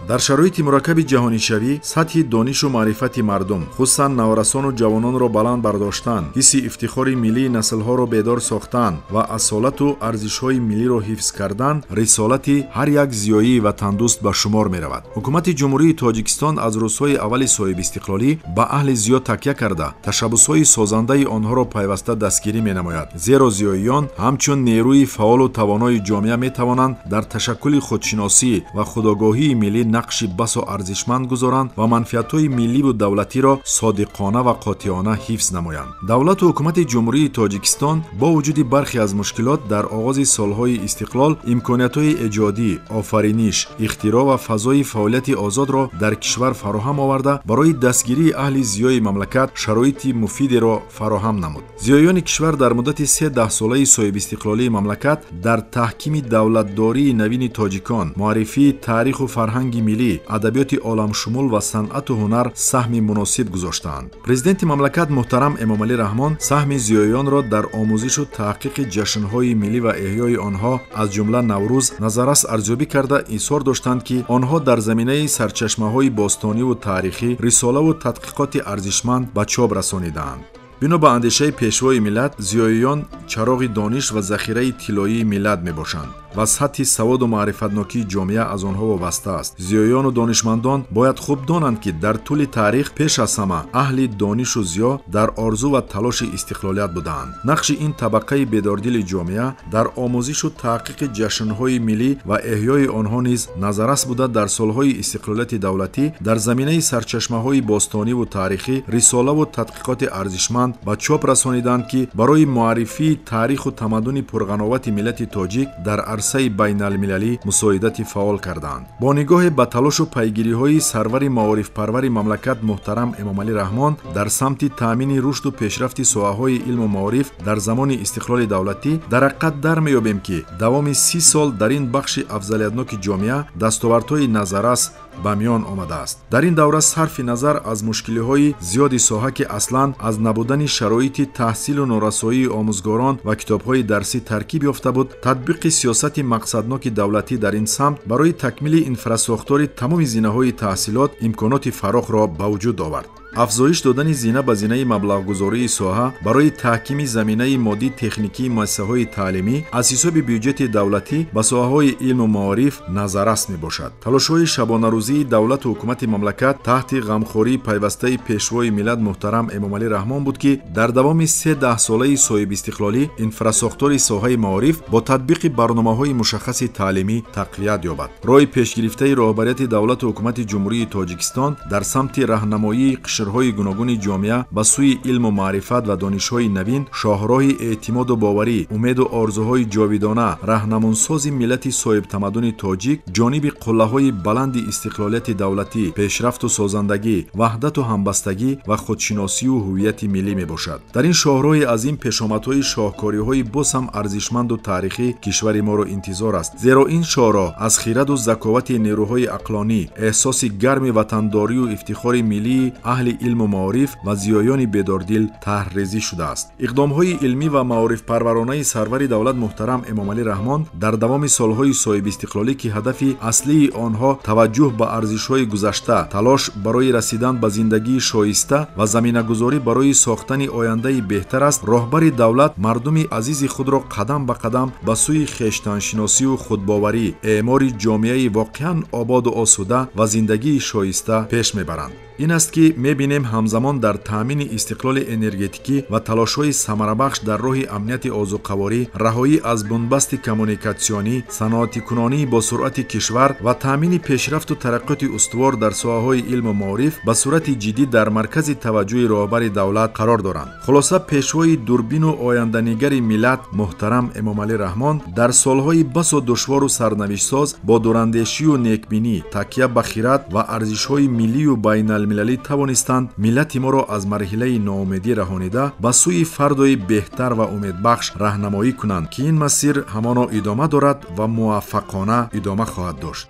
Дар шароити мураккаби ҷаҳонишавӣ сатҳи донишу маърифати мардум, хусусан наврасону ҷавононро баланд бардоштан, ҳисси ифтихори миллии наслҳоро бедор сохтан ва асолату арзишҳои миллиро ҳифз кардан рисолати ҳар як зиёии ватандӯст ба шумор меравад. Ҳукумати Ҷумҳурии Тоҷикистон аз рӯзҳои аввали соҳибистиқлолӣ ба аҳли зиё такя карда, ташаббусҳои созандаи онҳоро пайваста дастгирӣ менамояд. Зеро зиёиён ҳамчун нерӯи фаъолу тавонои ҷомеа метавонанд дар ташаккули худшиносӣ ва худогоҳии миллӣ нақши басо арзишманд гузоранд ва манфиатҳои милливу давлатиро содиқона ва қотеона ҳифз намоянд. Давлату ҳукумати Ҷумҳурии Тоҷикистон бо вуҷуди бархе аз мушкилот дар оғози солҳои истиқлол имкониятҳои эҷодӣ, офариниш, ихтироъ ва фазои фаъолияти озодро дар кишвар фароҳам оварда, барои дастгирии аҳли зиёи мамлакат шароити муфидеро фароҳам намуд. Зиёиёни кишвар дар муддати се даҳсолаи соҳибистиқлолии мамлакат дар таҳкими давлатдории навини тоҷикон, муаррифии таъриху фарҳанги миллӣ, адабиёти оламшумул ва санъату ҳунар саҳми муносиб гузоштаанд. Президенти мамлакат муҳтарам Эмомалӣ Раҳмон саҳми зиёиёнро дар омӯзишу таҳқиқи ҷашнҳои миллӣ ва эҳёи онҳо, аз ҷумла Наврӯз, назаррас арзёбӣ карда изҳор доштанд, ки онҳо дар заминаи сарчашмаҳои бостониву таърихӣ рисолаву тадқиқоти арзишманд ба чоп расонидаанд. Бино ба андешаи пешвои миллат, зиёиён чароғи дониш ва захираи тиллоии миллат мебошанд ва сатҳи саводу маърифатнокии ҷомеа аз онҳо вобаста аст. Зиёиёну донишмандон бояд хуб донанд, ки дар тӯли таърих пеш аз ҳама аҳли донишу зиё дар орзу ва талоши истиқлолият будаанд. Нақши ин табақаи бедордили ҷомеа дар омӯзишу таҳқиқи ҷашнҳои миллӣ ва эҳёи онҳо низ назаррас буда, дар солҳои истиқлолияти давлатӣ дар заминаи сарчашмаҳои бостониву таърихӣ рисолаву тадқиқоти арзишманд ба чоп расониданд, ки барои муаррифии таъриху тамаддуни пурғановати миллати тоҷик дар арсаи байналмилалӣ мусоидати фаъол карданд. Бо нигоҳе ба талошу пайгириҳои сарвари маорифпарвари мамлакат муҳтарам Эмомалӣ Раҳмон дар самти таъмини рушду пешрафти соҳаҳои илму маориф дар замони истиқлоли давлатӣ, дар ҳақиқат дар меёбем, ки давоми 30 сол дар ин бахши афзалиятноки ҷомеа дастовардҳои назаррас ба миён омадааст. Дар ин давра сарфи назар аз мушкилиҳои зиёди соҳа, ки аслан аз набудани шароити таҳсилу норасоии омӯзгорон ва китобҳои дарсӣ таркиб ёфта буд, татбиқи сиёсати мақсадноки давлатӣ дар ин самт барои такмили инфрасохтори тамоми зинаҳои таҳсилот имконоти фарохро ба вуҷуд овард. Афзоиш додани зина ба зинаи маблағгузории соҳа барои таҳкими заминаи моддии техникии муассисаҳои таълимӣ аз ҳисоби бюҷети давлатӣ ба соҳаҳои илму маориф назаррас мебошад. Талошҳои шабонарӯзии давлату ҳукумати мамлакат таҳти ғамхории пайвастаи пешвои миллат муҳтарам Эмомалӣ Раҳмон буд, ки дар давоми се даҳсолаи соҳибистиқлолӣ инфрасохтори соҳаи маориф бо татбиқи барномаҳои мушаххаси таълимӣ тақвият ёбад. Роҳи пешгирифтаи роҳбарияти давлату ҳукумати Ҷумҳурии Тоҷикистон дар самти раҳнамоии қишрҳои гуногуни ҷомеа ба сӯи илму маърифат ва донишҳои навин, шоҳроҳи эътимоду боварӣ, умеду орзуҳои ҷовидона, раҳнамунсози миллати соҳибтамаддуни тоҷик ҷониби қуллаҳои баланди истиқлолияти давлатӣ, пешрафту созандагӣ, ваҳдату ҳамбастагӣ ва худшиносию ҳуввияти миллӣ мебошад. Дар ин шоҳроҳи азим пешомадҳои шоҳкориҳои боз ҳам арзишманду таърихӣ кишвари моро интизор аст, зеро ин шоҳроҳ аз хираду заковати нерӯҳои ақлонӣ, эҳсоси гарми ватандорию ифтихори миллии аҳли илму маориф ва зиёёни бедордил таҳррезӣ шудааст. Иқдомҳои илмӣ ва маорифпарваронаи сарвари давлат муҳтарам Эмомалӣ Раҳмон дар давоми солҳои соҳибистиқлолӣ, ки ҳадафи аслии онҳо таваҷҷӯҳ ба арзишҳои гузашта, талош барои расидан ба зиндагии шоиста ва заминагузорӣ барои сохтани ояндаи беҳтар аст, роҳбари давлат мардуми азизи худро қадам ба қадам ба сӯи хештаншиносию худбоварӣ, эъмори ҷомеаи воқеан ободу осуда ва зиндагии шоиста пеш мебаранд. Ин аст, ки мебинем ҳамзамон дар таъмини истиқлоли энергетикӣ ва талошҳои самарабахш дар роҳи амнияти озуқаворӣ, раҳоӣ аз бунбасти коммуникатсионӣ, саноатикунонӣ бо суръати кишвар ва таъмини пешрафту тараққиёти устувор дар соҳаҳои илму маориф ба сурати ҷиддӣ дар маркази таваҷҷӯҳи роҳбари давлат қарор доранд. Хулоса, пешвои дурбину оянданигари миллат муҳтарам Эмомалӣ Раҳмон дар солҳои басо душвору сарнавиштсоз бо дурандешию некбинӣ, такя ба хират ва арзишҳои миллию байналмилалӣ тавонистанд миллати моро аз марҳилаи ноумедӣ раҳонида ба сӯи фардои беҳтар ва умедбахш раҳнамоӣ кунанд, ки ин масир ҳамоно идома дорад ва муваффақона идома хоҳад дошт.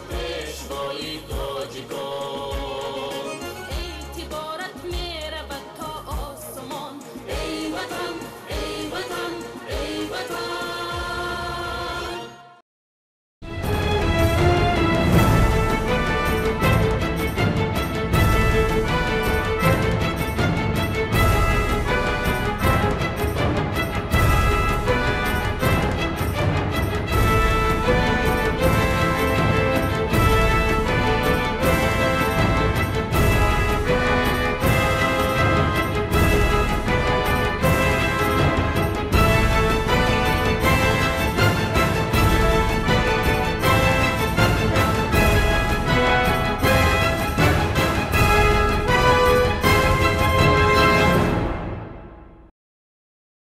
Пешвои.